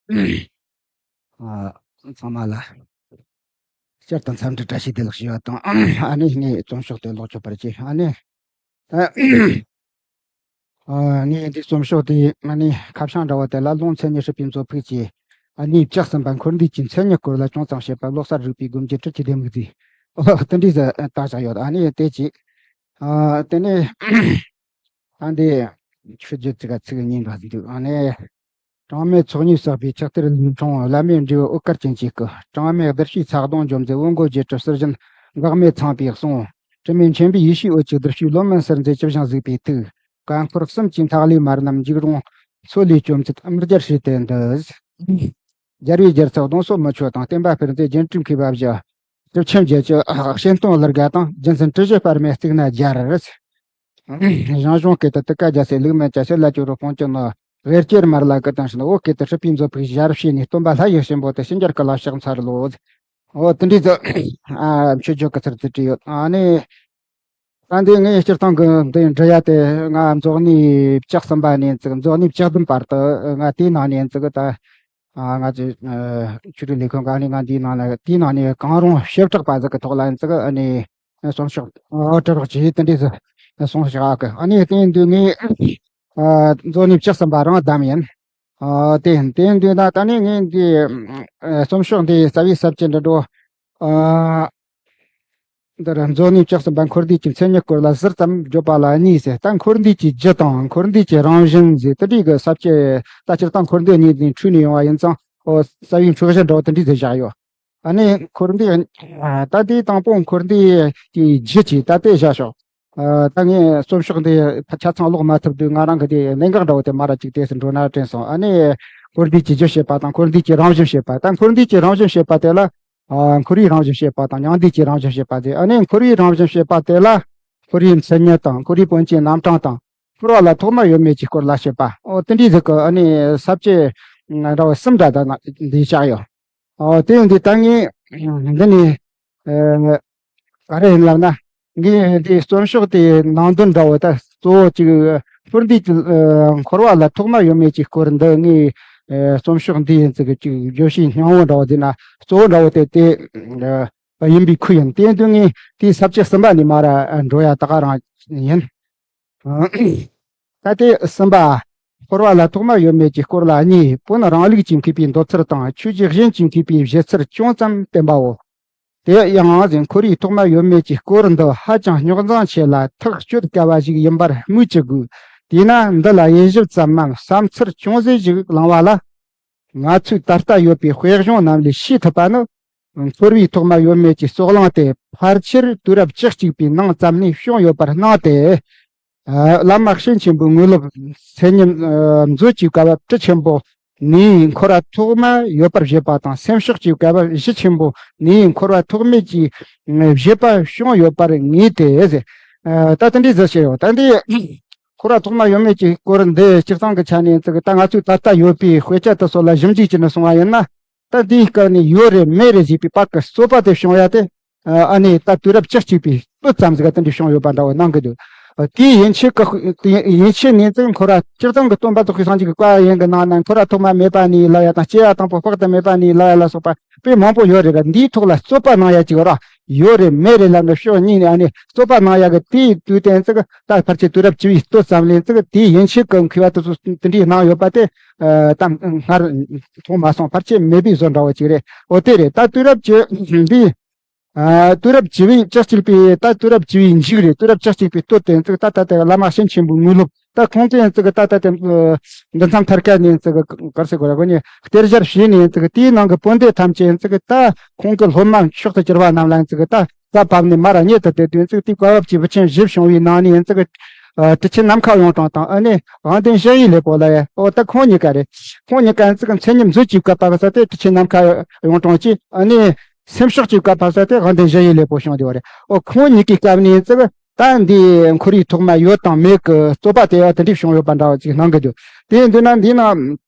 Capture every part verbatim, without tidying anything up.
ཨ། ཚང་མ་ལ་བསྐྱར་དུ་འཚམས་འདྲི་བཀྲ་ཤིས་བདེ་ལེགས་ཞུ་བ་དང་། ཨ་ནི་ངའི་རྩོམ་ཤོག་དེ་ཀློག་ཆོག་པར་གྱིས། ཨ་ནི། ཨ། ཨ། ངས་འདི་རྩོམ་ཤོག་དེ་ཨ་ནི་ཁ་བྱང་འདྲ་བོ་དེ་ལ་ལུང་མཚན་ཉིད་སྲིད་པའི་མཛོད་ཕུགས་ཀྱི་ཨ་ནི་བཅུ་གསུམ་པ་འཁོར་འདས་ཀྱི་མཚན་ཉིད་སྐོར་ལ་ཅུང་ཙམ་བཤད་པ། ལོ་གསར་རིག་པའི་སྒོ་འབྱེད་སྤྲུལ་གྱི་ལྡེ་མིག་ཟེར། ཨོ། དེ་འདྲ་ཟེར་བཏགས་བཞག་ཡོད། ཨ་ནི་དེ་གཅིག། ཨ། དེ་ནས་ཨ་འདི་ཆོས་བརྒྱུད་ཅིག་ག་ཚིག་གཉིས་འདྲ་འདུག། ཨ་ནི། གྲངས་མེད་ཚོགས་གཉིས་བསགས་པའི་ཕྱག་དེར་ལུས་འཁྲུངས། བླ་མེད་འབྲས་བུ་འོད་དཀར་ཅན་གྱི་སྐུ། གྲངས་མེད་བདུད་བཞིའི་ཚ་གདུང་འཇོམས་མཛད། བོན་སྒོ་འབྱེད་གྲུབ་སྲོལ་གཞན་འགག་མེད་ཚངས་པའི་གསུང་། དྲི་མེད་མཁྱེན་པའི་ཡེ་ཤེས་འོད་ཀྱི་བདུད་བཞིའི་ལོ་མན་གསལ་མཛད། ཇི་བཞིན་གཟིགས་པའི་ཐུགས། དཀར་འཁོར་གསུམ་གྱི་མཐའ་ཀླས་དམར་རྣམས་འཇིགས་རུང་མཚོ་ལས་བཅོམ་མཛད། དམུ་རྒྱལ་སྲས་དེ་འདི། རྒྱལ་བའི་རྒྱལ་ཚབ་གདུང་སྲོག་མི་ཆོད་དང་། བསྟན་པ་སྤེལ་མཛད་རྒྱན་སྤྲས་མཁས་པ་བཞི། སྒྲུབ་ཆེན་བརྒྱད་ཀྱི་གཤེན་སྟོན་ལར་དགའ་དང་། རྒྱུ་མཚན་དྲི་ཞིམ་སྤར་མོའི་གཙུག་ན་སྦྱར། ཞང་ཞུང་སྐད་དུ་དུ་ཀ་རྒྱལ་སྲས། ལུག་མན་ཅ་ཤེ་ལ་ཅོ་རུ་ཕོང་ཅི་ནོ། དབྱར་སྐྱེར་དམར་ལ་སྐུ་དང་ཤིན། འོ་སྐད་དུ་སྲིད་པའི་མཛོད་ཕུགས་ཞལ་བྱས་ནས། སྟོན་པ་ལྷ་ཡི་གཤེན་པོ་དེ་ཕྱི་འགྱུར་སྐུ་ལ་ཕྱག་འཚལ་ལོ། འོ་དེ་འདྲའི་ཚོ། ཨ། མཆོད་བརྗོད་ཀྱི་ཚུལ་དུ་བྲིས་ཡོད། ཨ་ནི། ད་འདི་ངས་སྤྱིར་བཏང་གི་འདི་འབྲི་ཡ་དེ། ང་མཛོད་གནས་བཅུ་གསུམ་པ་ནས་ཙིག་མཛོད་གནས་བཅུ་བདུན་བར་དུ་ང་དེའི་ནང་ནས་ཙིག་ད། ཨ། ང་ཚོའི་ཨ་ཆོས་རིག་ལས་ཁུངས་གང་ནས་ང་འདིའི་ནང་ལ། དེའི་ནང་ནས་གང་རུང་བྱེ་བྲག་པ་ཟིག་གི་ཐོག་ལ་ཡིན་ཙིག་ཨ་ནི་རྩོམ་ཤོག་ཨ་བྲི་རོགས་བྱས། དེ་འདྲས་སུ་གསུངས་བཞག་གི། ཨ་ནི་དེ་ཡིན་དུས་ངས་ཨ་མཛོད་གནས་བཅུ་གསུམ་པ་རང་བདམས་ཡིན། ཨ། དེ་ཡིན། དེ་ཡིན་དུས་ན་ད་ནི་ངས་འདི་ཨ་རྩོམ་ཤོག་འདི་རྩ་བའི་ས་བཅད་འདི་འགྲོ། ཨ། འདིར་མཛོད་གནས་བཅུ་གསུམ་པ་འཁོར་འདས་ཀྱི་མཚན་ཉིད་སྐོར་ལ་ཟུར་ཙམ་བརྗོད་པ་ལ་གཉིས་ཟེར། ད་འཁོར་འདས་ཀྱི་རྒྱུ་དང་འཁོར་འདས་ཀྱི་རང་བཞིན་ཟེར། དེ་འདྲའི་གི་ས་བཅད། ད་སྤྱིར་བཏང་འཁོར་འདས་གཉིས་ནས་འཁྲུལ་ནས་ཡོང་བ་ཡིན་ཙང་། ཨོ། རྩ་བའི་འཁྲུལ་གཞི་འདྲ་བོ་དེ་འདྲའི་ཟེར་བཞག་ཡོད། ཨ་ནི་འཁོར་འདས། ཨ། ད་དེའི་དང་པོ་འཁོར་འདས་ཀྱི་རྒྱུ་གཅིག་ད་དེ་བཞག་ཤོག། ཨ། ད་ངས་རྩོམ་ཤོག་འདི་ཆ་ཚང་ཀློག་མ་ཐུབ་དུས་ང་རང་གི་དེ་གནད་འགག་འདྲ་བོ་དེ་མར་གཅིག་དེ་སུ་འགྲོ་ན་དྲན་སོང་། ཨ་ནི་འཁོར་འདས་ཀྱི་རྒྱུ་བཤད་པ་དང་འཁོར་འདས་ཀྱི་རང་བཞིན་བཤད་པ། ད་འཁོར་འདས་ཀྱི་རང་བཞིན་བཤད་པ་དེ་ལ། ཨ། འཁོར་བའི་རང་བཞིན་བཤད་པ་དང་མྱང་འདས་ཀྱི་རང་བཞིན་བཤད་པ་དེ། ཨ་ནི་འཁོར་བའི་རང་བཞིན་བཤད་པ་དེ་ལ་འཁོར་བའི་མཚན་ཉིད་དང་འཁོར་བའི་དཔོན་ཆའི་རྣམ་གྲངས་དང་། འཁོར་བ་ལ་ཐོག་མ་ཡོད་མེད་ཀྱི་སྐོར་ལ་བཤད་པ། ཨོ། དེ་འདྲའི་ཟིག་གི་ཨ་ནི་ས་བཅད་འདྲ་བོ་གསུམ་འདྲ་ད་ན་འདི་བཞག་ཡོད། ཨོ། དེ་ཡིན་དུས་ད་ངས་འདི་ནས། ཨ། ག་རེ་ཡིན་ལབ་ན། ངས་འདི་རྩོམ་ཤོག་དེའི་ནང་དོན་འདྲ་བོ་ད་གཙོ་བོ་གཅིག་འཁོར་འདས་ཀྱི། ཨ། འཁོར་བ་ལ་ཐོག་མ་ཡོད་མེད་ཀྱི་སྐོར་འདི་ངས། ཨ། རྩོམ་ཤོག་འདི་ཡིན་ཙི་གི་གཅིག་བརྗོད་བྱའི་སྙིང་བོ་འདྲ་བོ་དེ་ན་གཙོ་བོ་འདྲ་བོ་དེ་དེ། ཨ། ཡིན་པའི་ཁུལ་ཡིན། དེ་ཡིན་དུས་ངས་དེའི་ས་བཅད་གསུམ་པ་ནས་མར་འགྲོ་ཡ་ད་ག་རང་ཡིན། ད་དེ་གསུམ་པ། འཁོར་བ་ལ་ཐོག་མ་ཡོད་མེད་ཀྱི་སྐོར་ལ་གཉིས། བོད་རང་ལུགས་ཀྱིས་མཁས་པའི་འདོད་ཚུལ་དང་ཆོས་བརྒྱུད་གཞན་གྱིས་མཁས་པའི་བཞེད་ཚུལ་ཅུང་ཙམ་བསྟན་པའོ། དེ་ཡང་འཁོར་བའི་ཐོག་མ་ཡོད་མེད་ཀྱི་སྐོར་འདི་ཧ་ཅང་རྙོག་འཛིང་ཆེ་ལ་ཐག་གཅོད་དཀའ་བ་ཞིག་ཡིན་པར་སྨོས་ཅི་དགོས། དེས་ན་འདི་ལ་དབྱེ་ཞིབ་ཙམ་མམ་བསམ་ཚུལ་ཅུང་ཟད་ཞིག་བླངས་པ་ལ། ང་ཚོས་ད་ལྟ་ཡོད་པའི་དཔེ་གཞུང་རྣམས་ལས་ཤེས་ཐུབ་པ་ནི། འཁོར་བའི་ཐོག་མ་ཡོད་མེད་ཀྱི་རྩོད་གླེང་དེ་ཕལ་ཆེར་དུས་རབས་བཅུ་གཅིག་པའི་ནང་ཙམ་ནས་བྱུང་ཡོད་པར་སྣང་སྟེ། ཨ། བླ་མ་ཤེས་ཆེན་པོའི་དངོས་སློབ་མཚན་ཉིད། ཨ། མཛོད་ཀྱི་བཀའ་བབས་དྲི་ཆེན་པོ་ནས་འཁོར་བ་ཐོག་མ་ཡོད་པར་བཞེད་པ་དང་། སེམས་ཕྱོགས་ཀྱི་བཀའ་བབས་གཞི་ཆེན་པོ་ནས་འཁོར་བ་ཐོག་མེད་ཀྱི་བཞེད་པ་བྱུང་ཡོད་པར་ངེས་ཏེ། ཨ། ད་དེ་འདྲའི་ཟེར་བཤད་ཡོད། ད་འདི། འཁོར་བ་ཐོག་མ་ཡོད་མེད་ཀྱི་སྐོར་འདི་སྤྱིར་བཏང་གི་ཆ་ནས་ཙི་གི་ད་ང་ཚོས་ད་ལྟ་ཡོད་པའི་དཔེ་ཆ་དེ་ཚོ་ལ་ཞིབ་འཇུག་བྱས་ནས་སོང་བ་ཡིན་ན། ད་འདིའི་སྐབས་ནས་ཡོད་རེད་མེད་རེད་ཟེར་བའི་བར་གྱི་རྩོད་པ་དེ་བྱུང་ཡ་དེ། ཨ་ནི་ད་དུས་རབས་བཅུ་གཅིག་པའི་སྟོད་ཙམ་ཟིག་ག་དེ་འདྲ་བྱུང་ཡོད་པ་འདྲ་བོ་སྣང་གི་འདུག། དེའི་ཡན་ཆད་ཀྱི་ཡན་ཆད་ནས་ཙི་འཁོར་བ་སྤྱིར་བཏང་གི་སྟོན་པ་ཐུགས་ཀྱི་སངས་རྒྱས་ཀྱི་བཀའ་ཡན་གྱི་ནང་ན་འཁོར་བ་ཐོག་མ་མེད་པ་ནས་ལབ་ཡ་དང་། སྐྱེ་བ་དང་པོ་དཔག་ཏུ་མེད་པ་ནས་ལབ་ཡ་ལ་སོགས་པ། དཔེ་མང་པོ་ཡོད་རེད་ལ། འདིའི་ཐོག་ལ་རྩོད་པ་གནང་ཡ་ཅིག་ར་ཡོད་རེད་མེད་རེད་ལབ་ནས་ཕྱོགས་གཉིས་ནས་ཨ་ནི་རྩོད་པ་གནང་ཡ་གི་དེའི་དུས་དེ་ཙི་གི་ད་ཕལ་ཆེར་དུས་རབས་བཅུ་བའི་སྟོད་ཙམ་ལས་ཙི་གི་དེའི་ཡན་ཆད་ཀྱི་མཁས་པ་དེ་ཚོ་དེ་འདྲའི་གནང་ཡོད་པ་དེ། ཨ། ད་སྔར་མཐོང་མ་སོང་། ཕལ་ཆེར་མེད་པའི་བཟོ་འདྲ་བོ་ཅིག་རེད། འོ་དེ་རེད། ད་དུས་རབས་བཅུ་འདི། ཨ། དུས་རབས་བཅུ་བའི་བཅུ་གཅིག་པའི་ད་དུས་རབས་བཅུ་བའི་མཇུག་རེད། དུས་རབས་བཅུ་གཅིག་པའི་སྟོད་དེ་ཙི་གི་ད་ད་ལྟ་བླ་མ་ཤེས་ཆེན་པོའི་དངོས་སློབ། ད་ཁོང་ཚོས་ཙི་གི་ད་ལྟ་དེ། ཨ། འདི་མཚམས་ཐར་ཁ་ནས་ཙི་གི་གར་སེ་གོ་ར་གོ་ནས་གཏེར་བཞེས་བྱས་ནས་ཙི་གི་དེའི་ནང་གི་བོན་སྡེ་ཐམས་ཅད་ཙི་གི་ད་ཁོང་གི་སློབ་མ་མཆོག་ཏུ་གྱུར་པ་རྣམས་ལ་ཙི་གི་ད་རྩ་བབས་ནས་མར་རྙེད་དུ་བསྡད་དུས་ཙི་གི་དེའི་བཀའ་བབས་ཀྱི་བུ་ཆེན་བཞི་བྱུང་བའི་ནང་ནས་ཙི་གི། ཨ། ཁྲི་ཆེན་ནམ་མཁའ་གཡུང་དྲུང་དང་། ཨ་ནི་དབང་ལྡན་ཞི་བའི་ལེགས་པོ་ལ་ཡ། ཨོ་ད་ཁོང་གཉིས་ཀ་རེད། ཁོང་གཉིས་ཀ་ཙི་གི་མཚན་ཉིད་མཛོད་ཀྱི་བཀའ་བབས་ས་དེ་ཁྲི་ཆེན་ནམ་མཁའ་གཡུང་དྲུང་གཅིག། ཨ་ནི་སེམས་ཕྱོགས་ཀྱི་བཀའ་བབས་ས་དེ་དབང་ལྡན་ཞི་བའི་ལེགས་པོ་བྱུང་བསྡད་པ་རེད། ཨོ་ཁོང་གཉིས་ཀའི་སྐབས་ནས་ཙི་གི་ད་འདི་འཁོར་བའི་ཐོག་མ་ཡོད་དང་མེད་ཀྱི་རྩོད་པ་དེ་ཡང་དེ་འདྲས་བྱུང་ཡོད་པ་འདྲ་བ་ཅིག་སྣང་གི་འདུག། དེ་ཡིན་དུས་ན་འདི་ན་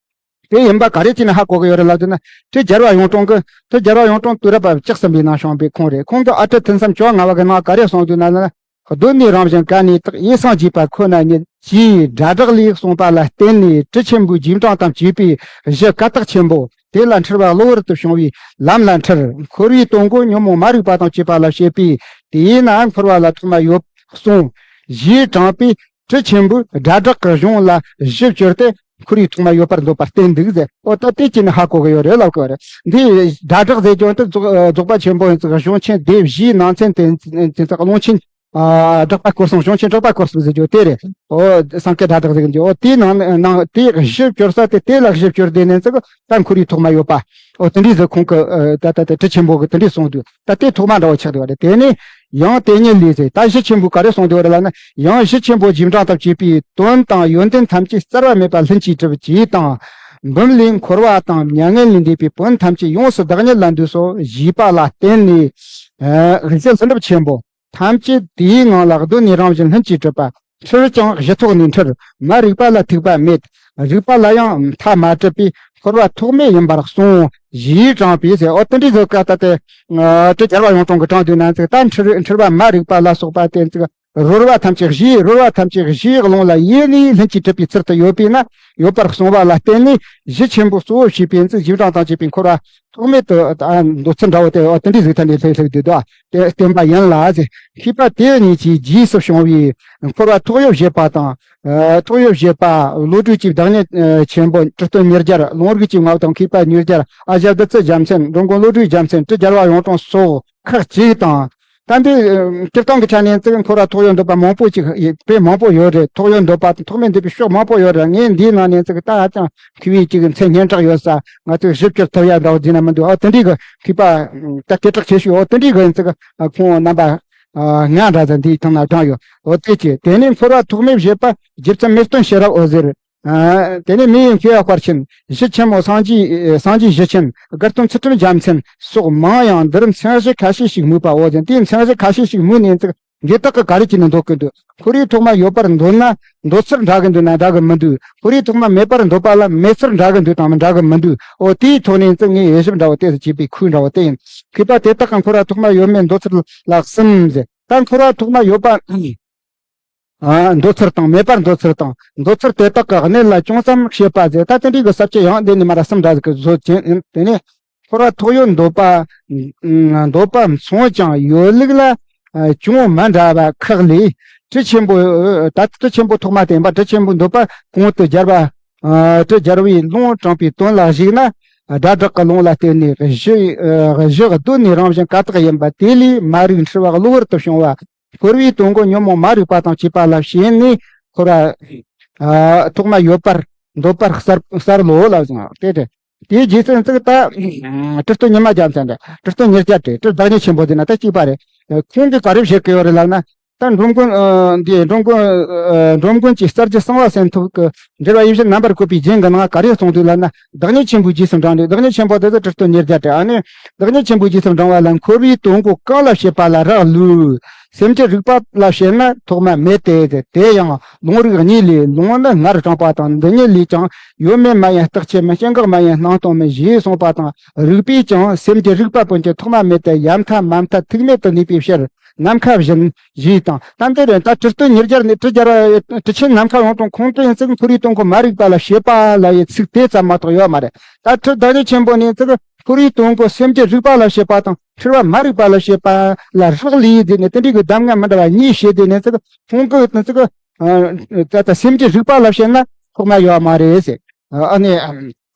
དེ་ཡིན་པ་ག་རེ་བྱས་ནས་ཧ་གོ་གི་ཡོད་རེད་ལབ་དུས་ན། ཁྲི་རྒྱལ་བ་གཡུང་དྲུང་གི། ཁྲི་རྒྱལ་བ་གཡུང་དྲུང་དུས་རབས་བཅུ་གསུམ་པའི་ནང་བྱུང་བའི་ཁོང་རེད། ཁོང་གི་ཨ་ཁྲིད་ཐུན་མཚམས་བཅོ་ལྔ་པ་གི་ནང་ག་རེ་གསུངས་འདུག་ན་ན། གདོད་ནས་རང་བཞིན་ག་ནས་དག་ཡེ་སངས་རྒྱས་པ་ཁོ་ན་ཉིད་ཅེས་སྒྲ་སྒྲོགས་ལས་གསུངས་པ་ལ་བརྟེན་ནས་དྲི་ཆེན་པོའི་རྗེས་འབྲང་དང་བཅས་པའི་གཞི་ཀ་དག་ཆེན་པོ་དེ་ལ་འཁྲུལ་བ་གློ་བུར་དུ་བྱུང་བའི་ལམ་ལ་འཁྲུལ། འཁོར་བའི་དོན་ཀུན་ཉོན་མོངས་མ་རིག་པ་དང་བཅས་པ་ལ་བྱེད་པས། དེས་ན་འཁོར་བ་ལ་ཐོག་མ་ཡོད་གསུངས། ཞེས་དྲངས་པས། དྲི་ཆེན་པོའི་སྒྲ་སྒྲོགས་ཀྱི་གཞུང་ལ་གཞི་བཅོལ་ཏེ་འཁོར་བའི་ཐོག་མ་ཡོད་པར་འདོད་པར་བསྟན་འདུག་ཟེར། ཨོ་ད་དེ་ཅི་ནས་ཧ་གོ་གི་ཡོད་རེད་ལབ་གི་ཡོད་རེད། འདི་སྒྲ་སྒྲོགས་ཟེར་རྒྱུ་འདི་རྫོགས་རྫོགས་པ་ཆེན་པོ་ཡིན་ཙང་གཞུང་ཆེན་སྡེ་བཞིའི་ནང་ཚན་དེ་ཚན་ཚན་ཚན་ཀློང་ཆེན་ཨ་སྒྲོགས་པ་སྐོར་གསུམ། གཞུང་ཆེན་སྒྲོགས་པ་སྐོར་གསུམ་ཟེར་རྒྱུ་དེ་རེད། ཨོ་སངས་རྒྱས་སྒྲ་སྒྲོགས་ཟེར་གི་འདུག་ཨོ་དེའི་ནང་ནང་དེའི་གཞི་བཅོལ་ས་དེ་དེ་ལ་གཞི་བཅོལ་དེ་ནས་ཙང་ད་འཁོར་བའི་ཐོག་མ་ཡོད་པ། ཨོ་དེ་འདྲའི་ཟེར་ཁོང་གི་ཨ་ད་ད་ད་དྲི་ཆེན་པོ་གི་དེ་འདྲའི་གསུངས་འདུག་ད་དེ་ཐོག་མ་འདྲ་བོ་ཆགས་འདུག་བ་རེད། དེ་ནས་ཡང་དེ་ཉིད་ལས་ཟེར། ད་གཞི་ཆེན་པོ་ག་རེ་གསུངས་འདུག་བ་རེད་ལབ་ན། ཡང་གཞི་ཆེན་པོ་རྗེས་འབྲང་དང་བཅས་པའི་དོན་དང་ཡོན་ཏན་ཐམས་ཅད་རྩ་བ་མེད་པ་ལྷུན་གྱིས་གྲུབ་ཅེས་དང་། འབུམ་ལས་འཁོར་བ་དང་མྱ་ངན་ལས་འདས་པའི་དོན་ཐམས་ཅད་ཡོངས་སུ་བདག་ཉིད་ལ་འདུས་སོ་ཞེས་པ་ལ་བརྟེན་ནས། ཨ་གཞི་ལྷུན་གྲུབ་ཆེན་པོ་ཐམས་ཅད་དེའི་ངང་ལ་གདོད་ནས་རང་བཞིན་ལྷུན་གྱིས་གྲུབ་པ། འཁྲུལ་ཀྱང་གཞི་ཐོག་ནས་འཁྲུལ། མ་རིག་པ་ལ་ཐུག་པ་མེད། རིག་པ་ལ་ཡང་མཐའ་མ་གྲུབ་པས་འཁོར་བ་ཐོག་མེད་ཡིན་པར་གསུངས་ཞེས་དྲངས་པས་ཟེར། ཨོ་དེ་འདྲའི་ཟེར་ཀ་ད་དེ་ཨ་དྲི་རྒྱལ་བ་ཡོངས་གྲོང་གི་དྲངས་དུས་ན་ཚིག་ད་འཁྲུལ་འཁྲུལ་བ་མ་རིག་པ་ལ་སོགས་པ་དེ་ཚིག་རོལ་བ་ཐམས་ཅད་གཞིའི་རོལ་བ་ཐམས་ཅད་གཞིའི་ཀློང་ལ་ཡེ་ནས་ལྷུན་གྱིས་གྲུབ་པའི་ཚུལ་དུ་ཡོད་པས་ན། ཡོད་པར་གསུངས་པ་ལ་བརྟེན་ནས་གཞི་ཆེན་པོ་གཙོ་བོ་བྱས་པའི་ཚིག་རྗེས་འབྲང་དང་བཅས་པའི་འཁོར་བ་ཐོག་མེད་དུ་ཨ་འདོད་ཚུལ་འདྲ་བོ་དེ་ཨོ་དེ་འདྲའི་ཟིག་ཐ་ནས་ལྷོད་ལྷོད་དུ་དོ། དེ་བསྟན་པ་ཡིན་ལ་ཟེར། མཁས་པ་དེ་གཉིས་ཀྱིས་རྗེས་སུ་བྱུང་བའི་འཁོར་བ་ཐོག་ཡོད་བཞེད་པ་དང་། ཨ་ཐོག་ཡོད་བཞེད་པ། བློ་གྲོས་ཀྱི་བདག་ཉིད་ཨ་ཆེན་པོ་ཁྲི་སྟོན་ཉེར་བརྒྱ། ལུང་རིགས་ཀྱི་མངའ་བདག་མཁས་པ་ཉེར་བརྒྱ། ཨ་ཞང་བདུད་རྩི་རྒྱལ་མཚན། འགྲོ་མགོན་བློ་གྲོས་རྒྱལ་མཚན། དྲི་རྒྱལ་བ་ཡོངས་གྲོང་སོགས་ཁག་ཅིག་དང་། ད་འདི་ཨ་སྤྱིར་བཏང་གི་ཆ་ནས་ཚིག་འཁོར་བ་ཐོག་ཡོད་འདོད་པ་མང་པོ་ཅིག་དཔེ་མང་པོ་ཡོད་རེད། ཐོག་ཡོད་འདོད་པ་དང་ཐོག་མེད་འདོད་པའི་ཕྱོགས་མང་པོ་ཡོད་རེད། ངས་འདིའི་ནང་ནས་ཚིག་ད་ཧ་ཅང་མཁས་པའི་ཅིག་མཚན་སྙན་གྲགས་ཡོད་ས། ང་ཚོས་ཞིབ་ཕྲ་ཐུབ་ཡ་འདྲ་བོ་འདི་ན་མི་འདུག་ཨོ་དེ་འདྲའི་གི་མཁས་པ་ད་སྐད་གྲགས་ཆེ་ཤོས་ཨོ་དེ་འདྲའི་གི་ཚིག་ཁོང་རྣམ་པ་ང་འདྲ་ཟིག་འདིའི་ཐང་ན་དྲངས་ཡོད། ཨོ་དེ་ཅི་དེ་ནས་འཁོར་བ་ཐོག་མེད་བཞེད་པ་རྗེ་བཙུན་མི་སྟོན་ཤེས་རབ་འོད་ཟེར། ཨ་དེ་ནས་མི་ཡི་མཁས་པ་དཔལ་ཆེན་གཞི་ཆེན་མོ་སངས་རྒྱས་སངས་རྒྱས་གཞི་ཆེན་དགའ་སྟོན་ཚུལ་ཁྲིམས་རྒྱལ་མཚན་སོགས་མང་ཡང་འདིར་མཚན་གཞི་ཁ་ཤས་ཤིག་སྨོས་པའོ་ཟེར། དེའི་མཚན་གཞི་ཁ་ཤས་ཤིག་སྨོས་ནས་ཚིག་འདི་དག་གི་ག་རེ་བྱས་ནས་འདོད་ཀྱི་འདུག་འཁོར་བའི་ཐོག་མ་ཡོད་པར་འདོད་ན་འདོད་ཚུལ་འདྲ་གི་འདུག་ན་འདྲ་གི་མི་འདུག་འཁོར་བའི་ཐོག་མ་མེད་པར་འདོད་པ་ལ་མེད་ཚུལ་འདྲ་གི་འདུག་དང་མི་འདྲ་གི་མི་འདུག་ཨོ་དེའི་ཐོག་ནས་ཚིག་ངས་དབྱེ་ཞིབ་འདྲ་བོ་དེ་བྱས་པའི་ཁུལ་འདྲ་བོ་དེ་ཡིན། མཁས་པ་དེ་དག་གི་འཁོར་བ་ཐོག་མ་ཡོད་མེད་འདོད་ཚུལ་ལ་གསུམ་ཟེར། ད་འཁོར་བ་ཐོག་མ་ཡོད་པ་ཨ་འདོད་ཚུལ་དང་མེད་པར་འདོད་ཚུལ་དང་། འདོད་ཚུལ་དེ་དག་གི་གནད་ལ་ཅུང་ཙམ་བཤད་པ་ཟེར། ད་དེ་འདྲའི་གི་ས་བཅད་ཡང་འདི་ནས་མར་གསུམ་འདྲ་ཟིག་གི་བཟོ་ཅན་ཡིན། དེ་ནས་འཁོར་བ་ཐོག་ཡོད་འདོད་པ། འདོད་པ་མཚུངས་ཀྱང་ཡོད་ལུགས་ལ་ཅུང་མི་འདྲ་བ་ཁག་ལས། དྲི་ཆེན་པོ། ད་དྲི་ཆེན་པོ་ཐོག་མ་བསྟན་པ། དྲི་ཆེན་པོའི་འདོད་པ་གོང་དུ་རྒྱལ་བ་དྲི་རྒྱལ་བས་ལུང་དྲངས་པའི་དོན་ལ་གཞིགས་ན། སྒྲ་སྒྲོགས་ཀྱི་ལུང་ལ་བརྟེན་ནས་གཞི་གཞི་གདོད་ནས་རང་བཞིན་ཀ་དག་ཡིན་པ་དེ་ལས་མ་རིག་འཁྲུལ་བ་གློ་བུར་དུ་བྱུང་བ། འཁོར་བའི་དོན་ཀུན་ཉོན་མོངས་མ་རིག་པ་དང་བཅས་པ་ལ་ཞེན་ནས་འཁོར་བ་ཐོག་མ་ཡོད་པར་འདོད་པར་གསལ་གསལ་ལོ་ལབ་ཟིན། དེ་དེ་དེའི་རྗེས་སུ་ཚིག་ད་ཁྲི་སྟོན་ཉི་མ་རྒྱལ་མཚན་རེད། ཁྲི་སྟོན་ཉེར་བརྒྱད་རེད། དྲི་བདག་ཉིད་ཆེན་པོ་དེ་ན་ད་གཅིག་པ་རེད། ཁོང་གིས་ག་རེ་བཤད་ཀྱི་ཡོད་རེད་ལབ་ན། ད་འགྲོ་མགོན་འདི་འགྲོ་མགོན་འགྲོ་མགོན་གྱི་གསལ་བྱེད་གསང་བ་སེམས་ཐུབ་ཀྱི་འགྲེལ་བ་ཡིད་བཞིན་རྣམ་པར་བཀོད་པའི་རྒྱན་གྱི་ནང་ག་རེ་གསུངས་འདུག་ལབ་ན། བདག་ཉིད་ཆེན་པོའི་རྗེས་སུ་འབྲངས་ནས། བདག་ཉིད་ཆེན་པོ་དེ་ཚོ་ཁྲི་སྟོན་ཉེར་བརྒྱད་དེ། ཨ་ནི་བདག་ཉིད་ཆེན་པོའི་རྗེས་སུ་འབྲང་བ་ལ་འཁོར་བའི་དོན་ཀུན་གང་ལ་བྱེད་པ་ལ་རག་ལུས། སེམས་ཀྱི་རིག་པ་ལ་བྱེད་ན་ཐོག་མ་མེད་དེ། དེ་ཡང་ལུང་རིགས་གཉིས་ལས། ལུང་ནི་སྔར་དྲངས་པ་དང་། འདི་གཉིས་ལས་ཀྱང་ཡོད་མེད་མ་ཡིན་རྟག་ཆད་མིན། སྐྱེ་འགག་མ་ཡིན་སྣང་སྟོང་མིན་ཞེས་གསུངས་པ་དང་། རིགས་པས་ཀྱང་སེམས་ཀྱི་རིག་པ་ཀུན་གྱི་ཐོག་མ་མེད་དེ། ཡ་མཐའ་མ་མཐའ་ཐུག་མེད་དུ་གནས་པའི་ཕྱིར། ནམ་མཁའ་བཞིན་ཞེས་དང་། ད་འདི་རེད། ད་ཁྲི་སྟོན་ཉེར་བརྒྱ་ནས་ཁྲི་བརྒྱ་ར་ཁྲི་ཆེན་ནམ་མཁའ་ཡོངས་གྲོང་ཁོང་ཁྲོ་ཡིན་ཚིག་འཁོར་བའི་དོན་ཀུན་མ་རིག་པ་ལ་བྱེད་པ་ལ་ཡི་ཚིག་དེ་ཙམ་མ་གཏོགས་ཡོད་མ་རེད། ད་ཁྲི་བདག་ཉིད་ཆེན་པོ་ནས་ཚིག་འཁོར་བའི་དོན་ཀུན་སེམས་ཀྱི་རིག་པ་ལ་བྱེད་པ་དང་འཁྲུལ་བ་མ་རིག་པ་ལ་བྱེད་པ་ལ་རག་ལས་ཡིན་ཟེར་ནས་དེ་འདྲའི་གི་གདམས་ངག་མི་འདྲ་བ་གཉིས་བྱས་དེ་ནས་ཚིག་ཁོང་གི་དོན་ཚིག་ད་ལྟ་སེམས་ཀྱི་རིག་པ་ལ་བྱེད་ན་ཐོག་མ་ཡོད་མ་རེད་ཟེར། ཨ་ནི།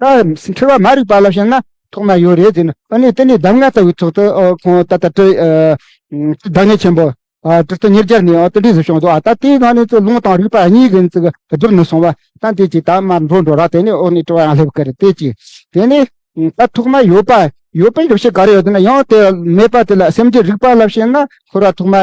ད་འཁྲུལ་བ་མ་རིག་པ་ལ་བྱེད་ན་ཐོག་མ་ཡོད་རེད་ཟེར་ནས། ཨ་ནི་དེ་ནས་གདམས་ངག་ལྟ་བུའི་ཐོག་ཏུ་ཨོ་ཁོང་ད་ལྟ་དྲི་ཨ་བདག་ཉིད་ཆེན་པོ་ཨ་ཁྲི་སྟོན་ཉེར་བརྒྱ་ནས་ཨོ་དེ་འདྲ་ཟེར་བྱུང་འདུག་ཨ་ད་དེའི་ནང་ནས་ཚུར་ལུང་དང་རིགས་པ་གཉིས་ཀྱི་ཚིག་བསྒྲུབས་ནས་སོང་བ་ད་དེ་ཅིག་ད་མར་འགྲོ་འགྲོ་ར། དེ་ནས་ཨོ་ནི་དྲི་བ་ཡང་སླེབས་ཀི་རེད། དེ་ཅིག་དེ་ནས་ད་ཐོག་མ་ཡོད་པ་ཡོད་པའི་ཡོད་བྱད་ག་རེ་ཡོད་དེ་ན་ཡང་དེ་མེད་པ་དེ་ལ་སེམས་ཀྱི་རིག་པ་ལ་བྱེད་ན་ཁོ་ར་ཐོག་མ་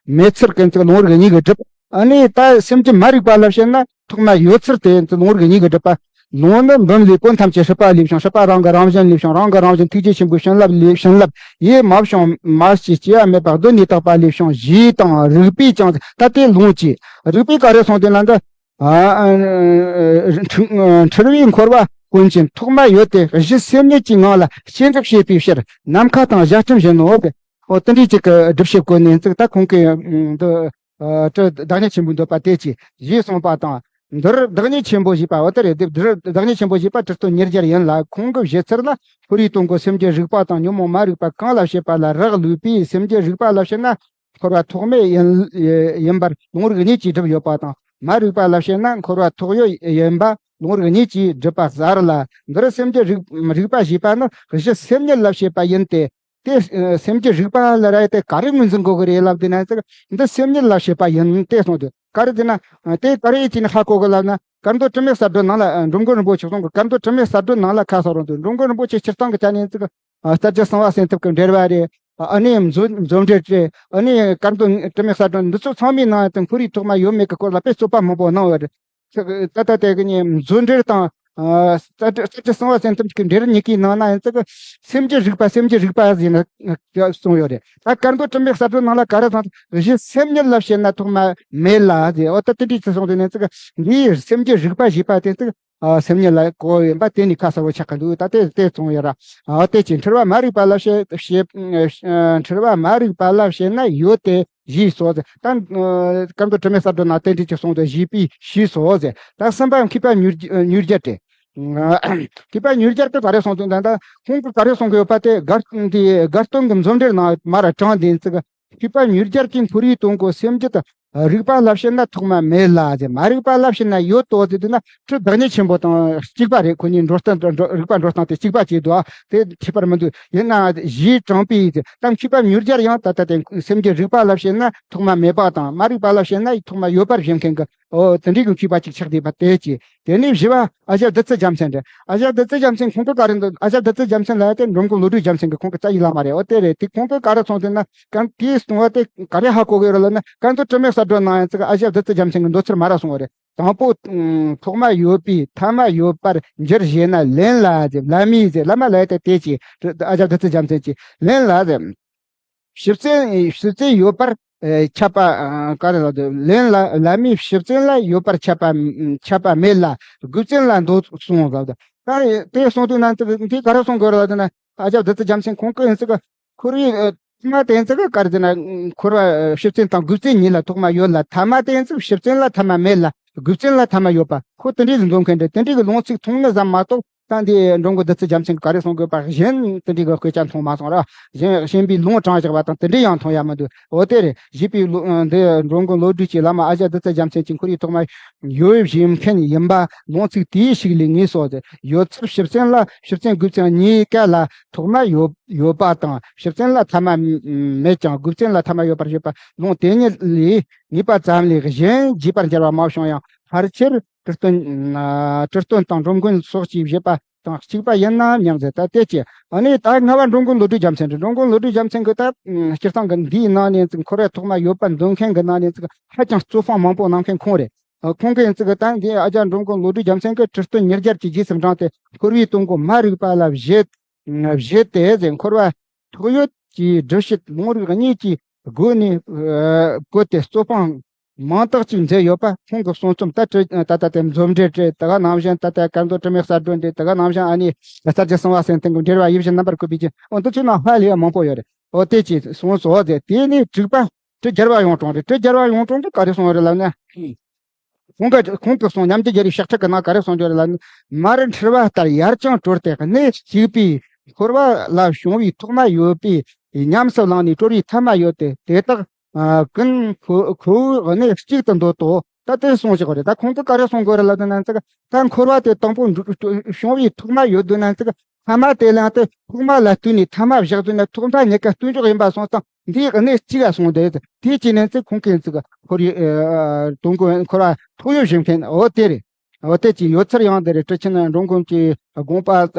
མེད་ཚུལ་གྱི་ཚིག་ལུང་རིགས་གཉིས་ཀྱིས་སྒྲུབ། ཨ་ནི་ད་སེམས་ཀྱི་མ་རིག་པ་ལ་བཤད་ན་ཐོག་མ་ཡོད་ཚུལ་དེ་ལུང་རིགས་གཉིས་ཀྱིས་སྒྲུབ་པ། ལུང་ནི་འབུམ་ལས་ཀུན་ཐམས་ཅད་སྲིད་པ་ལས་བྱུང་། སྲིད་པ་རང་གི་རང་བཞིན་ལས་བྱུང་། རང་གི་རང་བཞིན་ཐུགས་རྗེ་ཆེན་པོའི་བྱིན་རླབས་ལས་བྱིན་རླབས་ཡེ་མ་བྱུང་མ་སྐྱེས་སྐྱེ་བ་མེད་པ་གདོད་ནས་དག་པ་ལས་བྱུང་ཞེས་དང་། རིགས་པས་ཀྱང་ད་དེ་ལུང་གཅིག་རིགས་པས་ག་རེ་གསུངས་དེ་ན་འདི། ཨ་ཨ་འཁྲུལ་བའི་འཁོར་བ་ཀུན་གྱི་ཐོག་མ་ཡོད་དེ་གཞི་སེམས་ཉིད་ཀྱི་ངང་ལ་སྐྱེ་འགག་བྱེད་པའི་ཕྱིར་ནམ་མཁའ་དང་བཞག་ཁྲིམས་བཞིན་ནོ། ཨོ་དེ་འདྲའི་གཅིག་གི་སྒྲུབ་བྱེད་ཀུན་ནས་ཚིག་ད་ཁོང་གི་འདི། ཨ་དྲི་བདག་ཉིད་ཆེན་པོས་འདོད་པ་དེ་ཅི་ཞེས་གསུངས་པ་དང་། འདིར་བདག་ཉིད་ཆེན་པོ་ཞེས་པ་འོ་དེ་རེད། འདིར་བདག་ཉིད་ཆེན་པོ་ཞེས་པ་ཁྲི་སྟོན་ཉེར་བརྒྱར་ཡིན་ལ། ཁོང་གི་བཞེད་ཚུལ་ལ་འཁོར་བའི་དོན་གོ་སེམས་ཀྱི་རིག་པ་དང་ཉོན་མོངས་མ་རིག་པ་གང་ལ་བྱེད་པ་ལ་རག་ལུས་པས། སེམས་ཀྱི་རིག་པ་ལ་བྱེད་ན་འཁོར་བ་ཐོག་མེད་ཡིན་ཡིན་པར་ལུང་རིགས་གཉིས་ཀྱིས་སྒྲུབ་ཡོད་པ་དང་། མ་རིག་པ་ལ་བྱེད་ན་འཁོར་བ་ཐོག་ཡོད་ཡིན་པ་ལུང་རིགས་གཉིས་ཀྱིས་སྒྲུབ་པ་གསལ་ལ། འདིར་སེམས་ཀྱི་རིག་རིག་པ་ཞེས་པ་ནི་གཞི་སེམས་ཉིད་ལ་བྱེད་པ་ཡིན་ཏེ། དེ་ཨ་སེམས་ཀྱི་རིག་པ་ལ་ར་དེ་ག་རེ་ངོས་འཛིན་དགོས་ཀྱི་རེད་ལབ་དུས་ན་ཟིག་འདི་སེམས་ཉིད་ལ་བྱེད་པ་ཡིན་ཏེ་གསུངས་དུས། ག་རེ་དེ་ན་ཨ་དེ་ག་རེ་ཡིན་ཅི་ནི་ཧ་གོ་གི་ལབ་ན། བཀའ་མདོ་དྲི་མེད་གསལ་སྒྲོན་ནང་ལ་ཨ་འགྲོ་མགོན་རིན་པོ་ཆེ་གསུང་གི། བཀའ་མདོ་དྲི་མེད་གསལ་སྒྲོན་ནང་ལ་ཁ་གསལ་རུང་དུས། འགྲོ་མགོན་རིན་པོ་ཆེ་སྤྱིར་བཏང་གི་ཆ་ནས་ཟིག་ཨ་རྩ་རྒྱུད་གསང་བ་སེམས་ཐུབ་ཀྱི་འགྲེལ་བ་རེད། ཨ་ནི་མཛོད་མཛོད་འགྲེལ་རེད། ཨ་ནི་བཀའ་མདོ་དྲི་མེད་གསལ་སྒྲོན། འདི་ཚོ་ཚང་མའི་ནང་དུ་འཁོར་བའི་ཐོག་མ་ཡོད་མེད་ཀྱི་སྐོར་ལ་དཔེ་རྩོད་པ་མང་པོ་གནང་ཡོད་རེད། ད་ལྟ་དེ་གི་ནི་མཛོད་འགྲེལ་དང་། ཨ་རྩ་རྩ་རྒྱུད་གསང་བ་སེམས་ཐུབ་ཀྱི་འགྲེལ་གཉིས་ཀའི་ནང་ན་ཡིན་ཙང་སེམས་ཀྱི་རིག་པ་སེམས་ཀྱི་རིག་པ་ཟེར་ནས་གསུངས་ཡོད་རེད། ད་བཀའ་མདོ་དྲི་མེད་གསལ་སྒྲོན་ནང་ལ་ག་རེ་གསུངས། གཞི་སེམས་ཉིད་ལ་བྱེད་ན་ཐོག་མ་མེད་ལ་ཟེར། འོ་ད་དེ་འདྲའི་ཚུལ་གསུངས་དུས་ནས་ཙང་འདིའི་སེམས་ཀྱི་རིག་པ་ཞེས་པ་དེ་ཙང་ཨ་སེམས་ཉིད་ལ་གོ་ཡིན་པ་དེ་ནི་ཁ་གསལ་པོ་ཆགས་ཀྱི་འདུག་ད་དེ་དེ་གསུངས་ཡོད་ར། ཨ་དེ་ཅི་འཁྲུལ་བ་མ་རིག་པ་ལ་བྱེད་བྱེད་འཁྲུལ་བ་མ་རིག་པ་ལ་བྱེད་ན་ཡོད་དེ། ཞེས་སོ་ཟེར། ད་ཨ་བཀའ་མདོ་དྲི་མེད་གསལ་སྒྲོན་ནང་རྟེན་འབྲེལ་གྱི་གསུང་དུ་ཞེས་པས་ཞེས་སོ་ཟེར། ད་གསུམ་པ་མཁས་པ་མྱུར་མྱུར་མགྱར་ཏེ། མཁས་པ་མྱུར་མགྱར་དུ་ག་རེ་གསུང་དོན་དང་། ད་ཁོང་གིས་ག་རེ་གསུང་གི་ཡོད་པ་དེ་དགའ་དེ་དགའ་སྟོན་གྱི་མཛོད་འགྲེལ་ནང་མར་དྲངས་དེ་ཡིན་ཙང་། མཁས་པ་མྱུར་མགྱར་གྱིས་འཁོར་བའི་དོན་གོ་སེམས་རྒྱུད་དུ་རིག་པ་ལ་བྱེད་ན་ཐོག་མ་མེད་ལ་ཟེར། མ་རིག་པ་ལ་བྱེད་ན་ཡོད་དོ་ཟེར་དུས་ན། ཁྲི་བདག་ཉིད་ཆེན་པོ་དང་གཅིག་པ་རེད། ཁོ་གཉིས་འགྲོ་སྟངས་འགྲོ་རིག་པ་འགྲོ་སྟངས་དེ་གཅིག་པ་བྱས་འདུག་དེ་ཁྱད་པར་མི་འདུག་ཡིན་ནའང་ཞེས་དྲངས་པས་ཟེར། ད་མཁས་པ་མྱུར་མགྱར་ཡང་ད་ལྟ་དེ་སེམས་ཀྱི་རིག་པ་ལ་བྱེད་ན་ཐོག་མ་མེད་པ་དང་། མ་རིག་པ་ལ་བྱེད་ན་ཐོག་མ་ཡོད་པར་བཞེད་མཁན་གྱི་འོ་དེ་འདྲའི་གི་མཁས་པ་ཅིག་ཆགས་བསྡད་པ་དེ་ཅི། དེ་ནས་བཞི་པ་ཨ་ཞང་བདུད་རྩི་རྒྱལ་མཚན་རེད། ཨ་ཞང་བདུད་རྩི་རྒྱལ་མཚན་ཁོང་གི་ག་རེ་འདུག་ཨ་ཞང་བདུད་རྩི་རྒྱལ་མཚན་ལ་དེ་འགྲོ་མགོན་བློ་གྲོས་རྒྱལ་མཚན་གྱི་ཁོང་གི་རྩ་བའི་བླ་མ་རེད། འོ་དེ་རེད། དེ་ཁོང་གིས་ག་རེ་གསུངས་དེ་ན། གང་དེའི་གསུང་བ་དེ་ག་རེ་ཧ་གོ་གི་ཡོད་རེད་ལབ་ན། བཀའ་མདོ་དྲི་མེད་གསལ་སྒྲོན་ནང་ཡང་ཙིག་ཨ་ཞང་བདུད་རྩི་རྒྱལ་མཚན་གྱི་འདོད་ཚུལ་མ་ར་གསུངས་པ་རེད། དང་པོ། ཨ་ཐོག་མ་ཡོད་པའི་ཐ་མ་ཡོད་པར་འགྱུར་ཞེ་ན་ལན་ལ་ཟེར། བླ་མས་ཟེར། བླ་མ་ལ་དེ་དེ་ཅི། ཨ་ཞང་བདུད་རྩི་རྒྱལ་མཚན་གྱིས་ལན་ལ་ཟེར། ཕྱི་བཙན་ཕྱི་བཙན་ཡོད་པར་ཨ་ཁྱབ་པ། ཨ་ག་རེ་ལབ་དུས། ལན་ལ་བླ་མས་ཕྱི་བཙན་ལ་ཡོད་པར་ཁྱབ་པ་ཁྱབ་པ་མེད་ལ། རྒོལ་བཙན་ལ་འདོད་གསུངས་ལབ་དུས། ད་དེ་གསུངས་དུས་ན་དེ་དེ་ག་རེ་གསུང་དགོས་རེད་ལབ་དུས་ན། ཨ་ཞང་བདུད་རྩི་རྒྱལ་མཚན་ཁོང་གིས་ཡིན་ཙིག་འཁོར་བའི་ཨ་ཐ་མ་དེ་ཡིན་ཙིག་ག་རེ་ཟེར་ན། འཁོར་བ་ཕྱི་བཙན་དང་རྒོལ་བཙན་གཉིས་ལ་ཐོག་མ་ཡོད་ལ། ཐ་མ་དེ་ཡིན་ཙིག་ཕྱི་བཙན་ལ་ཐ་མ་མེད་ལ། རྒོལ་བཙན་ལ་ཐ་མ་ཡོད་པ། ཁོ་དེ་འདྲའི་འདོད་མཁན་རེད། དེ་འདྲའི་གི་ལུང་ཚིག་མཐོང་ནི་ཙམ་མ་གཏོགས། ད་འདི་འགྲོ་མགོན་བདུད་རྩི་རྒྱལ་མཚན་གྱིས་ག་རེ་གསུང་དགོས་པ་གཞན་དེ་འདྲའི་གི་སྐད་ཆ་མཐོང་མ་སོང་ར། གཞན་གཞན་པའི་ལུང་དྲངས་བཞག་པ་དང་དེ་འདྲའི་ཡང་མཐོང་ཡ་མི་འདུག་འོ་དེ་རེད། ཞེས་པའི་ལུ་འདི་འགྲོ་མགོན་བློ་གྲོས་ཀྱི་བླ་མ་ཨ་ཞང་བདུད་རྩི་རྒྱལ་མཚན་གྱིས་འཁོར་བའི་ཐོག་མ་ཡོད་བཞེད་མཁན་ཡིན་པ་ལུང་ཚིག་དེའི་ཞིག་ལས་ངེས་སོ་ཟེར། ཡོད་ཚུལ་ཕྱི་བཙན་ལ་ཕྱི་བཙན་རྒོལ་བཙན་གཉིས་ཀ་ལ་ཐོག་མ་ཡོད་ཡོད་པ་དང་། ཕྱི་བཙན་ལ་ཐ་མ་མེད་ཀྱང་རྒོལ་བཙན་ལ་ཐ་མ་ཡོད་པར་བཞེད་པ་ལུང་དེ་ཉིད་ལས་ངེས་པ་ཙམ་ལས་གཞན་བརྗེད་པར་འགྱུར་བ་མ་བྱུང་ཡང་། ཕལ་ཆེར་ཁྲི་སྟོན་ཁྲི་སྟོན་དང་འགྲོ་མགོན་སོགས་ཀྱིས་བཞེད་པ་དང་གཅིག་པ་ཡིན་ནམ་སྙམ་ཟེར། ད་དེ་ཅི། ཨ་ནི་ད་ལྔ་པ་འགྲོ་མགོན་བློ་གྲོས་རྒྱལ་མཚན་རེད། འགྲོ་མགོན་བློ་གྲོས་རྒྱལ་མཚན་གྱིས་ད་སྤྱིར་བཏང་གི་འདིའི་ནང་ནས་འཁོར་བའི་ཐོག་མ་ཡོད་པར་འདོད་མཁན་གྱི་ནང་ནས་ཧ་ཅང་རྩོད་སྤོང་མང་པོ་གནང་མཁན་ཁོང་རེད། ཁོང་གིས་ཡིན་ཙིག་ད་འདི་ཨ་ཞང་འགྲོ་མགོན་བློ་གྲོས་རྒྱལ་མཚན་གྱིས་ཁྲི་སྟོན་ཉེར་བརྒྱད་ཀྱི་རྗེས་སུ་འབྲངས་ཏེ་འཁོར་བའི་དོན་གོ་མ་རིག་པ་ལ་བཞེད་བཞེད་དེ་ཟེར། འཁོར་བ་ཐོག་ཡོད་ཀྱི་སྒྲུབ་བྱེད་ལུང་རིགས་གཉིས་ཀྱི་སྒོ་ནས་བཀོད་དེ་རྩོད་སྤོང་མང་དག་ཅིག་མཛད་ཡོད་པ་ཁོང་གི་གསུང་རྩོམ་ད་ད་ལྟ་དེ་མཛོད་འགྲེལ་རེད། དེ་ག་ནང་བཞིན་ད་ལྟ་བཀའ་མདོ་དྲི་མེད་གསལ་སྒྲོན་རེད། དེ་ག་ནང་བཞིན་ཨ་ནི་རྩ་རྒྱུད་གསང་བ་སེམས་ཐུབ་ཀྱི་འགྲེལ་བ་ཡིད་བཞིན་རྣམ་པར་བཀོད་པའི་རྒྱན། འོ་འདི་ཚོའི་ནང་ཧ་ལས་པ་མང་པོ་ཡོད་རེད། འོ་དེ་ཅི་གསུངས་སོ་ཟེར། དེ་ནས་དྲུག་པ་དྲི་བརྒྱད་པ་ཡོངས་གྲོང་རེད། དྲི་བརྒྱད་པ་ཡོངས་གྲོང་དུ་ག་རེ་གསུངས་རེད་ལབ་ན། ཁོང་གི་ཁོང་གི་གསུང་མཉམ་རྒྱུད་རྒྱལ་བའི་ཕྱག་བྲིས་ཀྱི་ནང་ག་རེ་གསུངས་ཡོད་རེད་ལབ་ན། མར་འཁྲུལ་བ་ལྟར་ཡར་བརྐྱངས་གྲོལ་ཏེ་གནས་གཅིག་པའི་འཁོར་བ་ལ་བྱུང་བའི་ཐོག་མ་ཡོད་པའི་ཉམས་སུ་བླངས་ནས་གྲོལ་བའི་ཐབས་མ་ཡོད་དེ། དེ་དག་ཀུན་ཁོ་ཁོ་བོའི་གནས་གཅིག་ཏུ་འདོད་དོ། ད་དེ་གསུངས་བཞག་པ་རེད། ད་ཁོང་གིས་ག་རེ་གསུང་དགོས་རེད་ལབ་དུས་ན་ཙིག་ད་འཁོར་བ་དེ་དང་པོ་བྱུང་བའི་ཐོག་མ་ཡོད་དུས་ན་ཙིག་ཐ་མ་དེ་ལ་དེ་ཐོག་མ་ལ་ལྟོས་ནས་ཐ་མ་བཞག་དུས་ན་ཐོག་མཐའ་གཉིས་ཀ་ལྟོས་འཇོག་ཡིན་པ་སོང་ཙང་། འདིའི་གནས་གཅིག་ག་སོང་སྟེ་དེ་བྱས་ནས་ཚེ་ཁོང་གིས་ཚིག་འཁོར་ཡུག་དོན་ཀུན་འཁོར་བ་ཐོག་ཡོད་བཞིན་མཁན་འོ་དེ་རེད། འོ་དེ་ཅི་ཡོད་ཚུལ་ཡང་དེ་རེད། ཁྲི་ཆེན་འགྲོ་མགོན་གྱི་དགོངས་པ་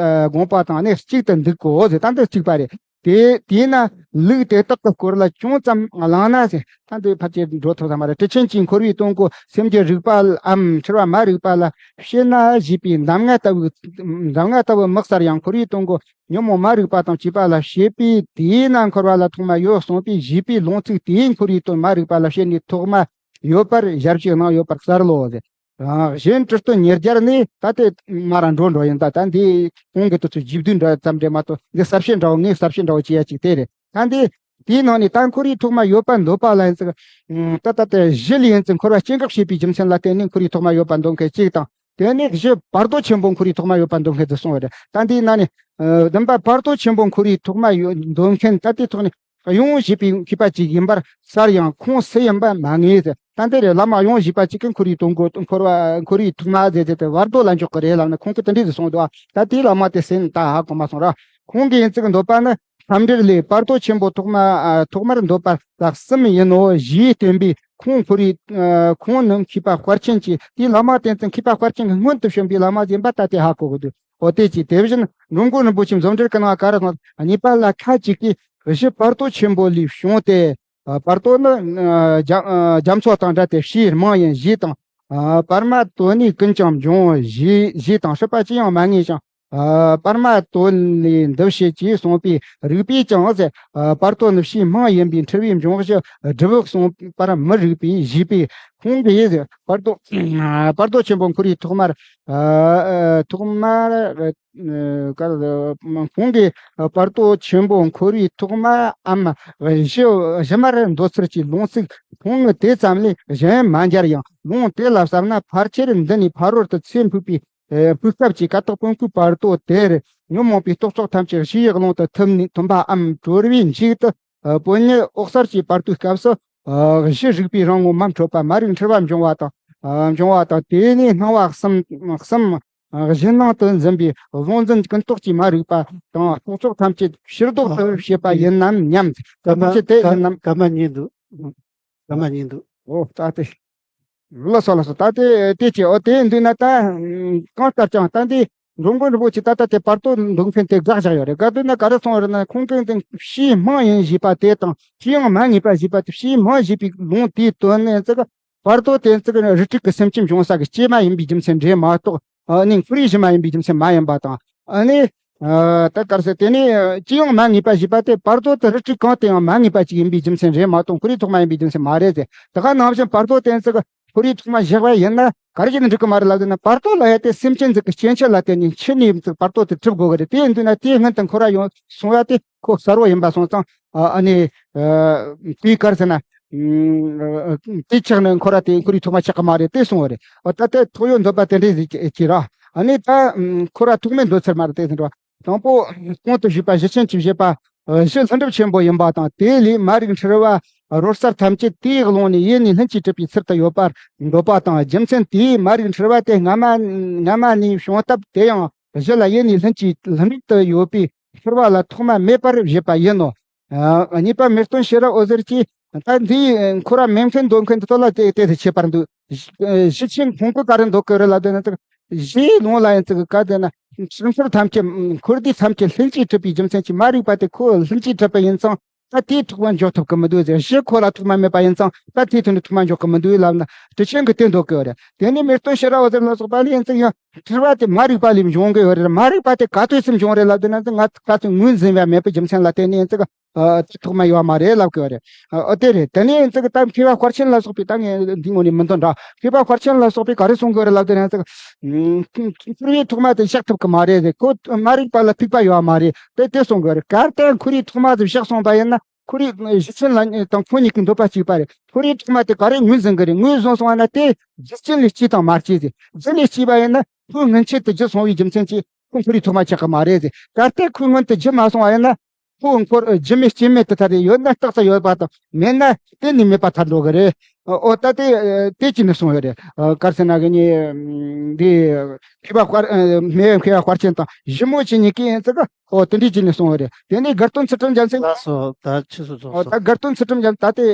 དགོངས་པ་དང་གནས་གཅིག་ཏུ་འདུག་གོ་ཟེར། ད་འདི་གཅིག་པ་རེད། དེ་དེས་ན་ལུགས་དེ་དག་གི་སྐོར་ལ་ཅུང་ཙམ་བླངས་ན་ཟེར། ད་འདི་ཕལ་ཆེར་འགྲོ་ཐུབ་ས་མ་རེད། ཁྲི་ཆེན་གྱིས་འཁོར་བའི་དོན་གོ་སེམས་ཀྱི་རིག་པའམ་འཁྲུལ་བ་མ་རིག་པ་ལ་བཤད་ན་ཞེས་པའི་གདམས་ངག་ལྟ་བུ་གདམས་ངག་ལྟ་བུ་དམིགས་བསལ་ཡང་འཁོར་བའི་དོན་གོ་ཉོན་མོངས་མ་རིག་པ་དང་བཅས་པ་ལ་བཤད་པས། དེས་ན་འཁོར་བ་ལ་ཐོག་མ་ཡོད་གསུངས་པའི་ཞེས་པའི་ལུང་ཚིག་དེས་འཁོར་བའི་དོན་མ་རིག་པ་ལ་བཤད་ནས་ཐོག་མ་ཡོད་པར་ཞལ་བཞེས་གནང་ཡོད་པར་གསལ་ལོ་ཟེར། གཞན་ཁྲི་སྟོན་ཉེར་བརྒྱ་ནི་ད་དེ་མ་ར་འགྲོ་འགྲོ་ཡིན། ད་ད་འདི་གོང་གི་དུས་ཚོད་བཞི་བདུན་འདྲ་ཙམ་རེད་མ་གཏོགས། འདི་གསལ་བཤད་འདྲ་བོ་ངས་གསལ་བཤད་འདྲ་བོ་བྱེད་ཡ་ཅིག་དེ་རེད། ད་འདི་ དེའི་ནང་ནས་ད་འཁོར་བའི་ཐོག་མ་ཡོད་པར་འདོད་པ་ལ་ཡིན་ཙང་། ད་ལྟ་དེ་གཞི་ལས་ཡིན་ཙང་འཁོར་བ་སྐྱེ་འགག་བྱེད་པའི་རྒྱུ་མཚན་ལ་བརྟེན་ནས་འཁོར་བའི་ཐོག་མ་ཡོད་པར་འདོད་མཁན་གཅིག་དང་། དེ་ནས་གཞི་བར་དོ་ཆེན་པོ་འཁོར་བའི་ཐོག་མ་ཡོད་པར་འདོད་མཁན་དེ་གསུངས་པ་རེད། ད་འདིའི་ནང་ནས་ཨ་བདུན་པ་བར་དོ་ཆེན་པོ་འཁོར་བའི་ཐོག་མ་ཡོད་འདོད་མཁན་ད་ལྟའི་ཐོག་ནས་གཡེང་བ་བྱེད་པའི་མཁས་པ་ཅིག་ཡིན་པར་གསལ་ཡང་ཁོང་སུ་ཡིན་པ་མ་ངེས་ཟེར། ད་འདི་རེད། བླ་མ་གཡེང་བ་བྱེད་པ་ཅིག་གིས་འཁོར་བའི་དོན་གོ་འཁོར་བ་འཁོར་བའི་ཐོག་མ་ཟེར་ཟེར་ཏེ་བར་དོ་ལ་འཇོག་གི་རེད་ལབ་ན། ཁོང་གིས་དེ་འདྲས་ཟེར་གསུངས་འདུག་ཨ། ད་དེའི་བླ་མ་དེ་སུ་ཡིན་ད་ཧ་གོ་མ་སོང་ར། ཁོང་གིས་ཡིན་ཙིག་འདོད་པ་ནི། འཚམས་འདྲིར་ལས་བར་དོ་ཆེན་པོ་ཐོག་མ་ཨ་ཐོག་མར་འདོད་པ་ལ་གསུམ་ཡིན་ནོ་ཞེས་བསྟན་པས། ཁོང་ཁོར་ཡུག་ཨ་ཁོང་ནི་མཁས་པ་དཔལ་ཆེན་གྱི་དེའི་བླ་མ་བསྟེན་ཙང་མཁས་པ་དཔལ་ཆེན་གྱི་སྔོན་དུ་བྱོན་པའི་བླ་མ་ཡིན་པ་ད་ལྟའི་ཧ་གོ་གི་འདུག། འོ་དེ་ཅི། དེ་བཞིན་འགྲོ་མགོན་རིན་པོ་ཆེ་མཛོད་འགྲེལ་གྱི་ནང་ག་རེ་གསུངས། གཉིས་པ་ལ་ཁ་ཅིག་གིས་གཞི་བར་དོ་ཆེན་པོ་ལས་བྱུང་སྟེ། ཨ་བར་དོ་ནི་ཨ་རྒྱ་ཨ་རྒྱ་མཚོ་དང་འདྲ་སྟེ་བྱེ་མང་ཡིན་ཞེས་དང་། ཨ་བར་མ་དོ་ནས་ཀུན་ཀྱང་འབྱུང་ཞེས་ཞེས་དང་། སྲིད་པ་ཅི་ཡང་མ་ངེས་ཤིང་། ཨ་བར་མ་དོ་ལས་འདུ་བྱེད་ཅེས་གསུངས་པའི་རིགས་པས་ཀྱང་ཟེར། ཨ་བར་དོ་ནི་བྱེ་མང་ཡིན་པས་འཁྲུལ་བའི་འབྱུང་བཞི་སྒྲུབ་པར་གསུངས་པར་མི་རིགས་པས་ཞེས་པས། ཁོང་གིས་ཟེར། བར་དོ་ཨ་བར་དོ་ཆེན་པོ་འཁོར་བའི་ཐོག་མར་ཨ་ཐོག་མར་ཨ་ཁོང་གིས་བར་དོ་ཆེན་པོ་འཁོར་བའི་ཐོག་མའམ་གཞི་གཞི་མར་འདོད་ཚུལ་གྱི་ལུང་ཚིག་ཁོང་དེ་ཙམ་ལས་གཞན་མ་མཇལ་ཡང་། ལུང་དེ་ལ་བསམ་ན་ཕལ་ཆེར་འདི་ནས་ཕ་རོལ་ཏུ་ཚེ་འཕོས་པའི་ཨེ་སྐབས་ཀྱི་ཀ་དག་པོ་ཀུན་བར་དོ་དེར་ཉོན་མོངས་པའི་རྟོག་ཚོགས་ཐམས་ཅད་གཞིའི་ཀློང་དུ་ཐིམ་ནས་ཐིམ་པའམ་གྲོལ་བའི་མཇུག་ཏུ་ཨ་སྤོ་ཉལ་འོད་གསལ་གྱི་བར་དོའི་སྐབས་སུ་ཨ་གཞི་རིག་པའི་རང་ངོ་མ་འཕྲོད་པ་མ་རིག་འཁྲུལ་བ་འབྱུང་བ་དང་། ཨ་འབྱུང་བ་དང་། དེ་ནས་སྣང་བ་གསུམ་གསུམ་ཨ་གཞི་སྣང་དུ་འཛིན་པའི་བཟུང་འཛིན་ཀུན་རྟོག་གི་མ་རིག་པ་དང་རྟོག་ཚོགས་ཐམས་ཅད་ཕྱིར་ལྡོག་ཏུ་བྱེད་པ་ཡིན་ནམ་སྙམ། སྐར་མ་ཐམས་ཅད་དེ་ཡིན་ནམ། སྐར་མ་གཉིས་འདུག་སྐར་མ་གཉིས་འདུག་འོ་ད་དེ། ལགས་སོ་ལགས་སོ། ད་དེ་དེ་ཅི། འོ་དེ་འདུག་ན་ད་གང་ལྟར་ཀྱང་ད་འདི་འགྲོ་མགོན་རིན་པོ་ཆེ་ད་ལྟ་དེ་བར་དོ་འདོད་མཁན་དེ་དགག་བཞག་ཡོད་རེད། དགག་འདུག་ན་ག་རེ་གསུངས་ཡོད་རེད་ན། ཁོང་གིས་འདི་བྱེ་མང་ཡིན་ཞེས་པ་དེ་དང་ཅི་ཡང་མ་ངེས་པ་ཞེས་པ་དེ། བྱེ་མང་ཞེས་པའི་ལུང་དེའི་དོན་ནི་ཙི་ག་བར་དོ་དེ་ཙི་ག་རིགས་དྲུག་གི་སེམས་ཅན་འབྱུང་ས་གི་སྐྱེས་མ་ཡིན་པའི་རྒྱུ་མཚན་རེད་མ་གཏོགས། ཨ་ནི་འཁོར་བའི་གཞི་མ་ཡིན་པའི་རྒྱུ་མཚན་མ་ཡིན་པ་དང་། ཨ་ནི་ཨ་ད་ག་རེ་ཟེར། དེ་ནི་ཅི་ཡང་མ་ངེས་པ་ཞེས་པ་དེ་བར་དོ་དེ་རིགས་དྲུག་གང་དུ་ཡང་མ་ངེས་པ་ཅིག་ཡིན་པའི་རྒྱུ་མཚན་རེད་མ་གཏོགས་འཁོར་བའི་ཐོག་མ་ཡིན་པའི་རྒྱུ་མཚན་མ་རེད་ཟེར། དེ་ག་ནང་བཞིན་བར་དོ་དེ་ཙི་ག་འཁོར་བའི་ཐོག་མ་བཞག་པ་ཡིན་ན་ག་རེ་བྱས་ནས་འགྲིག་གི་མ་རེད་ལབ་དུས་ན། བར་དོ་ལ་ཡ་དེ་སེམས་ཅན་ཟིག་གི་སྐྱེ་འཆི་ལ་བརྟེན་ནས་འཆི་ནས་བར་དོ་དེ་གྲུབ་དགོས་གི་རེད། དེ་ཡིན་དུས་ན་དེའི་སྔོན་དུ་འཁོར་བ་ཡོང་སོང་བ་དེ་ཁོ་གསལ་བོ་ཡིན་པ་སོང་ཙང་། ཨ་ནི་ཨ་དེའི་ག་རེ་ཟེར་ན། ཨ་དེ་ཆགས་ནས་འཁོར་བ་དེ་འཁོར་བའི་ཐོག་མ་ཆགས་གི་མ་རེད་དེ་གསུངས་པ་རེད། ཨ་ད་ལྟ་ཐོག་ཡོད་འདོད་པ་དེ་འདྲས་ཟིག་ཅིག་ར། ཨ་ནི་ད་ཨ་འཁོར་བ་ཐོག་མའི་འདོད་ཚུལ་མ་རེད་དེ་ཟེར་བ། དང་པོ་གོང་དུ་ཞུས་པ་གཞི་ཆེན་གྱིས་བཞེད་པ་གཞི་ལྷུན་གྲུབ་ཆེན་པོ་ཡིན་པ་དང་། དེ་ལས་མ་རིག་འཁྲུལ་བ་རོལ་རྩལ་ཐམས་ཅད་དེའི་ཀློང་ནས་ཡེ་ནས་ལྷུན་གྱིས་གྲུབ་པའི་ཚུལ་དུ་ཡོད་པར་འདོད་པ་དང་། རྒྱུ་མཚན་དེས་མ་རིག་འཁྲུལ་བ་དེ་སྔ་མ་སྔ་མ་ནས་བྱུང་སྟབས་དེ་ཡང་གཞི་ལ་ཡེ་ནས་ལྷུན་གྱིས་ལྷུན་གྲུབ་ཏུ་ཡོད་པའི་འཁྲུལ་བ་ལ་ཐོག་མ་མེད་པར་བཞེད་པ་ཡིན་ནོ། ཨ་གཉིས་པ་མི་སྟོན་ཤེས་རབ་འོད་ཟེར་གྱིས། ད་འདིའི་འཁོར་བ་མེད་མཁན་འདོད་མཁན་དེ་ཚོ་ལ་དེ་དེ་དེ་ཁྱད་པར་འདུག། གཞི་ཆེན་ཁོང་གིས་ག་རེ་འདོད་གི་རེད་ལབ་དུས་ན། ཚིག་གཞིའི་ལུང་ལ་ཡིན་ཚིག་ག་དེ་ན་ཕྱི་འཁོར་ཐམས་ཅད་འཁོར་འདས་ཐམས་ཅད་ལྷུན་གྱིས་གྲུབ་པའི་རྒྱུ་མཚན་གྱིས་མ་རིག་པ་དེ་ཁོ་ལྷུན་གྱིས་གྲུབ་པ་ཡིན་ཙང་ད་དེའི་ཐོག་མ་འཇོག་ཐུབ་ཀྱི་མི་འདུག་ཟེར། གཞི་ཁོ་ལ་ཐོག་མ་མེད་པ་ཡིན་ཙང་ད་དེའི་ཐོག་ནས་ཐོག་མ་འཇོག་གི་མི་འདུག་ལབ་ན། དྲི་ཆེན་གྱིས་དེ་འདོད་གི་ཡོད་རེད། དེ་ནས་མི་སྟོན་ཤེས་རབ་འོད་ཟེར་ལ་སོགས་པ་ནི་ཡིན་ཚིག་ཡང་འཁྲུལ་བ་དེ་མ་རིག་པ་ལས་འབྱུང་གི་ཡོད་རེད། མ་རིག་པ་དེ་ག་དུས་སུ་འབྱུང་རེད་ལབ་དུས་ན། ང་ག་ཚོད་ངོས་འཛིན་པ་མེད་པའི་རྒྱུ་མཚན་ལ་བརྟེན་ནས་ཡིན་ཚིག་ཨ་ཐོག་མ་ཡོད་མ་རེད་ལབ་དགོས་རེད། ཨ་དེ་རེད། དེ་ནས་ཡིན་ཚིག་ད་མཁས་པ་དཔལ་ཆེན་ལ་སོགས་པས་ད་ངས་འདི་ངོ་ནས་མི་འདོན་འདྲ། མཁས་པ་དཔལ་ཆེན་ལ་སོགས་པས་ག་རེ་གསུང་དགོས་རེད་ལབ་དུས་ན་ཚིག་འཁོར་བའི་ཐོག་མ་དེ་བཞག་ཐུབ་ཀྱི་མ་རེད་ཟེར། ཁོ་མ་རིག་པ་ལ་ཐུག་པ་ཡོད་མ་རེད། དེ་དེ་གསུང་དགོས་རེད། གལ་ཏེ་འཁོར་བའི་ཐོག་མ་དེ་བཞག་སོང་བ་ཡིན་ན། འཁོར་བའི་གཞི་ཆེན་ལ་དང་ཁོ་གཉིས་ཀྱི་འདོད་པ་གཅིག་པ་རེད། འཁོར་བའི་ཐོག་མ་དེ་ག་རེ་ངོས་འཛིན་གི་རེད། ངོས་བཟུང་སོང་བ་ན་དེ་རྒྱུ་རྐྱེན་ལས་སྐྱེས་དང་མ་སྐྱེས་ཟེར། རྒྱུ་ལས་སྐྱེས་པ་ཡིན་ན་ཁོ་སྔོན་ཆད་དུ་རྒྱུ་སོང་བའི་རྒྱུ་མཚན་གྱིས་ཁོ་འཁོར་བའི་ཐོག་མ་ཆགས་ཀྱི་མ་རེད་ཟེར། གལ་ཏེ་ཁོ་སྔོན་དུ་རྒྱུ་མ་སོང་བ་ཡིན་ན། ཁོ་འཁོར་རྒྱུ་མེད་རྐྱེན་མེད་དེ་ལྟར་རེད། ཡོད་ན་རྟག་ཏུ་ཡོད་པ་དང་མེད་ན་གཏན་ནས་མེད་པ་ཐལ་འགྲོ་གི་རེད། ཨོ་ད་དེ་དེ་ཅི་ནས་གསུངས་ཡོད་རེད། ག་རེ་ཟེར་ན་གི་ནི་འདི་མཁས་པ་དཔལ་མེས་མཁས་པ་དཔལ་ཆེན་དང་ཞི་མོ་ཆེ་གཉིས་ཀྱིས་ཡིན་ཙི་ག་ཨོ་དེ་འདྲས་ཅི་ནས་གསུངས་ཡོད་རེད། དེ་ནས་དགའ་སྟོན་ཚུལ་ཁྲིམས་རྒྱལ་མཚན། ལགས་སོ། ད་ཆི་སོ་ཚོགས་ཨོ་སོ། ད་དགའ་སྟོན་ཚུལ་ཁྲིམས་རྒྱལ་ད་དེ་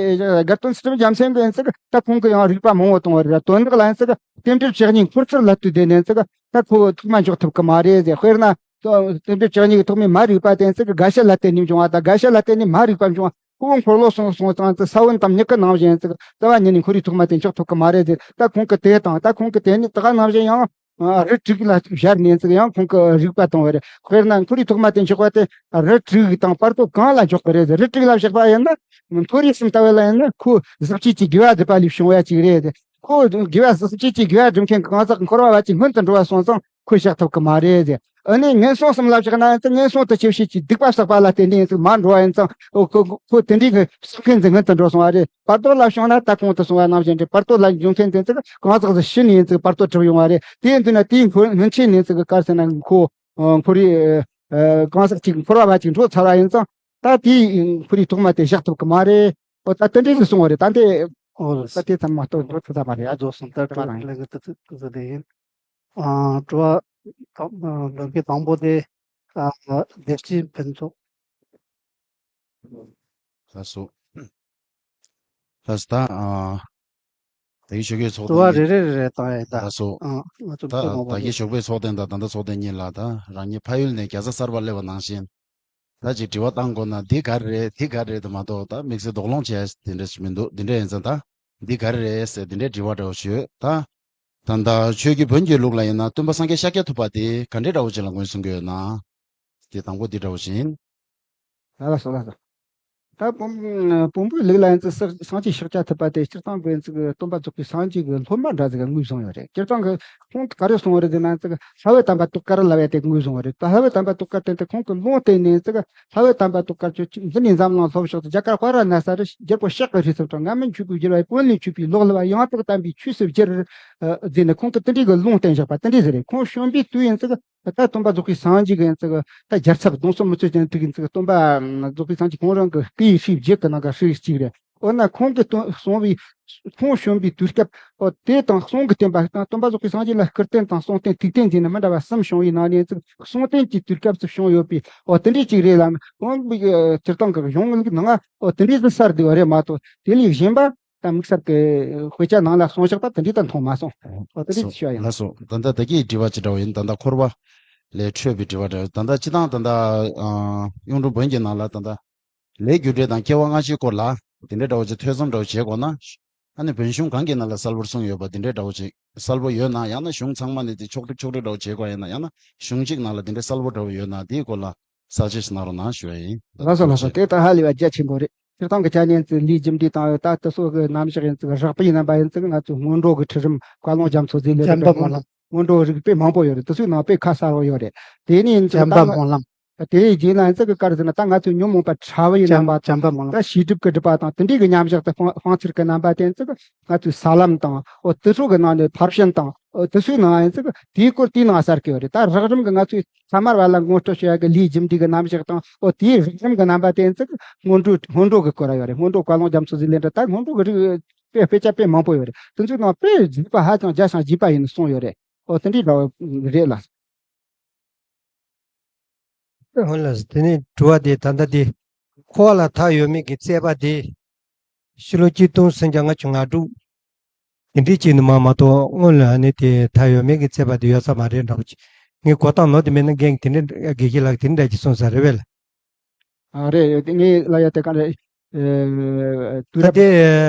དགའ་སྟོན་ཚུལ་ཁྲིམས་རྒྱལ་མཚན་གྱིས་ཡིན་ཙི་ག་ད་ཁོང་གིས་ཡང་རིགས་པ་མང་བོ་གཏོང་བ་རེད། དོན་དག་ལ་ཡིན་ཙི་ག་རྟེན་འབྲེལ་བཅུ་གཉིས་འཁོར་ཚུལ་ལ་ལྟོས་ཏེ་ནས་ཡིན་ཙི་ག་ད་ཁོ་ཐོག་མ་འཇོག་ཐུབ་ཀྱི་མ་རེད་ཟེར། དཔེར་ན། རྟེན་འབྲེལ་བཅུ་གཉིས་ཀྱི་ཐོག་མའི་མ་རིག་པ་དེ་ཡིན་ཙི་ག་དགའ་བྱ་ལ་བརྟེན་ནས་འབྱུང་བ་དང་། དགའ་བྱ་ལ་བརྟེན་ནས་མ་རིག་པ་འབྱུང་བ། ཁོ་བོ་འཁོར་ལོ་སོང་སོང་ཙང་ཙི་ས་བོན་དང་མྱུ་གུ་ནང་བཞིན་ཡིན་ཙི་ག་རྩ་བ་ཉིད་ནས་འཁོར་བའི་ཐོག་མ་དེ་འཇོག་ཐུབ་ཀྱི་མ་རེད་ཟེར། ད་ཁོང་གིས་དེ་དང་ད་ཁོང་གིས་དེ་ནི་ད་ག་ནང་བཞིན་ཡང་རིགས་དྲུག་ལ་སྦྱར་ནས་ཡིན་ཙི་ག་ཡང་ཁོང་གིས་རིགས་པ་གཏོང་བ་རེད། དཔེར་ན་འཁོར་བའི་ཐོག་མ་དེ་འཇོག་པ་དེ་རིགས་དྲུག་དང་བར་དོ་གང་ལ་འཇོག་གི་རེད་ཟེར། རིགས་དྲུག་ལ་བཞག་པ་ཡིན་ན། མཐོ་རིས་གསུམ་ལྟ་བུ་ལ་ཡིན་ན་ཁོ་གཟུགས་བྱད་ཀྱི་དགེ་བ་སྒྲུབ་པ་ལས་བྱུང་བ་ཅིག་རེད། ཁོ་དགེ་བ་གཟུགས་བྱད་ཀྱི་དགེ་བ་སྒྲུབ་མཁན་གང་ཟག་འཁོར་བ་བ་ཅིག་སྔོན་དུ་འགྲོ་བ་སོང་ཙང་ཁོ་བཞག་ཐུབ་ཀྱི་མ་རེད་ཟེར། ཨ་ནི་ངན་སོང་གསུམ་ལ་བཞག་ན་ཡང་ཚེ་ངན་སོང་དུ་སྐྱེ་བྱེད་ཀྱི་སྡིག་པ་བསགས་པ་ལ་བརྟེན་ནས་ཡང་ཚེ་མར་འགྲོ་བ་ཡིན་ཙང་ཨོ་ཁོ་ཁོ་དེ་འདྲའི་གི་བསམ་མཁན་འཛིན་མཁན་དུ་འགྲོ་སོང་བ་རེད། བར་དོ་ལ་བྱུང་ན་ད་གོང་དུ་སོང་བ་ནང་བཞིན་རེད། བར་དོ་ལ་འབྱུང་མཁན་དེ་ཚེ་གང་ཟག་ཚེ་ཤི་ནས་ཡིན་ཚེ་བར་དོ་གྲུབ་ཡོང་བ་རེད། དེ་ཡིན་དུས་ན་དེའི་འཁོར་སྔོན་ཆད་ནས་ཚེ་གི་གར་ཟེར་ན་འཁོར་འཁོར་རེ་གང་ཟག་ཅིག་འཁོར་བ་བ་ཅིག་འགྲོ་ཚར་བ་ཡིན་ཙང་ད་དེའི་འཁོར་རེ་ཐོག་མ་དེ་བཞག་ཐུབ་གི་མ་རེད། ཨོ་ད་དེ་འདྲའི་གི་སོང་བ་རེད། ད་འདི་ཨོ་ད་དེ་ཙམ་མ་གཏོགས་འགྲོ་ཐུབ་ད་མ་རེད། ཡ་རྫོགས་སོང་། ད་དྲི་བ་ལེན་གི་དུ་ཚོད་དུ་ཚོད་དེ་ཡིན། ཨ་དྲི་བ་དང་ལོ་རྒྱུས་དང་པོ་དེ་ཨ་བདེ་སྐྱིད་ཕུན་ཚོགས། ལགས་སོ། ལགས་སོ། ད་ཨ་ད་གི་ཞོགས་པའི་ཚོགས་དྲི་བ་ཐེངས་རེ་རེ་རེ་རེ་བཏང་ཡ་ད། ལགས་སོ། ཨ་ང་ཚོ་ད་ཐོག་མ་ད་གི་ཞོགས་པའི་ཚོགས་ཐེངས་དང་ད་ལྟ་ཚོགས་ཐེངས་གཉིས་ལ་ད་རང་ཉིད་ཕ་ཡུལ་ནས་རྒྱལ་ས་གསར་པར་སླེབས་པ་ནང་བཞིན། ད་ཅིག་དྲི་བ་བཏང་དགོས་ན་འདི་ག་རེ་རེད་འདི་ག་རེ་རེད་དུ་མ་གཏོགས་ད་དམིགས་བསལ་དོགས་སློང་བྱས་དེ་འདྲ་ཞིག་མི་འདུག་འདི་འདྲ་ཡིན་ཙང་ད་འདི་ག་རེ་རེད་ཟེར་འདི་འདྲའི་དྲི་བ་འདྲ་བོ་ཞིག་ཡོད་ད། ད་ལྟ་ཆོས་ཀྱི་བོན་གྱི་ལུགས་ལ་ཡིན་ན་སྟོན་པ་སངས་རྒྱས་ཤཱཀྱ་ཐུབ་པ་དེ་ག་འདྲའི་འདྲ་བོ་ཅིག་ལ་ངོས་བཟུང་གི་ཡོད་ན། དེ་དང་པོ་འདི་འདྲ་བོ་ཞིག་ཡིན། ལགས་སོ་ལགས་སོ། ད་བོན་བོན་པོའི་ལུགས་ལ་ཡིན་ཙང་སངས་རྒྱས་ཤཱཀྱ་ཐུབ་པ་དེ་སྤྱིར་བཏང་གི་ཡིན་ཙང་སྟོན་པ་རྫོགས་པའི་སངས་རྒྱས་ཀྱི་སློབ་མ་འདྲ་ཟིག་ངོས་བཟུང་ཡོད་རེད། སྤྱིར་བཏང་གི་ཁོང་གིས་ག་རེ་གསུངས་པ་རེད་ཟེར་ན་ཙང་ལྷ་བུ་དམ་པ་ཏོག་དཀར་ལབ་ཡ་དེ་ངོས་བཟུང་བ་རེད། ད་ལྷ་བུ་དམ་པ་ཏོག་དཀར་དེ་དེ་ཁོང་གི་ལུང་བསྟན་ནས་ཙང་ལྷ་བུ་དམ་པ་ཏོག་དཀར་ཁྱོད་འདི་ནས་འཛམ་གླིང་ལྷོ་ཕྱོགས་སུ་རྒྱ་གར་དཔའ་ར་ན་ས་རུ་རྒྱལ་པོ་གཤེགས་པའི་རིས་སུ་གྲངས་ང་མི་འཆུག་པའི་རྒྱལ་བའི་དཔོན་ལས་འཆུག་པའི་ལོག་ལ་བ་ཡང་དག་དམ་པའི་ཆོས་སུ་གྱུར། ཟེར་ནས་ཁོང་གིས་དེ་འདྲའི་གི་ལུང་བསྟན་བཞག་པ་དེ་འདྲའི་ཟིག་རེད། ཁོང་བྱོན་པའི་དུས་ཡིན་ཙང་ད་སྟོན་པ་རྫོགས་པའི་སངས་རྒྱས་ཀྱི་ཡིན་ཙང་ད་རྒྱལ་ཚབ་གདུང་སེམས་མི་ཚོགས་ཅན་དུ་ཡིན་ཙང་སྟོན་པ་རྫོགས་པའི་སངས་རྒྱས་ཁོང་རང་གི་སྐུའི་ཧྲིལ་བརྒྱད་ཀྱི་ནང་གི་ཧྲིལ་གཅིག་རེད། འོ་ན་ཁོང་གིས་སྟོན་གསུངས་པའི་ཁོང་བྱོན་པའི་དུས་སྐབས་འོ་དེ་དང་གསུང་གི་བསྟན་པ་དང་སྟོན་པ་རྫོགས་པའི་སངས་རྒྱས་ལ་སྐུར་བསྟན་དང་གསུང་བསྟན་ཐུགས་བསྟན་ཟེར་ནས་མི་འདྲ་བ་གསུམ་བྱུང་བའི་ནང་ནས་ཙང་གསུང་བསྟན་གྱི་དུས་སྐབས་སུ་བྱུང་ཡོད་པའི་འོ་དེ་འདྲའི་གཅིག་རེད་ལ། འོ་སྤྱིར་བཏང་གི་གཞུང་ལུགས་ནང་འོ་དེ་འདྲའི་ཟིག་གསལ་འདུག་བ་རེད་མ་གཏོགས་དེ་ལས་གཞན་པ་ད་དམིགས་བསལ་གྱི་དཔེ་ཆ་ནང་ལ་གསུངས་བཞག་པ་དེ་འདྲའི་ད་མཐོང་མ་སོང་། འོ་དེ་འདྲའི་ཞུ་བ་ཡིན། ལགས་སོ། ད་ལྟ་ད་གིན་དྲི་བ་ཅི་འདྲ་བ་ཡིན། ད་ལྟ་འཁོར་བ་ལས་འཕྲོས་པའི་དྲི་བ་འདྲ་ད་ལྟ་སྤྱིར་བཏང་ད་ལྟ་གཡུང་དྲུང་བོན་གྱི་ནང་ལ་ད་ལྟ་ལས་རྒྱུ་འབྲས་དང་སྐྱེ་བ་སྔ་ཕྱིའི་སྐོར་ལ་དེ་འདྲའི་འདྲ་བོ་ཅིག་ཐོས་བསམ་འདྲ་བོ་བྱེད་དགོས་ན། ཨ་ནི་བོན་གཞུང་གང་གི་ནང་ལ་གསལ་པོར་གསུངས་ཡོད་པ་དེ་འདྲའི་འདྲ་བོ་ཅིག་གསལ་པོ་ཡོད་ན། ཡང་ན་གཞུང་ཚང་མ་ནས་དེ་ཕྱོགས་སྒྲིག་ཕྱོགས་སྒྲིག་འདྲ་བོ་བྱེད་དགོས་ཡིན་ན། ཡང་ན་གཞུང་གཅིག་ནང་ལ་དེ་འདྲའི་གསལ་པོ་འདྲ་བོ་ཡོད་ན་དེའི་སྐོར་ལ་གསལ་བཤད་ཞིག་གནང་རོགས་གནང་ཞུ་བ་ཡིན། ལགས་སོ་ལགས་སོ། དེ་ད་ཧ་ལས་པ་རྒྱ་ཆེན་པོ་རེད། སྤྱིར་བཏང་གི་ཆ་ནས་ཚིག་ལས་རྒྱུ་འབྲས་དང་ད་དེ་ཚོ་གི་རྣམ་གཞག་ཡིན་ཚིག་རགས་པའི་རྣམ་པ་ཡིན་ཚིག་ང་ཚོའི་སྔོན་འགྲོ་གི་ཁྲིད་རིམ་བཀའ་ལུང་རྒྱ་མཚོ་རྩིས་ལས་བྱམས་པ་སྨོན་ལམ། སྔོན་འགྲོ་རིགས་དཔེ་མང་པོ་ཡོད་རེད། དེ་ཚོའི་ནང་དཔེ་ཁ་གསལ་པོ་ཡོད་རེད། དེ་ནས་ཡིན་ཚིག་བྱམས་པ་ད་སྨོན་ལམ། དེའི་རྗེས་ལ་ཡིན་ཚིག་གི་བཀར་ཟེར་ན་ད་ང་ཚོའི་ཉོན་མོངས་པ་ཕྲ་བའི་རྣམ་པ་དང་བྱམས་པ་སྨོན་ལམ། ད་བྱས་སྒྲུབ་ཀྱི་སྒྲུབ་པ་དང་དེ་འདྲའི་གི་མཉམ་བཞག་ཏུ་སྤང་སྤང་ཚུལ་གྱི་རྣམ་པ་དེ་ཡིན་ཚིག་ང་ཚོའི་ས་ལམ་དང་འོ་དེ་ཚོ་གི་ནང་ནས་ཕར་ཕྱིན་དང་འོ་དེ་ཚོའི་ནང་ཡིན་ཚིག་དེའི་སྐོར་དེའི་ནང་གསལ་གི་ཡོད་རེད། ད་རགས་རིམ་གི་ང་ཚོའི་ཐ་མལ་པ་ལ་ངོ་སྤྲོད་བྱེད་ཡག་གི་ལས་རྒྱུ་འབྲས་ཀྱི་རྣམ་གཞག་དང་། འོ་དེའི་རགས་རིམ་གྱི་རྣམ་པ་དེ་ཚོ་སྔོན་འགྲོ་སྔོན་འགྲོ་གི་སྐོར་ཡོད་རེད། སྔོན་འགྲོ་བཀའ་ལུང་རྒྱ་མཚོ་རྩིས་ལས་འདྲ་ད་སྔོན་འགྲོ་གི་རིགས་དཔེ་དཔེ་ཆ་དཔེ་མང་པོ་ཡོད་རེད། དེ་ཚོའི་ནང་དཔེ་མཛེས་པ་ཧ་ཅང་རྒྱ་ཞིང་རྒྱས་པ་ཡིན་གསུངས་ཡོད་རེད། འོ་དེ་འདྲའི་འདྲ་བ་རེད་ལ། འོ་ལ་དེ་ནས་དྲི་བ་དེ་ད་ལྟ་དེ་འཁོར་བ་ལ་མཐའ་ཡོད་མེད་ཀྱི་རྩོད་པ་དེ་ཕྱི་ལོ་ཆིག་སྟོང་སུམ་བརྒྱ་ལྔ་བཅུ་ང་དྲུག་དེ་འདྲའི་ཅིག་ནི་མ་མ་གཏོགས་སྔོན་ལ་ཨ་ནི་དེ་མཐའ་ཡོད་མེད་ཀྱི་རྩོད་པ་དེ་ཡོད་ས་མ་རེད་འདྲ་བོ་ཅིག་ངས་གོ་སྟངས་ནོར་དེ་མེད་ན་རྒན་དེ་འདྲ་དགེ་བཤེས་ལགས་དེ་འདྲ་ཅིག་གསུངས་ས་རེད་བས་ལ། ཨ་རེད་ཡོད་དེ་ངས་ལབ་ཡ་དེ་ག་རེ། ཨེ་དུས་ད་རབས་དེ་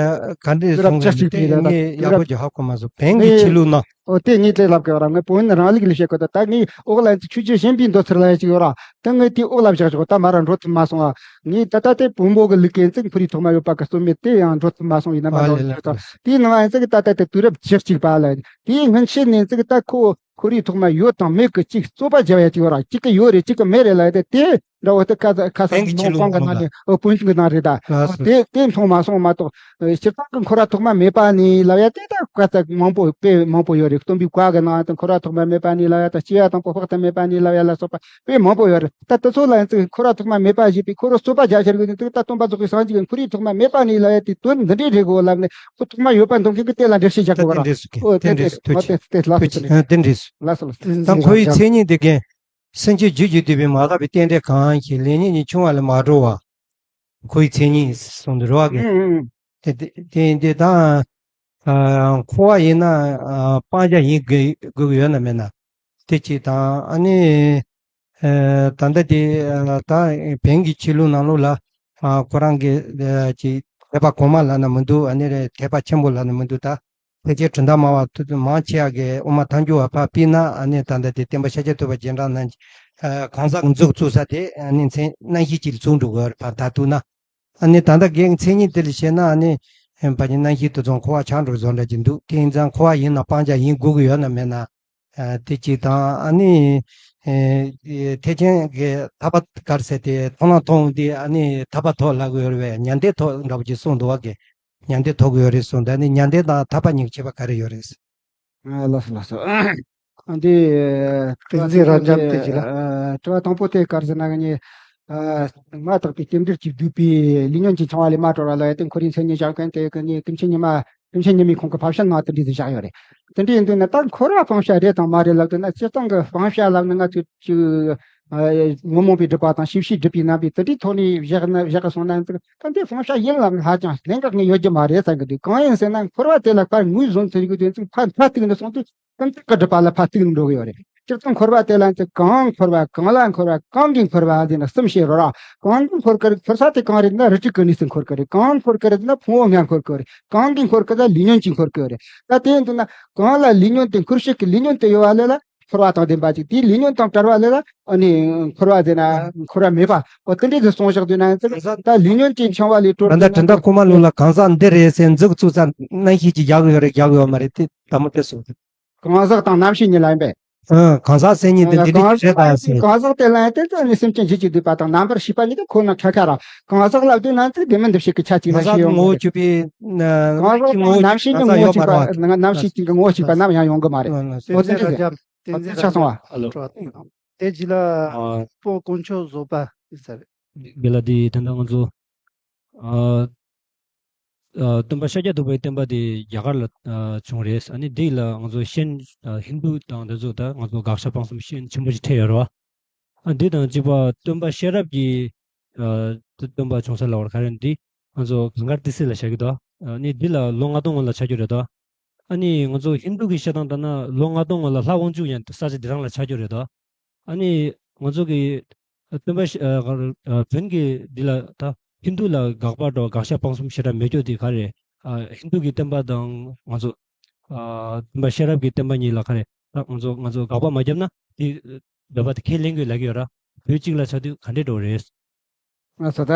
ག་འདྲས་དུས་རབས་གསུངས་བཅུ་གཅིག་པའི་ཡིན་ལ་ད་ངས་དུས་ཡག་པོ་རབས་ཅིག་ཧ་གོ་མ་སོང་། བོན་གྱི་ངས་ཆོས་ལུགས་ནང་། ཨོ་དེ་ངས་དེ་ལབ་དགོས་ར། ངས་བོན་རང་ལུགས་ལ་བཤད་དགོས་ད། ད་ངས་འོག་ལ་ཡིན་ཚེ་ཆོས་རྗེ་གཞན་པའི་མདོ་ཚུལ་ལ་ཡ་ཅིག་ཡོད་ར། ད་ངས་དེའི་འོག་ལ་བཞག་ཆོག་ད་མ་ར་འགྲོ་ཐུབ་མ་སོང་ཨ། ངས་ད་ལྟ་དེ་བོན་པོ་གི་ལུགས་ཀྱི་ཡིན་ཚེ་ཁོ་རའི་ཐོག་མ་ཡོད་པ་གི་རྩོད་མེད་དེ་ཡང་འགྲོ་ཐུབ་མ་སོང་ཡིན་ན་མ་ཨ་འགྲོ་ལེ་ལེ་ཐུབ་ད། དེའི་ནང་ཡིན་ཚེ་གི་ད་ལྟ་དེ་དུས་རབས་བཅུ་གཅིག་པ་ལ་དེའི་སྔོན་ཆད་ནས་ཡིན་ཚེ་གི་ད་ཁོ་ཁོ་རའི་ཐོག་མ་ཡོད་དང་མེད་ཀྱི་གཅིག་རྩོད་པ་རྒྱག་ཡ་ཅིག་ཡོད་ར། གཅིག་གི་ཡོད་རེད་གཅིག་གི་མེད་རེད་ལ་ཡ་དེ་དེ་འདྲ་བོ་དེ་ཁ་ཁ་ས་བོན་གྱི་ཆོས་ལུགས་ནང་ལོགས་ཁང་གི་ནང་ནས་ཨོ་བོན་གྱི་ནང་རེད་ད། ལགས་སོ། དེ་དེ་མཐོང་མ་སོང་མ་གཏོགས་སྤྱིར་བཏང་གི་འཁོར་བ་ཐོག་མ་མེད་པ་ནས་ལབ་ཡ་དེ་ད་བཀའ་ད་མང་པོ་དཔེ་མང་པོ་ཡོད་རེད། སྟོན་པའི་བཀའ་གི་ནང་དུ་འཁོར་བ་ཐོག་མ་མེད་པ་ནས་ལབ་ཡ་ད། སྐྱེ་བ་དང་པོ་དཔག་ཏུ་མེད་པ་ནས་ལབ་ཡ་ལ་སོགས་པ་དཔེ་མང་པོ་ཡོད་རེད། ད་དེ་ཚོ་ལ་ཡང་ཚིག་འཁོར་བ་ཐོག་མ་མེད་པ་ཞེས་པའི་འཁོར་བ་རྩོད་པ་རྒྱག་ཤར་གི་ནི་དེ་ད་སྟོན་པ་རྫོགས་པའི་སངས་རྒྱས་ཀྱི་འཁོར་བའི་ཐོག་མ་མེད་པ་ནས་ལབ་ཡ་དེ་དོན་འདི་འདྲའི་རེད་གོ་ལབ་ནས་ཁོ་ཐོག་མ་ཡོད་པ་འདོད་མཁན་གྱི་དེ་ལ་འགྲེལ་བཤད་རྒྱག་དགོས་ར། ད་དེ་འདྲས་སུ་ཨོ་དེ་དེ་འདྲས་སུ་ཐུགས་རྗེ་ཆེ། ཨ་དེ་འདྲས་སུ། ལགས་སོ་ལགས་སོ། ད་ཁོ་ཡི་མཚན་ཉིད་དེ་གན། སེམས་ཅན་རྒྱུད་ཀྱི་བསྡུས་པའི་མ་འགགས་པའི་རྟེན་འབྲེལ་གང་ཞིག་ལེགས་ཉེས་ཉིད་ཆུང་བ་ལས་མ་གྲོལ་བ། ཁོ་ཡི་མཚན་ཉིད་གསུངས་འདུག་རེད་བ་གི། ཨུ་ཨུ་ཨུ། དེ་དེ་དེ་དེ་དང་། ཨ་འཁོར་བ་ཡིན་ན་ཨ་སྤང་བྱ་ཡིན་དགོས་དགོས་ཀྱི་ཡོད་ན་མེད་ན། དེ་གཅིག་དང་ཨ་ནི། ཨ་ད་ལྟ་དེ་ཨ་ད་བོན་གྱི་ཆོས་ལུགས་ནང་ལོགས་ལ་ཨ་ཁོ་རང་གི་ཨ་ཅིག་དད་པ་གོང་མ་ལབ་ན་མི་འདུག་ཨ་ནི་རེད་དད་པ་ཆེན་པོ་ལབ་ན་མི་འདུག་ད། ཕལ་ཆེར་གྲུབ་མཐའ་སྨྲ་བ་ཐུབ་ཐུབ་མང་ཆེ་བ་གི་དབུ་མ་ཐལ་འགྱུར་བ་ཕར་ཕུད་ན་ཨ་ནི་ད་ལྟ་དེ་སྟོན་པ་ཤཱཀྱ་ཐུབ་པ་རྗེས་འབྲང་རྣམས་ཀྱི་གང་ཟག་གི་མཛུབ་བཙུགས་ས་དེ་ཨ་ནི་མཚན་རྣམ་བཞི་གཅིག་ལ་བཙུགས་འགྲོ་དགོས་པར་ད་ཐུག་ན། ཨ་ནི་ད་ལྟ་རྒན་མཚན་ཉིད་དེ་ལ་བཤད་ན་ཨ་ནི་ཕ་ཉིན་རྣམ་བཞི་དེ་ཚོ་འཁོར་བ་ཆགས་འགྲོ་བཟོ་འདྲ་ཅིག་འདུག་དེ་ཡིན་ཙང་འཁོར་བ་ཡིན་ན་སྤང་བྱ་ཡིན་དགོས་ཀྱི་ཡོད་ན་མེད་ན། ཨ་དེ་གཅིག་དང་ཨ་ནི། ཨེ། ཐེག་ཆེན་གྱི་ཐར་པ་ག་རེ་ཟེར་དེ་མཐོང་ལམ་མཐོང་འོང་དུས་ཨ་ནི་ཐར་པ་ཐོབ་ལབ་ཀྱི་ཡོད་རེད་པས། ཉན་ཐོས་ཐོབ་འདྲ་པོ་ཅིག་གསུངས་འདུག་པ་གི། ཉན་ཐོས་ཐོབ་ཀྱི་ཡོད་རེད་གསུངས། ད་ནི་ཉན་ཐོས་དང་ཐར་པ་གཉིས་ཀྱི་ཁྱད་པར་ག་རེ་ཡོད་རེད། ཨ། ལགས་སོ་ལགས་སོ། ཨ། འདི་ཏིང་འཛིན་རབ་འབྱམས་དེ་ཅི་ལ། ཨ། དྲི་བ་དང་པོ་དེ་ག་རེ་ཟེར་ན་གི་ནི། ཨ། མ་དག་པའི་རྟེན་འབྲེལ་གྱིས་བསྡུས་པའི་ལས་ཉོན་གྱིས་འཆིང་བ་ལས་མ་གྲོལ་བ་ལ་ཡ་དེ་འཁོར་བའི་མཚན་ཉིད་བཞག་མཁན་དེ་གི་ནི་ཀུན་མཁྱེན་ཉི་མ། ཀུན་མཁྱེན་ཉི་མའི་ཁོང་གི་ཕབ་བཤད་ནང་དེ་འདྲ་ཞིག་བཞག་ཡོད་རེད། དེ་འདྲ་ཡིན་དུས་ན་ད་འཁོར་བ་སྤང་བྱ་རེད་དང་མ་རེད་ལབ་དུས་ན། སྤྱིར་བཏང་གི་སྤང་བྱ་ལབ་ན་ང་ཚོས་ཅིག་ཨ། ཉོན་མོངས་པའི་སྒྲིབ་པ་དང་ཤེས་བྱའི་སྒྲིབ་པའི་རྣམ་པའི་དེ་འདྲའི་ཐོག་ནས་བཞག་ན། བཞག་གི་སོང་ན་ད་འདི་སྤང་བྱ་ཡིན་ལབ་ན་ཧ་ཅང་གནད་འགག་ངེས་ཡོད་རྒྱུ་མ་རེད་བསམ་གི་འདུག་གང་ཡིན་ཟེར་ན་འཁོར་བ་དེ་ལ་ཕར་ངོས་བཟུང་ཚུལ་གྱི་དོན་ཚིག་ཕར་ཕར་གཏུག་ནས་སོང་དུས། ཀུན་བཏགས་ཀྱི་སྒྲིབ་པ་ལ་ཕར་གཏུག་འགྲོ་གི་ཡོད་རེད། སྤྱིར་བཏང་འཁོར་བ་དེ་ལ་ཚེ་གང་འཁོར་བ། གང་ལ་འཁོར་བ། གང་གིས་འཁོར་བ་ཟེར་ན་གསུམ་བཤད་རོགས་ར། གང་གིས་འཁོར་གི་རེད། འཁོར་ས་དེ་གང་རེད་ན་རིགས་དྲུག་གི་གནས་སུ་འཁོར་གི་རེད། གང་འཁོར་གི་རེད་ན་ཕུང་པོ་ལྔ་འཁོར་གི་རེད། གང་གིས་འཁོར་གི་ད་ལས་ཉོན་གྱིས་འཁོར་གི་རེད། ད་དེ་ཡིན་དུས་ན་གང་ལ་ལས་ཉོན་དེ་འཁོར་བྱེད་ཀྱི་ལས་ཉོན་དེ་ཡོད་པ་ལ་ལ་འཁོར་བ་དང་ལྡན་པ་ཅིག་དེའི་ལས་ཉོན་དང་བྲལ་བ་ལ་ལ་ཨ་ནི་འཁོར་བ་ཟེར་ན་འཁོར་བ་མེད་པ། འོ་དེ་འདྲའི་དེ་གསུངས་བཞག་དུས་ན་ཚེ་ད་ལས་ཉོན་གྱིས་འཆིང་བ་ལས་གྲོལ་ད་ལྟ་དྲན་དང་ཁོ་མ་ལུག་ལ་གང་ཟག་འདི་རེད་ཟེར་མཛུབ་བཙུགས་ཙམ་རྣམ་ཤེས་ཀྱིས་རྒྱག་གི་ཡོད་རེད། རྒྱག་གི་ཡོད་མ་རེད། དེ་ལྟ་མོ་དེ་སོ། གང་ཟག་དང་རྣམ་ཤེས་གཉིས་ལ་ཡིན་པས། ཨ། གང་ཟག་སེམས་ཉིད་འདི་འདི་གང་ཟག་རེད་ད་ཟེར། གང་ཟག་དེ་ལ་ཡང་དེ་ལྟ་ནི་སེམས་ཅན་རྒྱུད་ཀྱི་སྡུད་པ་དང་རྣམ་པར་ཤེས་པ་གཉིས་ཀ་ཁོ་ན་ཁ་ཁ་ར། གང་ཟག་ལབ་དུས་ན་ཚིག་དེ་མིན་འདི་ཞིག་གི་ཆ་གཅིག་ལ་གང་ཟག་ཞིག་ཡོང་གི་ངོ་བོ་རེད། གཅིག་པའི་གང་ཟག་དང་རྣམ་ཤེས་ཀྱི་ངོ་བོ་གཅིག་པ་རྣམ་ཤེས་གཅིག་གི་ངོ་བོ་གཅིག་པ་ནམ་ཡང་ཡོང་གི་མ་རེད། འོ་དེ་འདྲ་ཟེར། ཆ་སོང་བ། ཨ་ལོ། ཆ་སོང་བ། ཨ་ལོ། དེ་རྗེས་ལ་ཨ། སྤོ་དཀོན་མཆོག་བཟོད་པ་ཟེར། དགེ་ལ་དེ་ད་ལྟ་ང་ཚོ་ཨ། ཨ། སྟོན་པ་ཤཱཀྱ་ཐུབ་པའི་བསྟན་པ་དེ་རྒྱ་གར་ལ་ཨ། བྱུང་རེད། ཨ་ནི་འདི་ལ་ང་ཚོ་ཤན་ཨ། ཧིན་རྡུ་དང་དེ་ཚོ་ད་ང་ཚོ་དགག་བྱ་སྤང་གསུམ་ཤན་ཆེན་པོ་ཞིག་འཕྲད་ཡོད་རེད་བ། ཨ། འདི་དང་གཅིག་པ་སྟོན་པ་ཤེས་རབ་ཀྱི་ཨ། སྟོན་པ་བྱུང་ས་ལ་བར་ག་རེ་འདི་ང་ཚོ་གངྒཱ་ཏི་སེ་ལ་བཞག་གི་འདུག་ཨ་ནི་འདི་ལ་ལོ་ལྔ་སྟོང་སྔོན་ལ་ཆགས་རྒྱུ་རེད་དོ། ཨ་ནི་ང་ཚོ་ཧིན་རྡུ་གི་བཤད་སྟངས་ལྟར་ན་ལོ་ལྔ་སྟོང་སྔོན་ལ་ལྷ་དབང་ཕྱུག་ཡང་ས་ཆ་འདི་རང་ལ་ཆགས་རྒྱུ་རེད་དོ། ཨ་ནི་ང་ཚོ་གི་སྟོན་པ་ཤ- ཨ། ཨ། བོན་གྱི་འདི་ལ་ད་ཧིན་རྡུ་ལ་དགག་པ་འགྲོ་དགག་བྱ་སྤང་གསུམ་ཞེ་དྲག་མེད་རྒྱུ་དེ་ག་རེ། ཨ། ཧིན་རྡུ་གི་བསྟན་པ་དང་ང་ཚོ་ཨ། སྟོན་པ་ཤེས་རབ་ཀྱི་བསྟན་པ་གཉིས་ལ་ག་རེ། ད་ང་ཚོ་ང་ཚོ་དགག་པ་མ་བརྒྱབ་ན་དེ་འདོད་པ་དེ་ཁས་ལེན་དགོས་ལབ་ཀྱི་ཡོད་ར། བོད་གཅིག་ལ་ཆགས་དུས་ག་འདྲས་འགྲོ་རེད། ང་ཚོ་ད་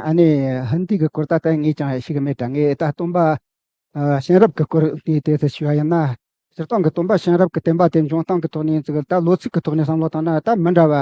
ཨ་ནི་ཧིན་རྡུ་གི་སྐོར་ད་ལྟ་ངས་ཀྱང་ཤེས་གི་མེད་དྲ། ངས་ད་སྟོན་པ་ཨ། ཤེས་རབ་ཀྱི་སྐོར་དེའི་དེ་ཚོ་ཞུ་བ་ཡིན་ན། སྤྱིར་བཏང་གི་སྟོན་པ་ཤེས་རབ་ཀྱི་བསྟན་པ་དེ་འབྱུང་སྟངས་ཀྱི་ཐོག་ནས་ཚིག་ད་ལོ་ཚིགས་ཀྱི་ཐོག་ནས་བསམ་བློ་བཏང་ན་ད་མི་འདྲ་བ་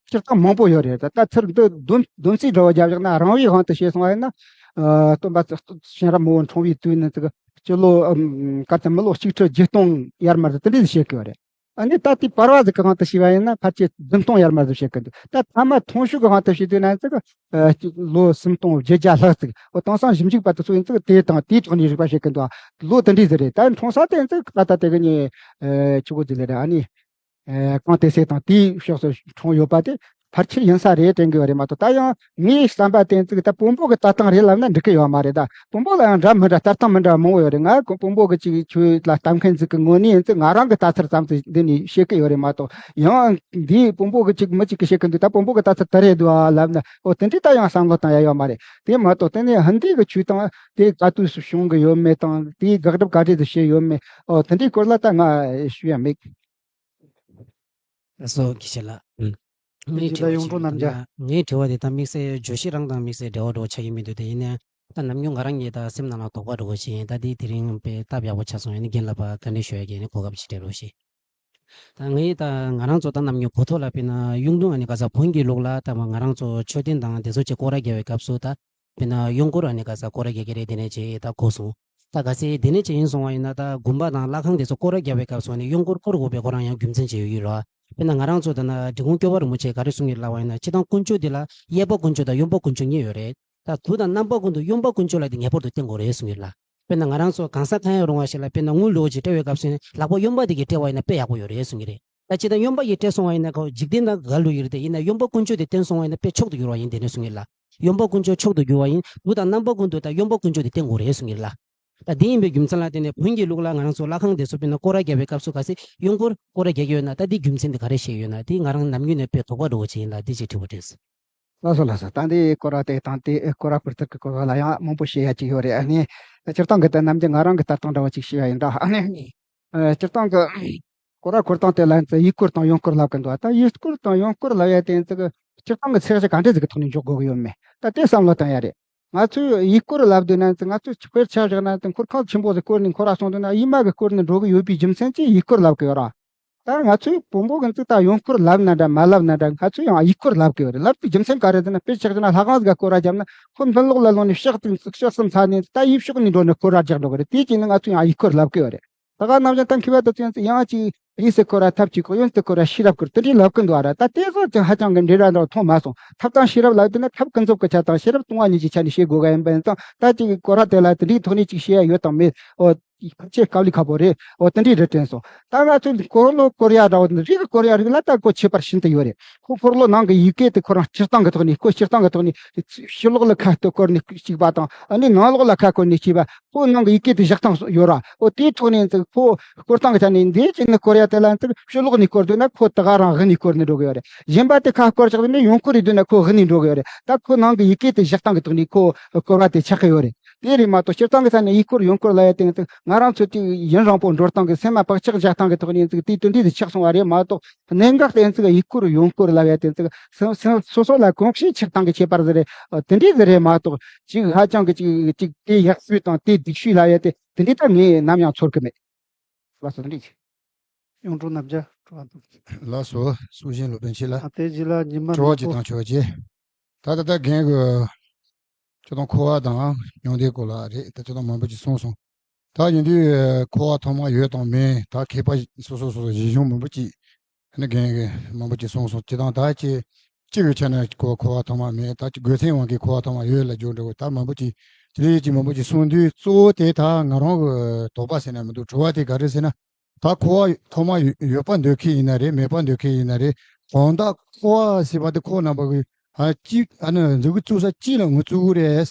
སྤྱིར་བཏང་མང་པོ་ཡོད་རེད། ད་ད་ཚུར་འདི་བསྡོམས་བསྡོམས་རྩིས་འདྲ་བོ་བརྒྱབ་བཞག་ན་རང་བའི་དབང་དུ་བྱས་སོང་བ་ཡིན་ན། ཨ། སྟོན་པ་ཤེས་རབ་མི་བོ་འཁྲུངས་པའི་དུས་ནས་ཚིག་སྤྱི་ལོ་ཨམ། ག་ཚོད་མི་ལོ་གཅིག་ཁྲི་བརྒྱད་སྟོང་ཡར་མར་དུ་དེ་འདྲས་བཤད་ཀྱི་ཡོད་རེད། ཨ་ནི་ད་ལྟའི་བར་བ་ཟིག་གི་དབང་དུ་བྱས་པ་ཡིན་ན་ཕལ་ཆེར་བདུན་སྟོང་ཡར་མར་ཟིག་བཤད་ཀྱི་འདུག་ད་ཐ་མ་ཐུང་ཤོས་ཀྱི་དབང་དུ་བྱས་དུས་ན་ཅིག་ཨ། ལོ་སུམ་སྟོང་བརྒྱད་བརྒྱ་ལྷག་ཙིག་འོ་དེང་སང་ཞིབ་འཇུག་པ་དེ་ཚོ་ཡིན་ཙིག་དེ་དང་དེའི་ཐོག་ནས་རིག་པ་བྱེད་ཀྱི་འདུག་ལོ་དེ་འདྲས་ཟིག་རེད། ད་འཁྲུངས་ས་དེ་ཡིན་ཙིག་ད་ལྟ་དེ་གི་ནི་ཨ། ཆུ་བོ་དེ་ལས་རེད། ཨ་ནི་ཨ། གངས་ཏི་སེ་དང་དེའི་ཕྱོགས་སུ་འཁྲུངས་ཡོད་པ་དེ་ཕལ་ཆེར་ཡིན་ས་རེད་དྲན་གི་ཡོད་རེད་མ་གཏོགས། ད་ཡང་ངའི་བསམ་པ་དེ་ཡིན་ཙིག་ད་བོན་པོ་གི་ལྟ་སྟངས་རེད་ལབ་ན་འགྲིག་གི་ཡོད་མ་རེད། ད་བོན་པོ་ལ་ཡང་འདྲ་མི་འདྲ་ལྟ་སྟངས་མི་འདྲ་མང་བོ་ཡོད་རེད། ང་བོན་པོ་གི་ཅིག་ཆོས་ལ་ལྟ་མཁན་ཟིག་གི་ངོས་ནས་ཡིན་ཙིག་ང་རང་གི་ལྟ་ཚུལ་ཙམ་དུ་འདི་ནས་བཤད་གི་ཡོད་རེད་མ་གཏོགས། ཡང་འདིའི་བོན་པོ་གི་ཅིག་མི་ཅིག་གིས་བཤད་གི་འདུག་ད་བོན་པོ་གི་ལྟ་ཚུལ་དེ་རེད་འདུག་ཨ་ལབ་ན། འོ་དེ་འདྲའི་ད་ཡང་བསམ་བློ་བཏང་ཡ་ཡོད་མ་རེད། དེ་མ་གཏོགས་དེ་ནས་ཧིན་རྡུ་གི་ཆོས་དང་དེ་ག་དུས་སུ་བྱུང་གི་ཡོད་མེད་དང་དེའི་དགག་སྒྲུབ་ག་འདྲས་སུ་བྱས་ཡོད་མེད། འོ་དེ་འདྲའི་སྐོར་ལ་ད་ང་ཞུ་ཡ་མེད། ལགས་སོ། དགེ་བཤེས་ལགས། ཨུ། ངའི་དྲི་བ་ཞིག་ཡོད་ན། ངའི་དྲི་བ་དེ་ད་དམིགས་བསལ་བརྗོད་གཞི་རང་དང་དམིགས་བསལ་འབྲེལ་བ་འདྲ་བོ་ཆགས་ཀྱི་མི་འདུག་དེ་ཡིན་ན་ད་ནམ་རྒྱུན་ང་རང་གིས་ད་སེམས་ནང་ལ་དོགས་པ་འདྲ་བོ་ཞིག་ཡིན། ད་དེ་དེ་རིང་དཔེ་སྟབས་ཡག་པོ་ཆགས་སོང་། ཡིན་ན་རྒན་ལགས་ཕར་བཀའ་འདྲི་ཞུ་ཡ་གི་ཡིན་ན་གོ་སྐབས་ཅིག་སྤྲད་རོགས་ཞེས། ད་ངས་ད་ང་རང་ཚོ་ད་ནམ་རྒྱུན་གོ་ཐོས་ལ་དཔེར་ན་གཡུང་དྲུང་ཨ་ནི་ག་ས་བོན་གྱི་ལུགས་ལ་ད་ང་རང་ཚོ་མཆོད་རྟེན་དང་དེ་ཚོ་ཅིག་སྐོར་ར་རྒྱག་པའི་སྐབས་སུ་ད། དཔེར་ན་གཡོག་འཁོར་ཨ་ནི་ག་ས་སྐོར་ར་རྒྱག་གི་རེད། དེ་ནས་ཅིག་ད་གོ་སོང་། ད་ག་ཚད་དེ་ནས་ཅིག་ཡིན་སོང་བ་ཡིན་ན་ད་དགོན་པ་དང་ལྷ་ཁང་དེ་ཚོ་སྐོར་ར་རྒྱག་པའི་སྐབས་སུ་ཨ་ནི་གཡོག་འཁོར་བསྐོར་དགོས་པའི་ཁོ་རང་ཡང་རྒྱུ་མཚན་ཅིག་ཡོད་ཀྱི་རེད། དཔེར་ན་ང་རང་ཚོ་ད་ན་འབྲི་གུང་སྐྱོབ་པ་རིན་པོ་ཆེས་ག་རེ་གསུང་གི་ལབ་པ་ཡིན་ན། སྤྱིར་བཏང་དཀོན་མཆོག་འདི་ལ་གཡས་པ་དཀོན་མཆོག་དང་གཡོན་པ་དཀོན་མཆོག་གཉིས་ཡོད་རེད། ད་དུས་དང་རྣམ་པ་ཀུན་ཏུ་གཡོན་པ་དཀོན་མཆོག་ལ་དེ་ངེས་པར་དུ་བརྟེན་དགོས་རེད་གསུང་གི་ལ། དཔེར་ན་ང་རང་ཚོ་གང་ཟག་གང་ཡང་རུང་བ་ཞིག་ལ་དཔེར་ན་དངུལ་ལོ་ཅིག་སྤྲད་པའི་སྐབས་སུ་ལག་པ་གཡོན་པ་དེ་གིས་སྤྲད་པ་ཡིན་ན་དཔེ་ཡག་པོ་ཡོད་རེད་གསུང་གི་རེད། ད་ཅི་ལྟར་གཡོན་པ་ཡིས་སྤྲད་སོང་བ་ཡིན་ན་ཁོ་འཇིག་རྟེན་དང་འགལ་ལུགས་ཡོད་རེད། དེ་ཡིན་ན་གཡོན་པ་དཀོན་མཆོག་དེ་བརྟེན་སོང་བ་ཡིན་ན་དཔེ་མཆོག་ཏུ་གྱུར་བ་ཡིན། དེ་ནས་གསུང་གི་ལ། གཡོན་པ་དཀོན་མཆོག་མཆོག་ཏུ་གྱུར་བ་ཡིན། དུས་དང་རྣམ་པ་ཀུན་ཏུ་ད་གཡོན་པ་དཀོན་མཆོག་དེ་བརྟེན་དགོས་རེད་གསུང་གི་ལ། ད་དེ་ཡིན་པའི་རྒྱུ་མཚན་ལ་བརྟེན་ནས་བོན་གྱི་ལུགས་ལ་ང་རང་ཚོ་ལྷ་ཁང་དེ་ཚོ་དཔེར་ན་སྐོར་ར་རྒྱག་པའི་སྐབས་སུ་གལ་སྲིད་གཡོག་འཁོར་སྐོར་ར་རྒྱག་གི་ཡོད་ན་ད་དེའི་རྒྱུ་མཚན་དེ་ག་རེ་བཤད་ཡོད་ན། དེ་ང་རང་ནམ་རྒྱུན་ནས་དཔེ་དོགས་པ་འདྲ་བོ་ཅིག་ཡིན་ལ། དེ་ཅིག་དྲི་བ་དྲིས། ལགས་སོ་ལགས་སོ། ད་འདི་སྐོར་ར་དེ་དང་དེ་སྐོར་ར་བསྐོར་ཐབས་ཀྱི་སྐོར་བ་ལ་ཡང་མང་པོ་བཤད་ཡ་ཅིག་ཡོད་རེད། ཨ་ནི་སྤྱིར་བཏང་གི་ད་ནམ་རྒྱུན་ང་རང་གི་ལྟ་སྟངས་འདྲ་བོ་ཅིག་བཤད་ཡ་ཡིན་ད། ཨ་ནི་ཨ། སྤྱིར་བཏང་གི་སྐོར་ར་བསྐོར་སྟངས་དེ་ལ་ཡིན་ཙང་ཡིག་སྐོར་དང་གཡོག་འཁོར་ལབ་གི་འདུག་ད་ཡིག་སྐོར་དང་གཡོག་འཁོར་ལབ་ཡ་དེ་ཡིན་ཙང་གི་སྤྱིར་བཏང་གི་ཚད་གཞི་ག་འདྲས་ཟིག་གི་ཐོག་ནས་འཇོག་དགོས་ཀྱི་ཡོད་མེད་ད་དེ་བསམ་བློ་བཏང་ཡ་རེད། ང་ཚོས་ཡིག་སྐོར་ལབ་དུས་ན་ང་ཚོས་དཔེར་ཆ་བཞག་ན་འཁོར་ཁང་ཆེན་པོ་ཟིག་བསྐོར་ནས་འཁོར་ར་སོང་དུས་ན་གཡུལ་མ་གི་སྐོར་ནས་འགྲོ་གི་ཡོད་པའི་རྒྱུ་མཚན་གྱིས་ཡིག་སྐོར་ལབ་གི་ཡོད་ར། ད་ང་ཚོའི་བོན་པོ་གི་ཚིག་ད་ཡང་སྐོར་ལབ་ན་འདྲ་མ་ལབ་ན་འདྲ། ང་ཚོས་ཡང་ཡིག་སྐོར་ལབ་དགོས་རེད། ལབ་དུས་རྒྱུ་མཚན་ག་རེ་ཟེར་ན། དཔེ་ཆ་བཞག་ན་ལྷ་ཁང་ཟིག་ག་སྐོར་ར་བརྒྱབ་ན་ཁོ་མདུན་ལོགས་ལ་ལོག་ནས་ཕྱག་དང་ཕྱག་གསུམ་འཚལ་ནས། ད་ཡུལ་ཕྱོགས་ནས་འགྲོ་ནས་སྐོར་ར་རྒྱག་འགྲོ་གི་རེད། དེའི་རྐྱེན་ནས་ང་ཚོས་ཡང་ཡིག་སྐོར་ལབ་དགོས་རེད། ད་ག་ནང་བཞིན་ད་མཁས་པ་དེ་ཚོས་ཡང་ཅིག་ཡིན་ཟེར་སྐོར་ར་ཐབས་གཅིག་གོ། ཡིན་ཟེར་སྐོར་ར་ཤེས་རབ་སྐོར་དེ་འདྲའི་ལབ་གི་འདུག་ཨ་ར། ད་དེ་ཚོ་ཅིག་ཧ་ཅང་གི་འབྲེལ་བ་འདྲ་མཐོང་མ་སོང་། ཐབས་དང་ཤེས་རབ་ལབ་དུས་ན་ཐབས་ཀུན་རྫོབ་ཀྱི་ཆ་དང་ཤེས་རབ་སྟོང་པ་ཉིད་ཀྱི་ཆ་ནས་བཤད་དགོས་ག་ཡིན་པ་ཡིན་ཙང་། ད་ཅིག་སྐོར་ར་དེ་ལ་དེ་འདྲའི་ཐོག་ནས་ཅིག་བཤད་ཡ་ཡོད་དང་མེད། ཨོ། ཕལ་ཆེར་དཀའ་ལས་ཁག་པོ་རེད། ཨོ། དེ་འདྲའི་རེད་དྲན་སོང་། ད་ང་ཚོས་འཁོར་ལོ་བསྐོར་ཡ་འདྲ་བོ་དེ་རིགས་བསྐོར་ཡ་རིགས་ལ་ད་གོ་ཁྱད་པར་ཤིན་ཏུ་ཡོད་རེད། ཁོ་འཁོར་ལོ་ནང་གི་ཡི་གེ་དེ་ཁོ་རང་སྤྱིར་བཏང་གི་ཐོག་ནས། ཁོ་སྤྱིར་བཏང་གི་ཐོག་ནས་ཕྱི་ལོགས་ལ་ཁ་བསྐོར་ནས་གཅིག་པ་དང་། ཨ་ནི་ནང་ལོགས་ལ་ཁ་བསྐོར་ནས་གཅིག་པ། ཁོ་ནང་གི་ཡི་གེ་དེ་བཞག་སྟངས་ཡོད་ར། ཨོ། དེའི་ཐོག་ནས་ཚིག་ཁོ་བསྐོར་སྟངས་ཀྱི་ཆ་ནས་འདི་བྱས་ནས་བསྐོར་ཡ་དེ་ལ་ཚིག་ཕྱི་ལོགས་ནས་བསྐོར་འདུག་ན་ཁོ་ད་ག་རང་དབུས་ནས་བསྐོར་ནས་འགྲོ་གི་ཡོད་རེད། གཞན་པ་དེ་ཁ་བསྐོར་ཆགས་ནས་ཡང་བསྐོར་རེ་འདུག་ན་ཁོ་དབུས་ནས་འགྲོ་གི་ཡོད་རེད། ད་ཁོ་ནང་གི་ཡི་གེ་དེ་བཞག་སྟངས་ཀྱི་ཐོག་ནས་ཁོ་བསྐོར་བ་དེ་ཆགས་ཀྱི་ཡོད་རེད། དེ་རེད་མ་གཏོགས་སྤྱིར་བཏང་གི་ས་ནས་ཡིག་སྐོར་ཡང་སྐོར་ལབ་ཡ་དེ་ཚོ་ང་རང་ཚོ་དེ་ཡུན་རིང་པོ་འགྲོ་སྟངས་ཀྱི་སེམས་ལ་བག་ཆགས་བཞག་སྟངས་ཀྱི་ཐོག་ནས་ཚིག་དེ་དོན་འདི་དེ་ཆགས་སོང་བ་རེད་མ་གཏོགས། གནད་འགག་དེ་ཚིག་ཡིག་སྐོར་ཡང་སྐོར་ལབ་ཡ་དེ་ཚིག་སོ་སོ་སོ་ལ་གོམས་གཤིས་ཆགས་སྟངས་ཀྱི་ཁྱད་པར་ཟིག་རེད། དེ་འདྲས་ཟིག་རེད་མ་གཏོགས། ཅིག་ཧ་ཅང་གི་ཅིག་ཅིག་དེ་ཡག་ཤོས་དང་དེ་སྡུག་ཤོས་ལབ་ཡ་དེ་དེ་འདྲས་ད་ངས་ནམ་ཡང་ཚོར་གི་མེད། ལགས་སོ། དེ་འདྲས་ཅིག་གཡུང་དྲུང་རྣམ་རྒྱལ་གྲོགས་པོ། ལགས་སོ། སྲོག་ཤིང་ལོ་པཎ་ཆེན་ལ། ཨ། དེ་རྗེས་ལ་ཉི་མ་དྲི་བ་ནོར་ཅིག་བུ་དང་ཆོག་ཅེས། ད་ད་ལྟ་རྒན་གྱིས་སྤྱིར་བཏང་འཁོར་བ་དང་མྱང་འདས་སྐོར་ལ་རེད། ད་སྤྱིར་བཏང་མང་པོ་ཅིག་གསུངས་སོང་། ད་ཡིན་དུས་འཁོར་བ་ཐོག་མ་ཡོད་དང་མེད། ད་མཁས་པ་སོ་སོ་སོ་སོ་གཞི་གཞུང་མང་པོ་ཅིག་ཨ་ནི་རྒན་གྱིས་མང་པོ་ཅིག་གསུངས་སོང་། སྤྱིར་བཏང་ད་ཅི་སྤྱི་གི་ཆ་ནས་ཁོ་འཁོར་བ་ཐོག་མ་མེད། ད་ཅི་རྒོལ་མཚན་དབང་གིས་འཁོར་བ་ཐོག་མ་ཡོད་ལ་བརྗོད་འགྲོ་གི། ད་མང་པོ་ཅིག་དེ་ཅིག་མང་པོ་ཅིག་གསུངས་དུས། གཙོ་བོ་དེ་ད་ང་རང་གི་དོགས་པ་ཟེར་ན་མི་འདུག་དྲི་བ་དེ་ག་རེ་ཟེར་ན། ད་འཁོར་བ་ཐོག་མ་ཡོད་པ་འདོད་མཁན་ཡིན་ན་རེད། མེད་པ་འདོད་མཁན་ཡིན་ན་རེད། གང་ལྟར་འཁོར་བ་ཟེར་བ་དེ་ཁོ་རྣམ་པ་གི་ཨ་གཅིག་ཨ་ནི་མཛུབ་གུ་བཙུགས་ས་གཅིག་ལ་ངོས་བཙུགས་གི་རེད།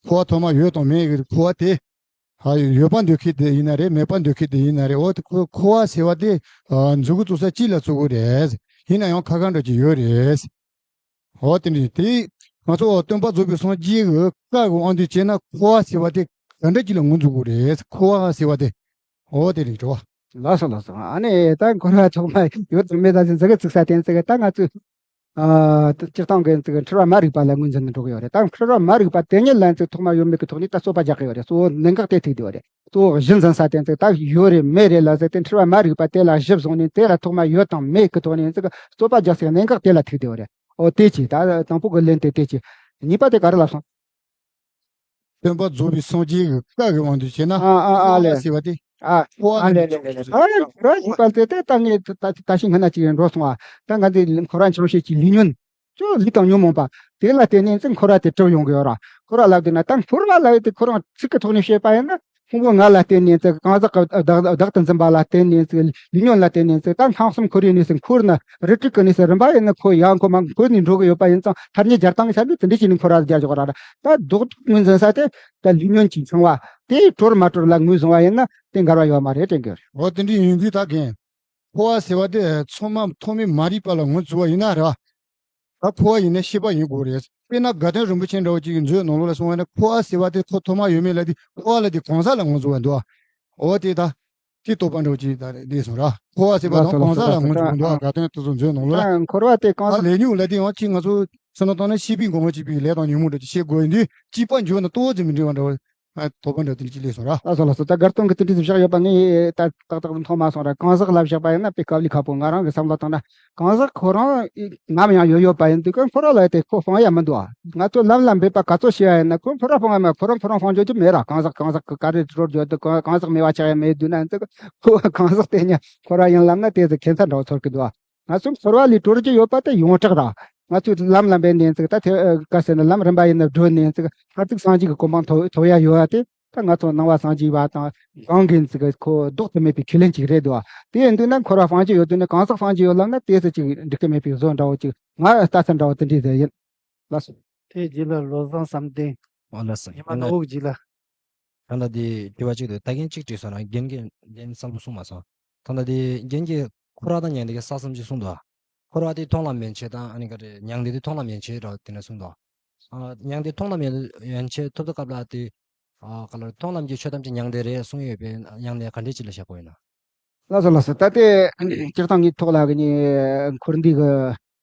འཁོར་བ་ཐོག་མ་ཡོད་དང་མེད་ཀྱི་འཁོར་བ་དེ། ཨ་ཡོད་པ་འདོད་མཁན་དེ་ཡིན་ན་རེད། མེད་པ་འདོད་མཁན་དེ་ཡིན་ན་རེད། འོ་དེ་ཁོ་འཁོར་བ་ཟེར་བ་དེ་ཨ་མཛུབ་གུ་བཙུགས་ས་གཅིག་ལ་བཙུགས་གི་རེད། ཡིན་ན་ཡང་ཁ་ཁ་འདྲ་ཅིག་ཡོད་རེད། འོ་དེ་འདྲ་དེ་ང་ཚོ་སྟོན་པ་རྫོགས་པའི་སངས་རྒྱས་ཀྱི་བཀའ་གི་དབང་དུ་བྱས་ན་འཁོར་བ་ཟེར་བ་དེ་ག་འདྲ་ཅིག་ལ་ངོས་འཛུགས་དགོས་རེད། འཁོར་བ་ཟེར་བ་དེ། འོ་དེ་རེད་དྲི་བ། ལགས་སོ་ལགས་སོ། ཨ་ནི་ད་འཁོར་བ་ཐོག་མ་ཡོད་དང་མེད་ད་ཟེར་མཛུབ་གུ་བཙུགས་ས་དེ་ཚིག་ད་ང་ཚོས། ཨ། སྤྱིར་བཏང་གི་ཚིག་འཁྲུལ་བ་མ་རིག་པ་ལ་ངོས་འཛིན་ནས་འགྲོ་གི་ཡོད་རེད། ད་འཁྲུལ་བ་མ་རིག་པ་དེ་ཉིད་ལ་ཚིག་ཐོག་མ་ཡོད་མེད་ཀྱི་ཐོག་ནས་ད་རྩོད་པ་རྒྱག་གི་ཡོད་རེད། གཙོ་བོ་གནད་འགག་དེ་ཐུག་བསྡད་ཡོད་རེད། གཙོ་བོ་གཞི་འཛིན་ས་དེ་ཚིག་ད་ཡོད་རེད་མེད་རེད་ལ་ཟེར་དེ་འཁྲུལ་བ་མ་རིག་པ་དེ་ལ་གཞི་བཟུང་ནས་དེ་ལ་ཐོག་མ་ཡོད་དང་མེད་ཀྱི་ཐོག་ནས་ཚིག་རྩོད་པ་རྒྱག་སའི་གནད་འགག་དེ་ལ་ཐུག་བསྡད་ཡོད་རེད། འོ་དེ་གཅིག་ད་དང་པོ་གི་ལན་དེ་དེ་གཅིག་གཉིས་པ་དེ་ག་རེ་ལབ་སོང་། སྟོན་པ་རྫོགས་པའི་སངས་རྒྱས་ཀྱི་བཀའ་གི་དབང་དུ་བྱས་ན། ཨ་ཨ་ཨ་ལས། འཁོར་བ་ཟེར་བ་དེ། ཨ། འཁོར་བ་ཨ་ལས་ལས་ལས་ལས། ཨ་ལས། འཁོར་བ་ཟེར་བ་དེ་དེ་ད་ངས་ད་ད་ད་ཤི་སྔ་ན་ཅིག་འགྲོ་སོང་བ། ད་ང་འདི་འཁོར་བ་འཆིང་བྱེད་ཀྱི་ལས་ཉོན། ཅོ་ལས་དང་ཉོན་མོངས་པ། དེ་ལ་བརྟེན་ནས་ཚིག་འཁོར་བ་དེ་གྲུབ་ཡོང་གི་ཡོད་ར། འཁོར་བ་ལབ་དུས་ན་ད་འཁོར་བ་ལབ་དེ་ཁོ་རང་ཚིག་གི་ཐོག་ནས་བཤད་པ་ཡིན་ན། ཕུང་པོ་ལྔ་ལ་བརྟེན་ནས་ཚིག་གང་ཟག་གི་བདག་བདག་ཏུ་འཛིན་པ་ལ་བརྟེན་ནས་ཚིག་ལས་ཉོན་ལ་བརྟེན་ནས་ཚིག་ད་ལྷག་བསམ་ཁོར་ཡུག་ནས་ཚིག་འཁོར་ན་རིགས་དྲུག་གི་གནས་སུ་རིམ་པ་ཡིན་ན་འཁོར་ཡང་འཁོར་མ་འཁོར་ནས་འགྲོ་གི་ཡོད་པ་ཡིན་ཙང་། ཐ་སྙད་སྦྱར་སྟངས་ཀྱི་ཆ་ནས་དེ་འདྲ་བྱས་ནས་འཁོར་བ་སྦྱར་ཆོག་ར། ད་ལྡོག་ངོས་འཛིན་ས་དེ་ད་ལས་ཉོན་གྱིས་འཆིང་བ་དེ་གྲོལ་མ་གྲོལ་ལ་ངོས་བཟུང་བ་ཡིན་ན་དེ་འགལ་བ་ཡོད་མ་རེད་དྲན་གི་ཡོད་རེད། འོ་དེ་འདྲ་ཡིན་དུས་ད་རྒན། འཁོར་བ་ཟེར་བ་དེ་ཚང་མ་ཐོག་མའི་མ་རིག་པ་ལ་ངོས་འཛིན་པ་ཡིན་ན་ར། ད་འཁོར་བ་ཡིན་ན་ཤེས་པ་ཡིན་དགོས་རེད། དཔེར་ན་དགའ་ལྡན་རིན་པོ་ཆེ་འདྲ་བོ་ཅིག་གི་མཛོད་ནང་ལོགས་ལ་གསུངས་པ་ཡིན་ན། འཁོར་བ་ཟེར་བ་དེ་ཁོ་ཐོག་མ་ཡོད་མེད་ལ་དེ་འཁོར་བ་ལ་དེ་གང་ཟག་ལ་ངོས་འཛིན་པ་འདུག་འོ་དེ་ད་དེ་རྟོགས་པ་འདྲ་བོ་ཅིག་ད་རེད་སོང་ར། འཁོར་བ་ཟེར་བ་དང་གང་ཟག་ལ་ངོས་འཛིན་པ་འདུག་དགའ་ལྡན་དེ་ཚོ་མཛོད་ནང་ལོགས་ལ། ད་འཁོར་བ་དེ་གང་ཟག་ད་ལས་ཉོན་ལ་དེ་ཡང་ཅིག་ང་ཚོ་བསམ་བློ་བཏང་ན་ཤེས་པའི་ངོ་བོ་གཅིག་པའི་ལས་དང་ཉོན་མོངས་འདྲ་ཅིག་བྱེད་དགོས་ཡིན་དུས་གཅིག་པ་འཇོག་ན་ཏོག་ཙམ་མི་འདྲ་བ་འདྲ་བོ། ཨ། དོགས་པ་འདྲ་དེ་འདྲ་ཅིག་སླེབས་སོང་ར། ལགས་སོ་ལགས་སོ། ད་དགའ་སྟོན་གྱི་དེ་འདྲ་ཅིག་བཞག་ཡོད་པ་ངས་ད་ཏག་ཏག་མཐོང་མ་སོང་ར། གང་ཟག་ལ་བཞག་པ་ཡིན་ན་དཔེ་དཀའ་ལས་ཁག་པོ། ང་རང་གི་བསམ་བློ་བཏང་ན་གང་ཟག་ཁོ་རང་ནམ་ཡང་ཡོད་ཡོད་པ་ཡིན་དུས་ཀྱང་འཁོར་བ་ལ་དེ་ཁོ་སྤང་ཡ་མི་འདུག་ཨ། ང་ཚོ་ལམ་ལ་འབད་པ་ག་ཚོད་བྱེད་ཡ་ཡིན་ན་ཁོ་འཁོར་བ་སྤང་ཡ་མ། ཁོ་རང་ཁོ་རང་སྤང་རྒྱུ་ཅིག་མེད་ར། གང་ཟག་གང་ཟག་གི་ག་རེ་འགྲོ་རྒྱུ་དེ་གང་ཟག་མེད་པ་ཆགས་ཡ་མེད་དུས་ན་ཡིན་ཙང་ཁོ་གང་ཟག་དེ་ཉིད་འཁོར་བ་ཡིན་ལབ་ན་དེ་ཚོ་ཁྱད་མཚར་འདྲ་བོ་ཚོར་གི་འདུག་ཨ། ང་ཚོ་འཁོར་བ་ལས་གྲོལ་རྒྱུ་ཡོད་པ་དེ་ཡོངས་གྲགས་ར། ང་ཚོས་ལམ་ལ་འབད་ནས་ཚིག་ད་དེ་ག་ཟེར་ན་ལམ་རིམ་པ་ཡིན་ན་བགྲོད་ནས་ཚིག་མཐར་ཐུག་སངས་རྒྱས་ཀྱི་གོ་འཕང་ཐོབ་ཐོབ་ཡ་ཡོད་པ་དེ། ད་ང་ཚོ་ནང་པ་སངས་རྒྱས་པ་དང་གང་གིན་ཚིག་ཁོ་ལྡོག་ཏུ་མེད་པའི་ཁས་ལེན་ཅིག་རེད་འདུག་བ། དེ་ཡིན་དུས་ན་འཁོར་བ་སྤང་རྒྱུ་ཡོད་དུས་ན་གང་ཟག་སྤང་རྒྱུ་ཡོད་ལབ་ན་དེ་ཚོ་ཅིག་འགྲིག་གི་མེད་པའི་བཟོ་འདྲ་བོ་ཅིག་ང་ལྟ་ཚུལ་འདྲ་བོ་དེ་འདྲས་ཟེར་ཡིན། ལགས་སོ། དེ་རྗེས་ལ་བློ་བཟང་བསམ་གཏན། ཨོ་ལགས་སོ། ཉི་མ་ནོར་བུ་རྗེས་ལ། ད་ལྟ་དེ་དྲི་བ་གཅིག་འདུག་ད་རྒན་གཅིག་དྲིས་སོང་ན་རྒན་གྱིས་རྒན་གསལ་པོ་གསུངས་མ་སོང་། ད་ལྟ་དེ་རྒན་གྱིས་འཁོར་བ་དང་མྱང་འདས་ཀྱི་ས་གསུམ་ཅིག་གསུངས་འདུག་འཁོར་བ་དེ་མཐོང་ལམ་ཡན་ཆད་དང་། ཨ་ནི་ག་རེ་མྱང་འདས་དེ་མཐོང་ལམ་ཡན་ཆད་རེད་དེ་འདྲ་གསུངས་འདུག་ཨ། མྱང་འདས་མཐོང་ལམ་ཡན་ཡན་ཆད་ཐོབ་དུས་སྐབས་ལ་དེ། ཨ། ག་ལ་མཐོང་ལམ་གྱི་ཆོས་ཐམས་ཅད་མྱང་འདས་རེད་གསུངས་ཡོད་པས། མྱང་འདས་ག་འདྲས་ཅིག་ལ་བཞག་དགོས་ཡིན་ན། ལགས་སོ་ལགས་སོ། ད་ལྟའི་སྤྱིར་བཏང་ངའི་ཐོག་ལ་གི་ནི་འཁོར་འདས་ཀྱི་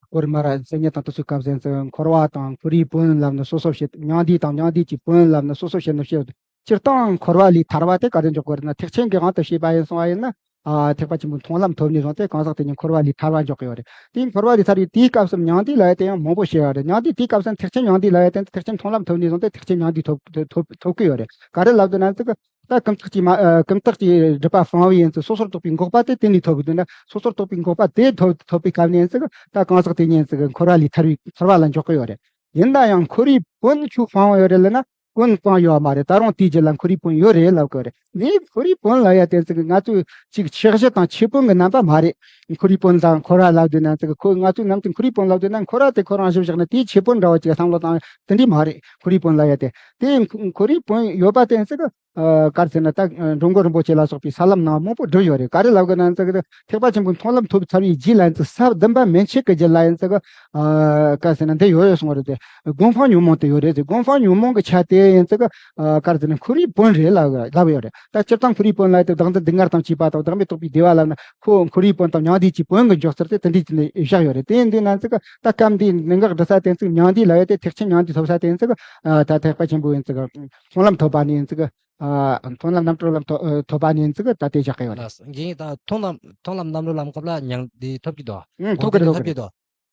སྐོར་མར་གསལ་བསྙད་དང་དེ་ཚོའི་སྐབས་ཟིན་ཚེ་འཁོར་བ་དང་འཁོར་བའི་བུ་ལབ་ནི་སོ་སོ་བཤད། མྱང་འདས་དང་མྱང་འདས་ཀྱི་བུ་ལབ་ནི་སོ་སོ་བཤད་ནི་བཤད། སྤྱིར་བཏང་འཁོར་བ་ལས་ཐར་བ་དེ་ག་རེ་འཇོག་དགོས་རེད་ན། ཐེག་ཆེན་གྱི་དབང་དུ་བྱས་པ་ཡིན་སོང་བ་ཡིན་ན། ཨ་ཐེག་པ་ཆེན་པོའི་མཐོང་ལམ་ཐོབ་ནས་བཟུང་སྟེ་གང་ཟག་དེ་ཉིད་འཁོར་བ་ལས་ཐར་བ་འཇོག་གི་ཡོད་རེད། དེ་འཁོར་བ་ལས་ཐར་བའི་དེའི་སྐབས་སུ་མྱང་འདས་ལབ་ཡ་དེ་ཡང་མང་པོ་བཤད་ཡོད་རེད། མྱང་འདས་དེའི་སྐབས་སུ་ཐེག་ཆེན་མྱང་འདས་ལབ་ཡ་དེ་ཐེག་ཆེན་མཐོང་ལམ་ཐོབ་ནས་བཟུང་སྟེ་ཐེག་ཆེན་མྱང་འདས་ཐོབ་ཐོབ་ཐོབ་གི་ཡོད་རེད། ག་རེ་ལབ་འདུག་ན་ཙི་གི་ད་ཀུན་བརྟགས་ཀྱི་མ་ཨ་ཀུན་བརྟགས་ཀྱི་སྒྲིབ་པ་སྤངས་པའི་ཡིན་ཙི་སོ་སོར་རྟོག་པའི་འགོག་པ་དེ་དེ་ནས་ཐོབ་གི་འདུག་ན། སོ་སོར་རྟོག་པའི་འགོག་པ་དེ་ཐོབ་ཐོབ་པའི་སྐབས་ནས་ཡིན་ཙི་གི་ད་གང་ཟག་དེ་ཉིད་ཙི་གི་འཁོར་བ་ལས་ཐར་བའི་ཐར་བ་ལ་འཇོག་གི་ཡོད་རེད། ཡིན་ན་ཡང་འཁོར་བའི་བོན་ཁྱོད་སྤངས་ཡོད་རེད་ལབ་ན། བོན་སྤངས་ཡོད་མ་རེད། ད་རུང་དེའི་རྗེས་ལ་འཁོར་བའི་བོན་ཡོད་རེད་ལབ་གི་རེད། འདི་འཁོར་བའི་བོན་ལབ་ཡ་དེ་ཚིག་ང་ཚོས་ཅིག་ཆགས་གཞི་དང་ཁྱད་བོན་གྱི་རྣམ་པ་མ་རེད། འཁོར་བའི་བོན་དང་འཁོར་བ་ལབ་དུས་ན་ཚིག་ཁོ་ང་ཚོས་ནམ་དུ་འཁོར་བའི་བོན་ལབ་དུས་ན་འཁོར་བ་དེ་ཁོ་རང་གཞི་བཞག་ན་དེའི་ཁྱད་བོན་འདྲ་བོ་ཅིག་བསམ་བློ་བཏང་དེ་འདྲ་མ་རེད། འཁོར་བའི་བོན་ལབ་ཡ་དེ་དེ་འཁོར་བའི་བོན་ཡོད་པ་དེ་ཚིག་ཨ་ག་རེ་ཟེར་ན་ད་འགྲོ་མགོན་རིན་པོ་ཆེ་ལ་སོགས་པའི་ས་ལམ་ནང་མང་པོ་བསྒྲུབས་ཡོད་རེད། ག་རེ་ལབ་གི་ན་ཚིག་ཐེག་པ་ཆེན་པོའི་མཐོང་ལམ་ཐོབ་ཚར་བའི་རྗེས་ལ་ཚིག་ས་བདུན་པ་མན་ཆད་ཀྱི་རྗེས་ལ་ཡིན་ཚིག་ཨ་ག་ཟེར་ན་འདི་ཡོད་ཡོད་གསུངས་རེད་དེ། སྒོམ་སྤང་ཉོན་མོངས་དེ་ཡོད་རེད་དེ། སྒོམ་སྤང་ཉོན་མོངས་ཀྱི་ཆ་དེ་ཡིན་ཚིག་ཨ་ག་ཟེར་ན་འཁོར་བའི་བོན་རེད་ལབ་ལབ་ཡོད་རེད། ད་སྤྱིར་བཏང་འཁོར་བའི་བོན་ལབ་དེ་བདག་འཛིན་སྡུག་བསྔལ་དང་བཅས་པ་དང་བདག་མེད་རྟོགས་པའི་བདེ་བ་ལབ་ན་ཁོ་འཁོར་བའི་བོན་དང་མྱང་འདས་ཀྱི་བོན་གྱི་འཇོག་ཚུལ་དེ་དེ་འདྲའི་ཅིག་ནས་བཞག་ཡོད་རེད། དེ་ཡིན་དུས་ན་ཚིག་ད་སྐབས་འདིའི་གནད་འགག་འདྲི་ས་དེ་ཚིག་མྱང་འདས་ལབ་ཡོད་དེ་ཐེག་ཆེན་མྱང་འདས་ཐོབ་ས་དེ་ཚིག་ཨ་ད་ཐེག་པ་ཆེན་པོ་ཡིན་ཚིག་མཐོང་ལམ་ཐོབ་པ་ནས་ཡིན་ཚིག་ཨ་མཐོང་ལམ་རྣམ་གྲོལ་ལམ་ཐོབ་ཨ་ཐོབ་པ་ནས་ཡིན་ཚིག་ད་དེ་བཞག་གི་ཡོད་རེད། ལགས་སོ། རྒན་ད་མཐོང་ལམ་མཐོང་ལམ་རྣམ་གྲོལ་ལམ་སྐབས་ལ་མྱང་འདས་ཐོབ་ཀྱི་འདུག་ཨང་ཐོབ་ཀྱི་རེད། ཐོབ་ཀྱི་ཐོབ་ཀྱི་རེད། འདུག་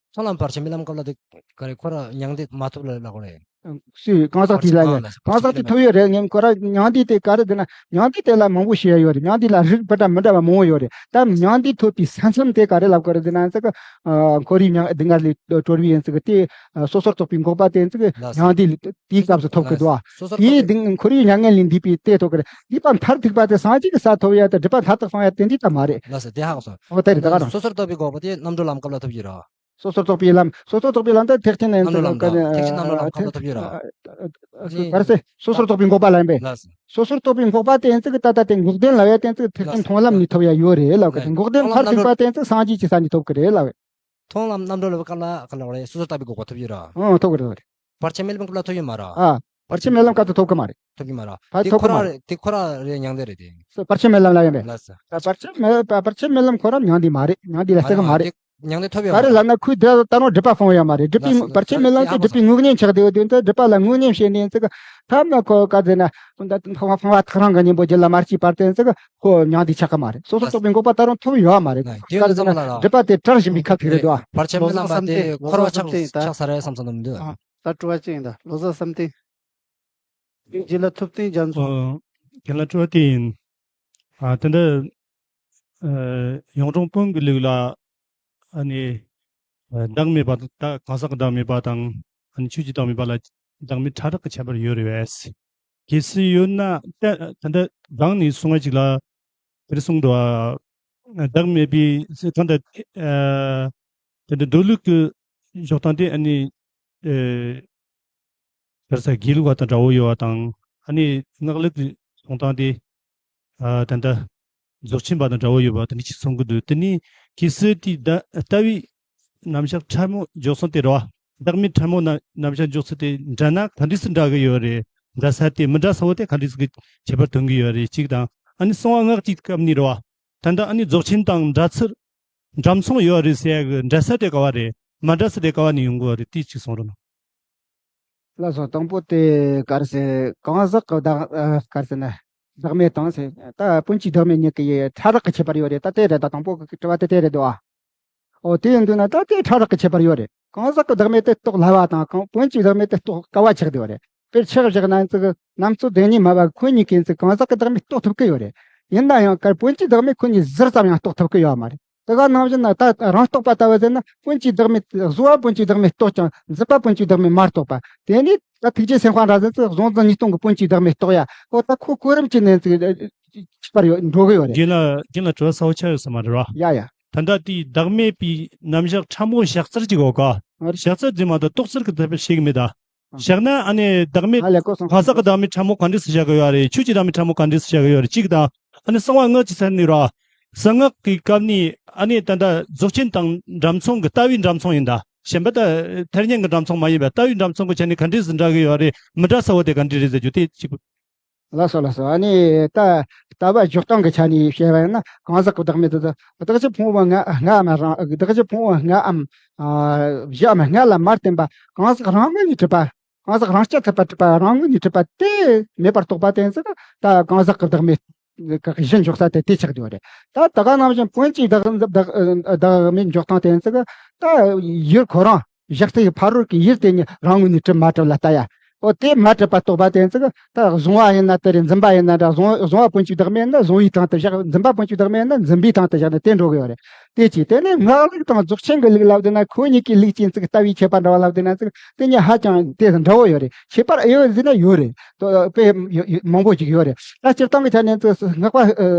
མཐོང་ལམ་བར་ཆད་མེད་ལམ་སྐབས་ལ་དེ་ག་རེ་ཁོ་ར་མྱང་འདས་མ་ཐོབ་ལ་ལ་གོ་རེད། སུས་གང་ཟག་དེ་ལ་ཡང་གང་ཟག་དེ་ཐོབ་ཡོད་རེད། ངས་ཁོ་ར་མྱང་འདས་དེ་ག་རེ་དེ་ན་མྱང་འདས་དེ་ལ་མང་པོ་བཤད་ཡ་ཡོད་རེད། མྱང་འདས་ལ་རིགས་བར་ཐག་མི་འདྲ་བ་མང་པོ་ཡོད་རེད། ད་མྱང་འདས་ཐོབ་པའི་ས་མཚམས་དེ་ག་རེ་ལབ་གི་རེད་ཟེར་ན་ཚིག་ཨ་འཁོར་བའི་མྱང་སྡུག་བསྔལ་ལས་གྲོལ་བའི་ཡིན་ཚིག་དེ་ཨ་སོ་སོར་རྟོག་པའི་འགོག་པ་དེ་ཚིག་ལགས་སོ། མྱང་འདས་དེའི་སྐབས་སུ་ཐོབ་གི་འདུག་ལགས་སོ། སོ་སོར་དེའི་རྟོག་སྡུག་འཁོར་བའི་མྱ་ངན་ལས་འདས་པའི་དེ་ཐོབ་གི་རེད། སྡིག་པ་མཐར་ཐུག་པ་དེ་སངས་རྒྱས་ཀྱི་ས་ཐོབ་ཡ་དེ་སྒྲིབ་པ་མཐའ་དག་སྤངས་ཡ་དེ་འདྲ་ད་མ་རེད། ལགས་སོ། དེ་ཧ་གོ་སོང་། འོ་དེ་རེད། ད་ག་རང་། སོ་སོར་རྟོག་པའི་འགོག་པ་དེ་རྣམ་གྲོལ་ལམ་སྐབས་ལ་ཐོབ་ཀྱི་རེད། སོ་སོར་རྟོག་པའི་ལམ། སོ་སོར་རྟོག་པའི་ལམ་དེ་ཐེག་ཆེན་ནས་རྣམ་གྲོལ་ལམ་དང་ཐེག་ཆེན་རྣམ་གྲོལ་ལམ་ཁ་ཐོབ་ཐོབ་ཀྱི་རེད། ཨ་ཨ་ག་རེ་ཟེར། སོ་སོར་རྟོག་པའི་འགོག་པ་ལ་ཡིན་པས། ལགས་སོ། སོ་སོར་རྟོག་པའི་འགོག་པ་དེ་ཡིན་ཚིག་ད་ལྟ་དེ་འགོག་བདེན་ལབ་ཡ་དེ་ཡིན་ཚིག་ཐེག་ཆེན་མཐོང་ལམ་ནས་ཐོབ་ཡ་ཡོད་རེད་ལབ་གི། འགོག་བདེན་མཐར་ཐུག་པ་དེ་ཡིན་ཚིག་སངས་རྒྱས་ཀྱི་ས་ནས་ཐོབ་གི་རེད་ལབ། མཐོང་ལམ་རྣམ་གྲོལ་ལ་བཀའ་ལ་བཀའ་ལ་བ་རེད། སོ་སོར་རྟོག་པའི་འགོག་པ་ཐོབ་ཡོད་ར། ཨང་ཐོབ་གི་རེད། བར་ཆད་མེད་ལམ་སྐབས་ལ་ཐོབ་ཡོད་མ་ར། ཨ་བར་ཆད་མེད་ལམ་སྐབས་སུ་ཐོབ་གི་མ་རེད། ཐོབ་གི་མ་ར། ཕར་དེ་ཐོབ་གི་མ་རེད། ཁོ་ར་དེ་ཁོ་ར་རེད་མྱང་འདས་རེད་དེ། སོ་བར་ཆད་མེད་ལམ་ལ་ཡིན་པས། ལགས་སོ། ད་བར་ཆད་མེད་བར་ཆད་མེད་ལམ་ཁོ་ར་མྱང་འདས་མ་རེད། མྱང་འདས་ལ་མ་རེད་བརྩི་གི་མ་མ་རེད། རེད། མྱང་འདས་ཐོབ་ཡོད་ག་རེ་མ་རེད། ལབ་ན་ཁོས་དེ་ད་རུང་སྒྲིབ་པ་སྤོང་ཡོད་མ་རེད། སྒྲིབ་པའི་ལགས་སོ། བར་ཆད་མེད་ལམ་དེ་སྒྲིབ་པའི་དངོས་གནས་ཆགས་བསྡད་ཡོད་དུས་ད་སྒྲིབ་པ་ལ་དངོས་གནས་བྱས་ནས་ཚིག་ཐབས་ན་ཁོ་ག་ཟེར་ན་ད་འཕངས་པ་འཕངས་པ་ཐག་རིང་གི་གཉེན་པོ་རྒྱུད་ལ་མ་སྐྱེས་བར་དུ་ཚིག་ཁོ་མྱང་འདས་ཆགས་གི་མ་རེད། སོ་སོར་རྟོག་པའི་འགོག་པ་ད་རུང་ཐོབ་ཡོད་མ་རེད། ལགས་དེ་ག་ཟེར་ན་ལ་ལ། སྒྲིབ་པ་དེ་བྲལ་བཞིན་པའི་ཁ་ཐུག་རེད་དོ། བར་ཆད་མེད་ལམ་པ་དེ་འཁོར་བ་ཆགས་ཆགས་ས་རེད་བསམ་བསམ་འདུག་ཨ། ད་དྲི་བ་གཅིག་ཡིན་ད། ལོ་ཙཱ་བསམ་གཏན། རྗེ་ལ་ཐུབ་བསྟན་རྒྱ་མཚོ། ཨོ། རྒན་ལགས་དྲི་བ་དེ་ཡིན། ཨ་དེ་འདྲ། ཨ་གཡུང་དྲུང་བོན་གྱི་ལུགས་ལ་ཨ་ནི་ཨ་བདག་མེད་པ་ད་གང་ཟག་གི་བདག་མེད་པ་དང་ཨ་ནི་ཆོས་ཀྱི་བདག་མེད་པ་ལ་བདག་མེད་ཕྲ་རགས་ཀྱི་ཁྱད་པར་ཡོད་རེད་བས། གལ་སྲིད་ཡོད་ན་ད་ད་ལྟ་སྒང་ནས་གསུང་བ་ཅིག་ལ་དེར་གསུངས་འདུག་ཨ། བདག་མེད་པའི་ད་ལྟ་ཨ་ད་ལྟ་མདོ་ལུགས་ཀྱི་འཇོག་སྟངས་དེ་ཨ་ནི་ཨེ་ག་རེ་ཟེར་དགེ་ལུགས་པ་དང་འདྲ་བོ་ཡོད་པ་དང་ཨ་ནི་སྔགས་ལུགས་ཀྱི་གསུང་སྟངས་དེ་ཨ་ད་ལྟ་རྫོགས་ཆེན་པ་དང་འདྲ་བོ་ཡོད་པ་དེ་འདྲ་ཅིག་གསུང་གི་འདུག་དེ་ནི་གལ་སྲིད་དེ་ལྟ་ལྟ་བའི་རྣམ་གཞག་ཕྲ་མོ་འཇོག་སྟངས་དེ་རེད་བ། བདག་མེད་ཕྲ་མོ་རྣམ་རྣམ་གཞག་འཇོག་ཚུལ་དེ་འདྲ་ན་ག་འདྲས་སུ་འདྲ་གི་ཡོད་རེད། འདྲ་ས་དེ་མི་འདྲ་ས་བོ་དེ་ག་འདྲས་སུ་གི་ཁྱད་པར་སྟོན་གི་ཡོད་རེད་གཅིག་དང་། ཨ་ནི་གསང་བ་སྔགས་ཀྱི་སྐབས་ནས་རེད་བ། ད་ལྟ་ཨ་ནི་རྫོགས་ཆེན་དང་འདྲ་ཚུལ་འདྲ་མཚུངས་ཡོད་རེད་ཟེར་ཡ་གི་འདྲ་ས་དེ་ག་བ་རེད། མ་འདྲ་ས་དེ་ག་བ་ནས་ཡོང་གི་ཡོད་རེད། དེ་གཅིག་གསུང་རོགས་གནང་། ལགས་སོ། དང་པོ་དེ་ག་རེ་ཟེར། གང་ཟག་གི་བདག་ཨ་ག་རེ་ཟེར་ན་བདག་མེད་དང་ཟེར། ད་སྤོན་གྱི་བདག་མེད་གཉིས་ཀྱི་ཕྲ་རགས་ཀྱི་ཁྱད་པར་ཡོད་རེད། ད་དེ་རེད། ད་དང་པོ་གི་དྲི་བ་དེ་དེ་རེད་འདུག་ཨ། ཨོ་དེ་ཡིན་དུས་ན་ད་དེ་ཕྲ་རགས་ཀྱི་ཁྱད་པར་ཡོད་རེད། གང་ཟག་གི་བདག་མེད་དེ་རྟོགས་སླ་བ་དང་གང་སྤོན་གྱི་བདག་མེད་དེ་རྟོགས་དཀའ་བ་ཆགས་བསྡད་ཡོད་རེད། དཔེར་ཆ་བཞག་ན་ཚིག་རྣམ་རྩོད་ལྡན་གཉིས་སྨྲ་བ་ཁོ་གཉིས་ཀྱིས་ཚིག་གང་ཟག་གི་བདག་མེད་རྟོགས་ཐུབ་ཀྱི་ཡོད་རེད། ཡིན་ན་ཡང་གར་སྤོན་གྱི་བདག་མེད་ཁོ་གཉིས་ཟུར་ཙམ་ཡང་རྟོགས་ཐུབ་ཀྱི་ཡོད་མ་རེད། དེ་ག་ནང་བཞིན་ན་ད་རང་རྟོགས་པ་ལྟ་བུ་ཟེར་ན་སྤོན་གྱི་བདག་མེད་གཟོ་བ་སྤོན་གྱི་བདག་མེད་རྟོགས་ཀྱང་འཛིན་པ་སྤོན་གྱི་བདག་མེད་མ་རྟོགས་པ། དེ་ནི་ད་ཐུགས་རྗེ་སེམས་དཔའ་འདྲ་ཟེར་ཚེ་གཟུང་འཛིན་གཉིས་སྟོང་གི་སྤོན་གྱི་བདག་མེད་རྟོགས་ཡ། ཨོ་ད་ཁོ་གོ་རིམ་གྱི་ནང་ཚིག་ཁྱད་པར་ཡོད་འགྲོ་གི་ཡོད་རེད། རྒན་ལགས་རྒན་ལགས་དྲི་བ་གསལ་པོ་ཆགས་ཡོད་ས་མ་རེད་བ། ཡ་ཡ། ད་ལྟ་དེའི་བདག་མེད་པའི་རྣམ་གཞག་ཕྲ་མོ་བཞག་ཚུལ་གྱི་འོག་ག་ཨ་རེད། བཞག་ཚུལ་དེ་མ་གཏོགས་རྟོགས་ཚུལ་གྱི་ཐད་པར་ཤེས་ཀྱི་མེད་ད། ཨ། བཞག་ན་ཨ་ནི་བདག་མེད་ཨ་ལས་ཀོ་སོང་། གང་ཟག་གི་བདག་མེད་ཕྲ་མོ་ག་འདྲས་སུ་བཞག་གི་ཡོད་རེད། ཆོས་ཀྱི་བདག་མེད་ཕྲ་མོ་ག་འདྲས་སུ་བཞག་གི་ཡོད་རེད་གཅིག་དང་། ཨ་ནི་གསང་བ་སྔགས་ཀྱི་ཚན་ནས་ར། གསང་སྔགས་ཀྱི་སྐབས་ནས་ཨ་ནི་ད་ལྟ་རྫོགས་ཆེན་དང་འདྲ་མཚུངས་ཀྱི་ལྟ་བའི་འདྲ་མཚུངས་ཡིན་ད། གཞན་པ་ད་ཐེར་རྙེད་ཀྱི་འདྲ་མཚུངས་མ་ཡིན་པ་ལྟ་བའི་འདྲ་མཚུངས་ཀྱི་ཆ་ནས་ག་འདྲས་སུ་འདྲ་གི་ཡོད་རེད། མི་འདྲ་ས་བོ་དེ་ག་འདྲས་རེད་ཟེར་རྒྱུ་དེ་གཅིག་ལགས་སོ་ལགས་སོ། ཨ་ནི་ད་ལྟ་བ་འཇོག་སྟངས་ཀྱི་ཆ་ནས་བཤད་པ་ཡིན་ན་གང་ཟག་གི་བདག་མེད་དེ་ཚོ་བདག་གཞི་ཕུང་པོ་ལྔ་ལྔའམ་རང་བདག་གཞི་ཕུང་པོ་ལྔའམ་ཨ་བཞིའམ་ལྔ་ལ་མ་བརྟེན་པ་གང་ཟག་རང་ངོས་ནས་གྲུབ་པ། གང་ཟག་རང་རྐྱ་ཐུབ་པ་གྲུབ་པ་རང་ངོས་ནས་གྲུབ་པ་དེ་མེད་པར་རྟོགས་པ་དེ་ཚོ་ད་གང་ཟག་གི་བདག་མེད་ གི་གཞི་འཇོག་ས་དེ་དེ་ཆགས་བསྡད་ཡོད་རེད། ད་ད་ག་ནང་བཞིན་པོན་ཅིག་བདག་བདག་བདག་མེད་འཇོག་སྟངས་དེ་ཡིན་ཙང་ད་ཡུལ་ཁོ་རང་བཞག་སྟེ་ཕ་རོལ་གྱི་ཡུལ་དེ་ཉིད་རང་ངོས་ནས་གྲུབ་མ་གྲུབ་ལ་ལྟ་ཡ། ཨོ་དེ་མ་གྲུབ་པ་རྟོགས་པ་དེ་ཡིན་ཙང་ད་བཟུང་བ་ཡིན་ན་དེ་རེད། འཛིན་པ་ཡིན་ན་འདྲ། བཟུང་བཟུང་བ་པོན་ཅིག་བདག་མེད་ཡིན་ན་བཟུང་བའི་སྟེང་དུ་བཞག་འཛིན་པ་པོན་ཅིག་བདག་མེད་ཡིན་ན་འཛིན་པའི་སྟེང་དུ་བཞག་ནས་དེ་འགྲོ་གི་ཡོད་རེད། དེ་གཅིག་དེ་ནས་སྔགས་ལུགས་དང་རྫོགས་ཆེན་གྱི་ལུགས་ལབ་དེ་ན་ཁོ་གཉིས་ཀྱི་ལུགས་ཀྱི་ཙིག་ལྟ་བའི་ཁྱད་པར་འདྲ་བ་ལབ་དེ་ན་ཙིག་དེ་གཉིས་ཧ་ཅང་དེ་འདྲ་བོ་ཡོད་རེད། ཁྱད་པར་ཨེ་ཡོད་ཟེར་ན་ཡོད་རེད། དཔེ་ཡོད་ཡོད་མང་པོ་ཅིག་ཡོད་རེད། ད་སྤྱིར་བཏང་གི་ཆ་ནས་ཙིག་སྔགས་པ་ཨ་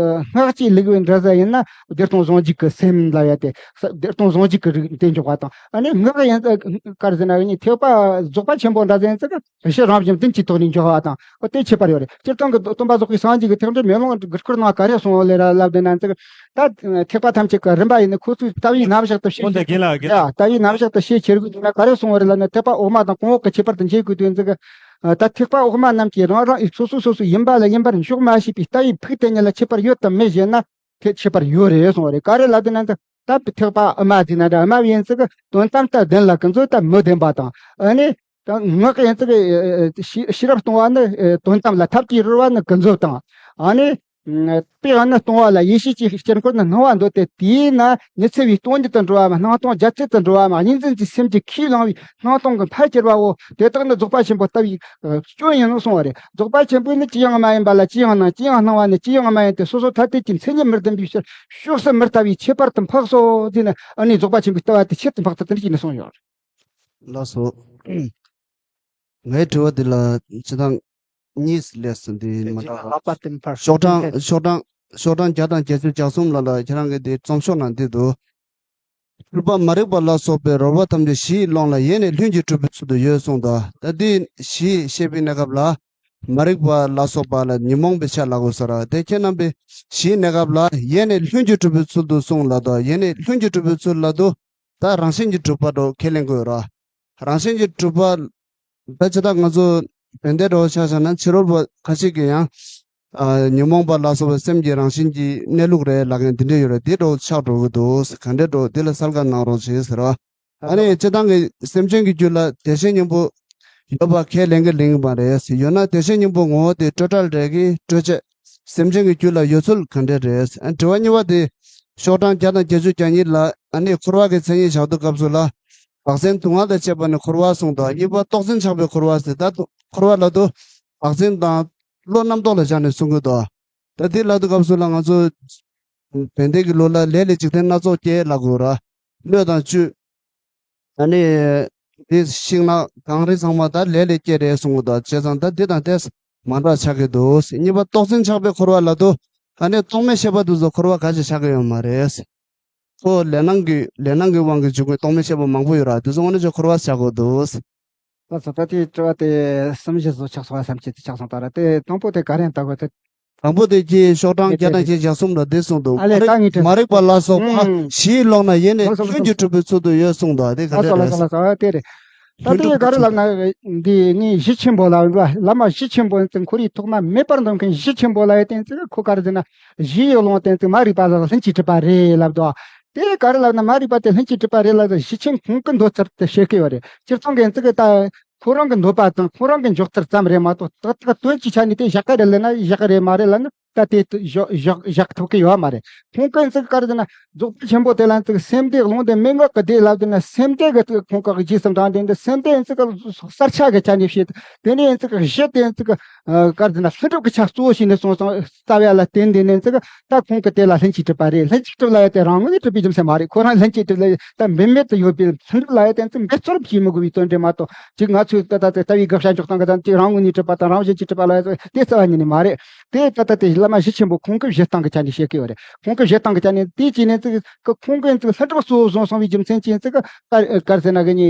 སྔགས་ཀྱི་ལུགས་འདྲ་ཟེར་ཡིན་ན་བདེ་སྟོང་ཟུང་འཇུག་གི་སེམས་ལབ་ཡ་དེ། བདེ་སྟོང་ཟུང་འཇུག་གི་རིགས་དེ་འཇོག་པ་དང་། ཨ་ནི་སྔགས་ཡིན་ཙིག་ག་རེ་ཟེར་ན་ཨ་ནི་ཐེག་པ་རྫོགས་པ་ཆེན་པོ་འདྲ་ཟེར་ཡིན་ཙིག་གཞི་རང་བཞིན་བདུན་གྱི་ཐོག་ནས་འཇོག་པ་དང་། ཨོ་དེ་ཁྱད་པར་ཡོད་རེད། སྤྱིར་བཏང་གི་སྟོན་པ་རྫོགས་པའི་སངས་རྒྱས་ཀྱི་ཐེག་མཆོག་མེ་ལོང་གི་སྐོར་ནང་ག་རེ་གསུངས་ཡོད་ལེ་ར་ལབ་དེ་ན་ཙིག་ད་ཐེག་པ་ཐམས་ཅད་ཀྱི་རིམ་པ་ཡིན་ན་ཁོ་ཚོའི་ལྟ་བའི་རྣམ་གཞག་ཏུ་ཤེས། ཁོང་དང་རྒན་ལགས་རྒན་ལགས། ཡ་ལྟ་བའི་རྣམ་གཞག་ཏུ་ཤེས་ཁྱེར་དགོས་དུས་ན་ག་རེ་གསུངས་ཡོད་རེད་ལབ་ན། ཐེག་པ་འོག་མ་དང་གོང་འོག་གི་ཁྱད་པར་དུ་འབྱེད་དགོས་དུས་ཙིག་ད་ཐེག་པ་འོག་མ་རྣམས་ཀྱིས་རང་རང་སོ་སོ་སོ་སོ་ཡིན་པ་ལ་ཡིན་པར་འཇོག་མ་ཤེས་པའི་ལྟ་བའི་ཕུགས་དེ་ཉིད་ལ་ཁྱད་པར་ཡོད་དམ་མེད་ཞེ་ན། དེ་ཁྱད་པར་ཡོད་རེད་གསུངས་པ་རེད། ག་རེ་ལབ་དེ་ན་ད་ད་ཐེག་པ་ཨ་མ་དེ་ན་འདྲ། ཨ་མ་ཡིན་ཙིག་དོན་དམ་ལྟ་བདེན་ལ་ཀུན་རྫོབ་ལྟ་མི་བདེན་པ་དང་། ཨ་ནི་ད་སྔགས་ཡིན་ཙིག་ཤེས་ཤེས་རབ་སྟོང་བ་ནི་དོན་དམ་ལ་ཐབས་ཀྱིས་རོལ་བ་ནི་ཀུན་རྫོབ་དང་། ཨ་ནི་དཔེ་ཡང་ན་སྟོང་བ་ལ་ཡེ་ཤེས་ཀྱི་དཀྱིལ་འཁོར་ནི་སྣང་བ་འདོད་དེ། དེས་ན་མི་འཚེ་བའི་སྟོང་ཉིད་དུ་འགྲོ་བའམ་སྣང་སྟོང་རྒྱ་མཚོ་དུ་འགྲོ་བའམ་གཉིས་འཛིན་གྱི་སེམས་ཀྱི་ཁས་བླངས་པའི་སྣང་སྟོང་གི་མཐར་གྱུར་པའོ། དེ་དག་ནི་རྫོགས་པ་ཆེན་པོ་ལྟ་བུའི་སྐྱོན་ཡིན་ནོ་གསུངས་པ་རེད། རྫོགས་པ་ཆེན་པོ་ནི་ཅི་ཡང་མ་ཡིན་པ་ལ་ཅི་ཡང་སྣང་། ཅི་ཡང་སྣང་བ་ནི་ཅི་ཡང་མ་ཡིན་ཏེ། སོ་སོ་ཐ་དད་ཀྱི་མཚན་ཉིད་མི་ལྡན་པའི་ཕྱིར་ཕྱོགས་སུ་མི་ལྟ་བའི་ཁྱད་པར་དུ་འཕགས་སོ། དེ་ནི་ཨ་ནི་རྫོགས་པ་ཆེན་པོའི་ལྟ་བ་དེ་ཆེད་དུ་འཕགས་ཏེ་དེ་འདྲ་ཞིག་ནི་གསུངས་ཡོད། ལགས་སོ། ངའི་དྲི་བ་འདི་ལ་སྤྱིར་བཏང་གཉིས་སླེབས་སོང་། འདི་མ་འདྲ་བ། ལྷག་པ་དེ་ཕར་ཤོག་གྲངས་ཤོག་གྲངས་ཤོག་གྲངས་བརྒྱ་དང་བརྒྱད་ཅུ་གྱ་གསུམ་ལ་ལ་ཁྱེད་རང་གི་འདི་རྩོམ་ཤོག་ནང་འདི་འདུག་སྤྲུལ་པ་མ་རིག་པ་ལ་སོགས་པའི་རོལ་པ་ཐམས་ཅད་གཞིའི་ཀློང་ལ་ཡེ་ནས་ལྷུན་གྱིས་གྲུབ་པའི་ཚུལ་དུ་ཡོད་གསུངས་དང་། ད་འདི་གཞི་བཤད་པའི་གནས་སྐབས་ལ་མ་རིག་པ་ལ་སོགས་པ་ལ་ཉོན་མོངས་པའི་ཆ་ལ་གོ་ས་ར། དེ་ཁྱེད་རྣམ་པའི་གཞིའི་གནས་སྐབས་ལ་ཡེ་ནས་ལྷུན་གྱིས་གྲུབ་པའི་ཚུལ་དུ་གསུངས་ལ་དང་། ཡེ་ནས་ལྷུན་གྱིས་གྲུབ་པའི་ཚུལ་ལ་དུ་ད་རང་བཞིན་གྱིས་གྲུབ་པ་འགྲོ་ཁས་ལེན་དགོས་ར། རང་བཞིན་གྱིས་གྲུབ་པ་ད་ཇི་ལྟར་ང་ཚོ་བན་དེ་འགྲོ་ཆ་བཞག་ན་ཕྱི་རོལ་པ་ཁ་ཤས་ཀྱིས་ཡང་ཨ་ཉོན་མོངས་པ་ལ་སོགས་པའི་སེམས་ཀྱི་རང་བཞིན་གྱི་གནས་ལུགས་རེད་ལབ་མཁན་འདི་འདྲ་ཡོད་རེད། དེ་འགྲོ་ཆགས་འགྲོ་གི་འདུག་ག་འདྲ་འགྲོ་འདི་ལ་གསལ་ཁ་གནང་རོགས་བྱེད་ཟེར་བ། ཨ་ནི་སྤྱིར་བཏང་གི་སེམས་ཅན་གྱི་རྒྱུད་ལ་བདེ་གཤེགས་སྙིང་པོ་ཡོད་པ་ཁས་ལེན་གི་ལེན་གི་མ་རེད། ཡོད་ན་བདེ་གཤེགས་སྙིང་པོ་ངོ་བོ་དེ་སྤྲོས་བྲལ་རེད་གི་སྤྲོས་བཅས། སེམས་ཅན་གྱི་རྒྱུད་ལ་ཡོད་ཚུལ་ག་འདྲ་རེད། ཨ་དྲི་བ་གཉིས་པ་དེ་ཤོག་གྲངས་བརྒྱ་དང་བརྒྱད་ཅུ་གྱ་གཉིས་ལ་ཨ་ནི་འཁོར་བ་གི་མཚན་ཉིད་བཞག་དུས་སྐབས་སུ་ལ་བག་ཟན་དུག་ལྔ་དང་བཅས་པ་ནི་འཁོར་བ་གསུངས་དང་། གཉིས་པ་རྟོག་འཛིན་ཆགས་པའི་འཁོར་བ་ཟེར། ད་འཁོར་བ་ལ་དུ་བག་ཟན་དང་བློ་རྣམ་རྟོག་ལ་བཞག་ནས་གསུང་གི་འདུག་ད་དེ་ལབ་དུས་སྐབས་སུ་ལ་ང་ཚོ་བན་དེ་གི་ལུགས་ལ་ལས་ལས་འཇིག་རྟེན་སྣ་ཚོགས་སྐྱེ་ལབ་དགོས་ར། སྣོད་དང་བཅུད། ཨ་ནི་དེ་ཤིང་ནགས་གངས་རི་ཚང་མ་ད་ལས་ལས་སྐྱེ་རེད་གསུང་གི་འདུག་བྱས་ཙང་ད་འདི་དང་དེ་མ་འདྲ་ཆགས་ཀྱི་འདུག་གཉིས་པ་རྟོག་འཛིན་ཆགས་པའི་འཁོར་བ་ལ་དུ་ཨ་ནི་རྟོག་མེད་ཤེས་པ་དེ་ཚོ་འཁོར་བ་ག་ཞིག་ཆགས་ཀྱི་ཡོད་མ་རེད། ཁོ་ལས་སྣང་གི་ལས་སྣང་གི་དབང་གིས་བྱུང་བའི་རྟོག་མེད་ཤེས་པ་མང་པོ་ཡོད་ར། དེ་ཚོ་དངོས་གནས་ཀྱི་འཁོར་བ་ཆགས་དགོས་འདུག་ལགས་སོ། ད་དེའི་དྲི་བ་དེ་གསུམ་བཞི་བཟོ་ཆགས་སོང་བ་བསམ་གྱི་དེ་ཆགས་སོང་། ད་ར་དེ་དང་པོ་དེ་ག་རེ་ཡིན་ད་གོ་དེ། དང་པོ་དེ་ཀྱི་ཤོག་གྲངས་བརྒྱ་དང་བརྒྱད་ཅུ་གྱ་གསུམ་ལ་འདི་གསུངས་འདུག་ཨ་ལས་ད་ངས་དྲན། མ་རིག་པ་ལ་སོགས་པ་ཨུམ། གཞིའི་ཀློང་ན་ཡེ་ནས་ལྷུན་གྱིས་གྲུབ་པའི་ཚུལ་དུ་ཡོད་གསུངས་འདུག་དེ་ག་ལ་རེ་སོ་ལ་རེད། སོ་ལ་སོ་ལ་དེ་རེད། ད་ལྷུན་དེ་གྲུབ་ག་རེ་ཀྱི་ལབ་ཚུལ། ན་འདི་ངས་གཞི་ཆེན་པོ་ལ་བླ་མ་གཞི་ཆེན་པོ་ཡིན་ཙང་ཁོ་རའི་ཐོག་མ་མེད་པར་འདོད་མཁན་གཞི་ཆེན་པོ་ལ་ཡོད་བསྟན་ཙང་ཁོ་ག་རེ་ཟེར་ན་གཞིའི་ཀློང་བསྟན་ཙང་མ་རིག་པ་ལ་ལྷུན་གྱིས་གྲུབ་པ་རེད་ལབ་འདུག་དེ་ག་རེ་ལབ་ན་མ་རིག་པ་དེ་ལྷུན་གྱིས་གྲུབ་པ་རེད་ལབ་ཙང་གཞི་ཆེན་ཁོང་གི་འདོད་ཚུལ་དེ་བཤད་ཀྱི་ཡོད་རེད། སྤྱིར་བཏང་གི་ཡིན་ཙང་ད། ཁོ་རང་གི་འདོད་པ་དང་ཁོ་རང་གི་འཇོག་ཚུལ་ཙམ་རེད་མ་གཏོགས་ཏག་ཏག་དོན་གྱི་ཆ་ནས་དེ་བཞག་གི་རེད་ལབ་ན་བཞག་གི་རེད་མ་རེད་ལབ་ན་ད་དེ་བཞག་བཞག་བཞག་ཐུབ་ཀྱི་ཡོད་མ་རེད། ཁོང་གིས་ཚིག་ག་རེ་ཟེར་ན་རྫོགས་པ་ཆེན་པོ་དེ་ལ་ཚིག་སེམས་དེ་ཀློང་དེ་མན་ངག་གི་དེ་ལབ་དེ་ན་སེམས་དེ་གི་ཁོང་གི་རྗེས་སུ་འབྲང་དེ་འདི་སེམས་དེ་ཚིག་གསར་ཆ་གི་ཆ་ནས་བཤད་དེ་ནས་ཚིག་གཞི་དེ་ཚིག་ག་རེ་ཟེར་ན་ལྷུན་གྲུབ་ཀྱི་ཆ་གཙོ་བོ་བྱས་ནས་སོང་ཙང་རྩ་བ་ལ་བརྟེན་དེ་ནས་ཚིག་ད་ཁོང་གིས་དེ་ལ་ལྷུན་གྱིས་གྲུབ་པ་རེད། ལྷུན་གྱིས་གྲུབ་ལ་ཡ་དེ་རང་ངོས་ནས་གྲུབ་པའི་རྒྱུ་མཚན་མ་རེད། ཁོ་རང་ལྷུན་གྱིས་གྲུབ་ལ་ད་འབད་མེད་དུ་ཡོད་པའི་ལྷུན་གྲུབ་ལ་ཡ་དེ་ཚོ་འབད་རྩོལ་བྱེད་མི་དགོས་པའི་དོན་འགྲེལ་མ་གཏོགས་ཅིག་ང་ཚོས་ད་ལྟ་དེ་ལྟ་བའི་དགག་བྱ་འཇོག་སྟངས་ཀྱི་ད་ཅིག་རང་ངོས་ནས་གྲུབ་པ་དང་རང་བཞིན་གྱིས་གྲུབ་པ་ལ་ཡ་དེ་རྩ་བ་ཉིད་ནས་མ་རེད། དེ་ད་ལྟ་དེ་བླ་མ་གཞི་ཆེན་པོ་ཁོང་གིས་བཞེད་སྟངས་ཀྱི་ཆ་ནས་བཤད་ཀྱི་ཡོད་རེད། ཁོང་གིས་བཞེད་སྟངས་ཀྱི་ཆ་ནས་དེའི་རྗེས་ནས་ཚིག་ཁོང་གིས་ཚིག་ལྷུན་གྲུབ་གཙོ་བོ་བཟུང་སོང་བའི་རྒྱུ་མཚན་གྱིས་ཚིག་ག་རེ་ཟེར་ན་གི་ནི་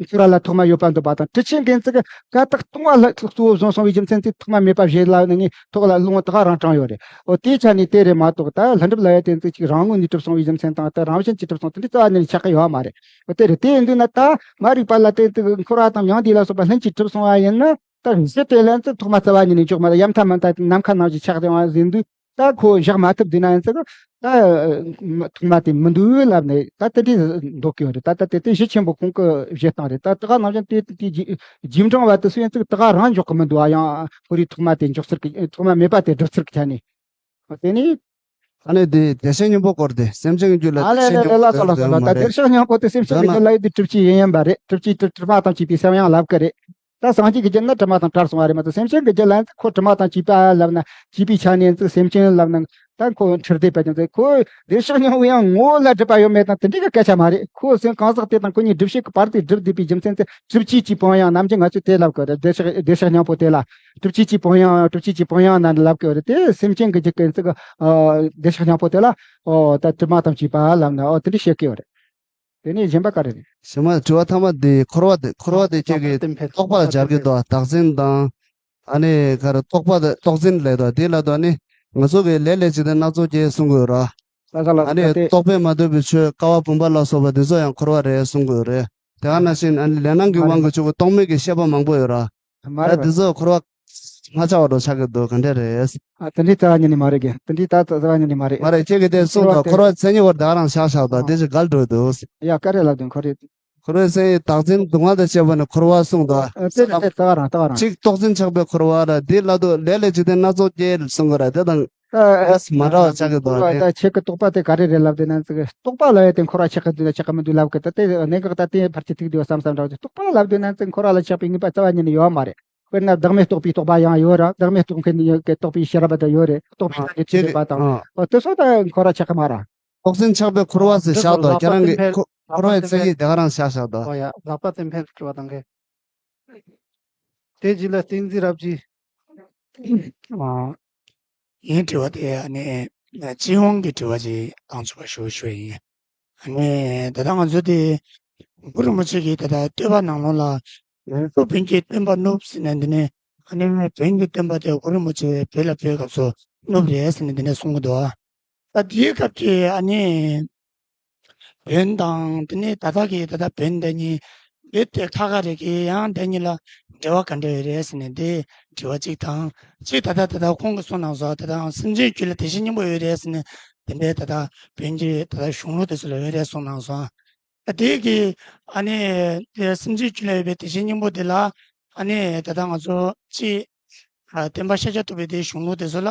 འཁོར་བ་ལ་ཐོག་མ་ཡོད་པར་འདོད་པ་དང་། ཁྲིད་ཆེན་གྱིས་ཚིག་ཀ་དག་སྟོང་བ་ལ་གཙོ་བོ་བཟུང་སོང་བའི་རྒྱུ་མཚན་གྱིས་ཐོག་མ་མེད་པ་བཞེད་ལ་ནི་ཐོག་ལ་ལུང་དག་རང་དྲངས་ཡོད་རེད། འོ་དེའི་ཆ་ནས་དེ་རེད་མ་གཏོགས་ད་ལྷུན་གྲུབ་ལ་ཡ་དེ་ཚིག་ཅིག་རང་ངོས་ནས་གྲུབ་སོང་བའི་རྒྱུ་མཚན་དང་ད་རང་བཞིན་གྱིས་གྲུབ་སོང་དེ་འདྲ་རྩ་བ་ནས་ཆགས་ཀྱི་ཡོད་མ་རེད། འོ་དེ་རེད། དེ་ཡིན་དུས་ན་ད་མ་རིག་པ་ལ་དེ་ཚིག་འཁོར་བ་དང་མྱང་འདས་ལ་སོགས་པ་ལྷུན་གྱིས་གྲུབ་སོང་བ་ཡིན་ན། ད་གཞི་དེ་ལ་ཚིག་ཐོག་མ་རྩ་བ་ཉིད་ནས་འཇོག་མ་ཐུབ། ཡ་མཐའ་མ་མཐའ་ནམ་མཁའ་ནང་བཞིན་ཆགས་བསྡད་པ་ཡིན་དུས་ད་ཁོ་བཞག་མ་ཐུབ་དུས་ན་ཡིན་ཚིག་ད་ཐོག་མ་དེ་མི་འདུག་ལབ་ནས་ད་དེ་འདྲའི་འདོད་ཀྱི་ཡོད་རེད། ད་ད་དེ་དེ་གཞི་ཆེན་པོ་ཁོང་གི་བཞེད་སྟངས་རེད། ད་ད་ག་ནང་བཞིན་དེ་དེ་རྗེས་འབྲང་བ་དེ་ཚོ་ཡིན་ཚིག་ད་ག་རང་འཇོག་གི་མི་འདུག་ཨ་ཡང་ཁོ་རའི་ཐོག་མ་དེ་འཇོག་ཚུལ་གྱི་ཐོག་མ་མེད་པ་དེ་སྒྲུབ་ཚུལ་གྱི་ཆ་ནས། དེ་ནས། ཨ་ནི་དེ་བདེ་གཤེགས་སྙིང་པོ་སྐོར་དེ་སེམས་ཅན་གྱི་རྒྱུད་ལ། ཨ་ལེ་ལེ་ལེ་ལ་སོ་ལ་སོ་ལ། ད་བདེ་གཤེགས་སྙིང་པོ་དེ་སེམས་ཅན་གྱི་རྒྱུད་ལ་ཡོད་དེ་གྲུབ་ཆེན་ཡིན་ཡིན་པ་རེད། གྲུབ་ཆེན་དེ་དྲི་མ་དང་བཅས་པའི་སེམས་ཡང་ལབ་གི་རེད། ད་སངས་རྒྱས་ཀྱི་རྒྱུད་ན་དྲི་མ་དང་བྲལ་སོང་བ་རེད་མ་གཏོགས། སེམས་ཅན་གྱི་རྒྱུད་ལ་ཁོ་དྲི་མ་དང་བཅས་པ་ལབ་ན། བཅས་པའི་ཆ་ནས་ཚིག་སེམས་ཅན་ལབ་ན། ད་ཁོ་འཁྲུལ་བསྡད་པ་ཅན་ཚེ་ཁོ་བདེ་གཤེགས་སྙིང་པོ་ཡང་ངོ་བོ་ལ་སྒྲུབ་པ་ཡོད་མེད་དང་དེ་འདྲའི་གི་སྐད་ཆ་མ་རེད། ཁོ་སེམས་གང་ཟག་དེ་དང་ཁོ་གཉིས་སྒྲུབ་བྱེད་ཀྱི་བར་དུ་སྒྲུབ་བསྡད་པའི་རྒྱུ་མཚན་དེ་གྲུབ་ཆེན་གྱི་ཕན་ཡོན་ནམ་རྒྱུན་ང་ཚོས་དེ་ལབ་དགོས་རེད། བདེ་གཤེགས་བདེ་གཤེགས་སྙིང་པོ་དེ་ལ་གྲུབ་ཆེན་གྱི་ཕན་ཡོན། གྲུབ་ཆེན་གྱི་ཕན་ཡོན་ནང་ལབ་དགོས་རེད། དེ་སེམས་ཅན་གྱི་རྒྱུད་ཀྱི་ཚིག་གི་བདེ་གཤེགས་སྙིང་པོ་དེ་ལ། ཨོ་ད་དྲི་མ་དང་བཅས་པ་ལབ་ན། ཨོ་དེ་འདྲ་བཤད་ཀྱི་ཡོད་རེད། དེ་ནས་གཞན་པ་ག་རེ་རེད། གཞན་པ་དྲི་བ་ཐ་མ་དེ་འཁོར་བ་དེ། འཁོར་བ་དེ་ཁྱེད་ཀྱིས་རྟོག་པ་ལ་སྦྱར་གྱི་འདུག་བདག་འཛིན་དང་། ཨ་ནི་ག་རེ། རྟོག་པ་དེ་རྟོག་འཛིན་ལབ་འདུག་དེ་ལབ་འདུག་ཨ་ནི་ང་ཚོ་གི་ལས་ལས་ཅི་སྟེ་སྣ་ཚོགས་སྐྱེ་གསུང་གི་ཡོད་ར། ཨ་ནི་རྟོག་པས་མ་གཏོགས་པའི་ཆོས་ཀ་བ་བུམ་པ་ལ་སོགས་པ་དེ་ཚོ་ཡང་འཁོར་བ་རེད་གསུང་གི་ཡོད་རེད། དེ་ག་ནང་བཞིན་ཨ་ནི་ལས་སྣང་གི་དབང་གིས་བྱུང་བའི་རྟོག་མེད་ཀྱི་ཤེས་པ་མང་པོ་ཡོད་ར། མ་རེད། ད་དེ་ཚོ་འཁོར་བ་མ་ཆགས་པ་འདྲ་ཆགས་ཀྱི་འདུག་ག་འདྲ་རེད། ཨ་དེ་འདྲའི་རྩ་བ་ཉིད་ནས་མ་རེད་གི། དེ་འདྲའི་ད་རྩ་བ་ཉིད་ནས་མ་རེད། མ་རེད། ཁྱེད་ཀྱིས་དེ་གསུངས་དང་། འཁོར་བ་མཚན་ཉིད་པར་ད་ག་རང་བཞག་བཞག་དང་། དེ་ཅིག་འགལ་འགྲོ་འདུག་ཡ་ག་རེ་ལབ་དུས་འཁོར་བའི། འཁོར་བའི་མཚན་ཉིད་བདག་འཛིན་སྡུག་བསྔལ་དང་བཅས་པ་ནི་འཁོར་བ་གསུངས་དང་། ཨ་དེ་རེད། ད་ག་རང་ད་ག་རང་། གཅིག་རྟོག་འཛིན་ཆགས་པའི་འཁོར་བ་ར། དེ་ལབ་དུས་ལས་ལས་ཅི་སྟེ་སྣ་ཚོགས་སྐྱེ་གསུང་གི་ར། དེ་དང་ཨ་མ་འདྲ་བ་ཆགས་ཀྱི་འདུག་ད་ཁྱེད་ཀྱི་རྟོག་པ་དེ་ག་རེ་རེད་ལབ་དུས་ན། ཚིག་རྟོག་པ་ལ་ཡོད་དེ་འཁོར་བ་ཆགས་ཀྱི་འདུག་ཆགས་ཀྱི་མི་འདུག་ལབ་གི། ད་དེ་གནད་འགག་ད་དེ་ཕལ་ཆེར་ཐུག་འདུག་བསམ་བསམ་འདྲ་བ། རྟོག་པ་ལབ་དུས་ན་ཚིག་འཁོར་བ་ལ་ཆགས་པའི་ངེས་པ་རྩ་བ་ཉིད་ནས་ཡོད་མ་རེད། དཔེར་ན་བདག་མེད་རྟོགས་པའི་རྟོག་པ་ཡང་ཡོད་ར། བདག་མེད་རྟོགས་མཁན་ནི་ཡོད་ཀྱི་རྟོགས་པའི་ས་གནས་དེ་ཡོད་པ་དང་། ཨོ་དེ་ཚོ་ད་འཁོར་བ་ཆགས་ཀྱི་མ་ར། རྟོག་འཛིན་ཆགས་པའི་འཁོར་བ་ཟེར་བཞག་འདུག་ཁྱེད་རང་གིས་འཁོར་བའི་མཚན་ཉིད་དེ་ག་རང་བཞག་བཞག་འདུག་ཨོ་ཡ། ལག་པ་བཙན་འཕེན་དྲི་བ་དང་གི། དེ་རྗེས་ལ་བསྟན་འཛིན་རབ་རྒྱས། ཨ། ངའི་དྲི་བ་དེ་ཨ་ནི་སྤྱི་ཡོངས་ཀྱི་དྲི་བ་ཅིག་བཏང་ཆོག་པ་ཞུ་ཞུ་ཡིན། ཨ་ནི་ད་ལྟ་ང་ཚོ་དེ་གུ་རུ་རིན་པོ་ཆེ་གིས་ད་ལྟ་བསྟོད་པ་ནང་ལོགས་ལ། ཡོངས་སུ་བོན་གྱི་བསྟན་པ་བསྣུབས་ཟེར་ནས། འདི་ནས་ཨ་ནི་བོན་གྱི་བསྟན་པ་དེ་གུ་རུ་རིན་པོ་ཆེ་བོད་ལ་ཕེབས་སྐབས་སུ་བསྣུབས་རེད་ཟེར་ནས་འདི་ནས་གསུང་གི་འདུག་ད་དེའི་སྐབས་ཀྱི་ཨ་ནི་བོན་དང་། དེ་ནས་ད་ལྟ་གི་ད་ལྟ་བོན་དེ་གཉིས་རྦད་དེ་ཁ་ཁ་རེད་ཀྱི། ཡང་དེ་གཉིས་ལ་འབྲེལ་བ་ག་འདྲ་ཡོད་རེད་ཟེར་ནས་དེ་དྲི་བ་གཅིག་དང་། གཅིག་ད་ལྟ་ད་ལྟ་ཁོང་གིས་གསུངས་གནང་སོང་། ད་ལྟ་སེམས་ཅན་རྒྱུད་ལ་བདེ་གཤེགས་སྙིང་པོ་ཡོད་རེད་ཟེར་ནས་དེ་འདྲའི་ད་ལྟ་བོན་གྱི་ད་ལྟ་གཞུང་ལུགས་དེ་ཚོ་ལ་ཡོད་རེད་གསུངས་གནང་སོང་། དེ་གི་ཨ་ནི་དེ་སེམས་ཅན་རྒྱུད་ལ་ཡོད་པའི་བདེ་གཤེགས་སྙིང་པོ་དེ་ལ་ཨ་ནི་ད་ལྟ་ང་ཚོ་ཅི་ཨ་བསྟན་པ་ཤཱཀྱ་ཐུབ་པའི་དེའི་གཞུང་ལུགས་དེ་ཚོ་ལ།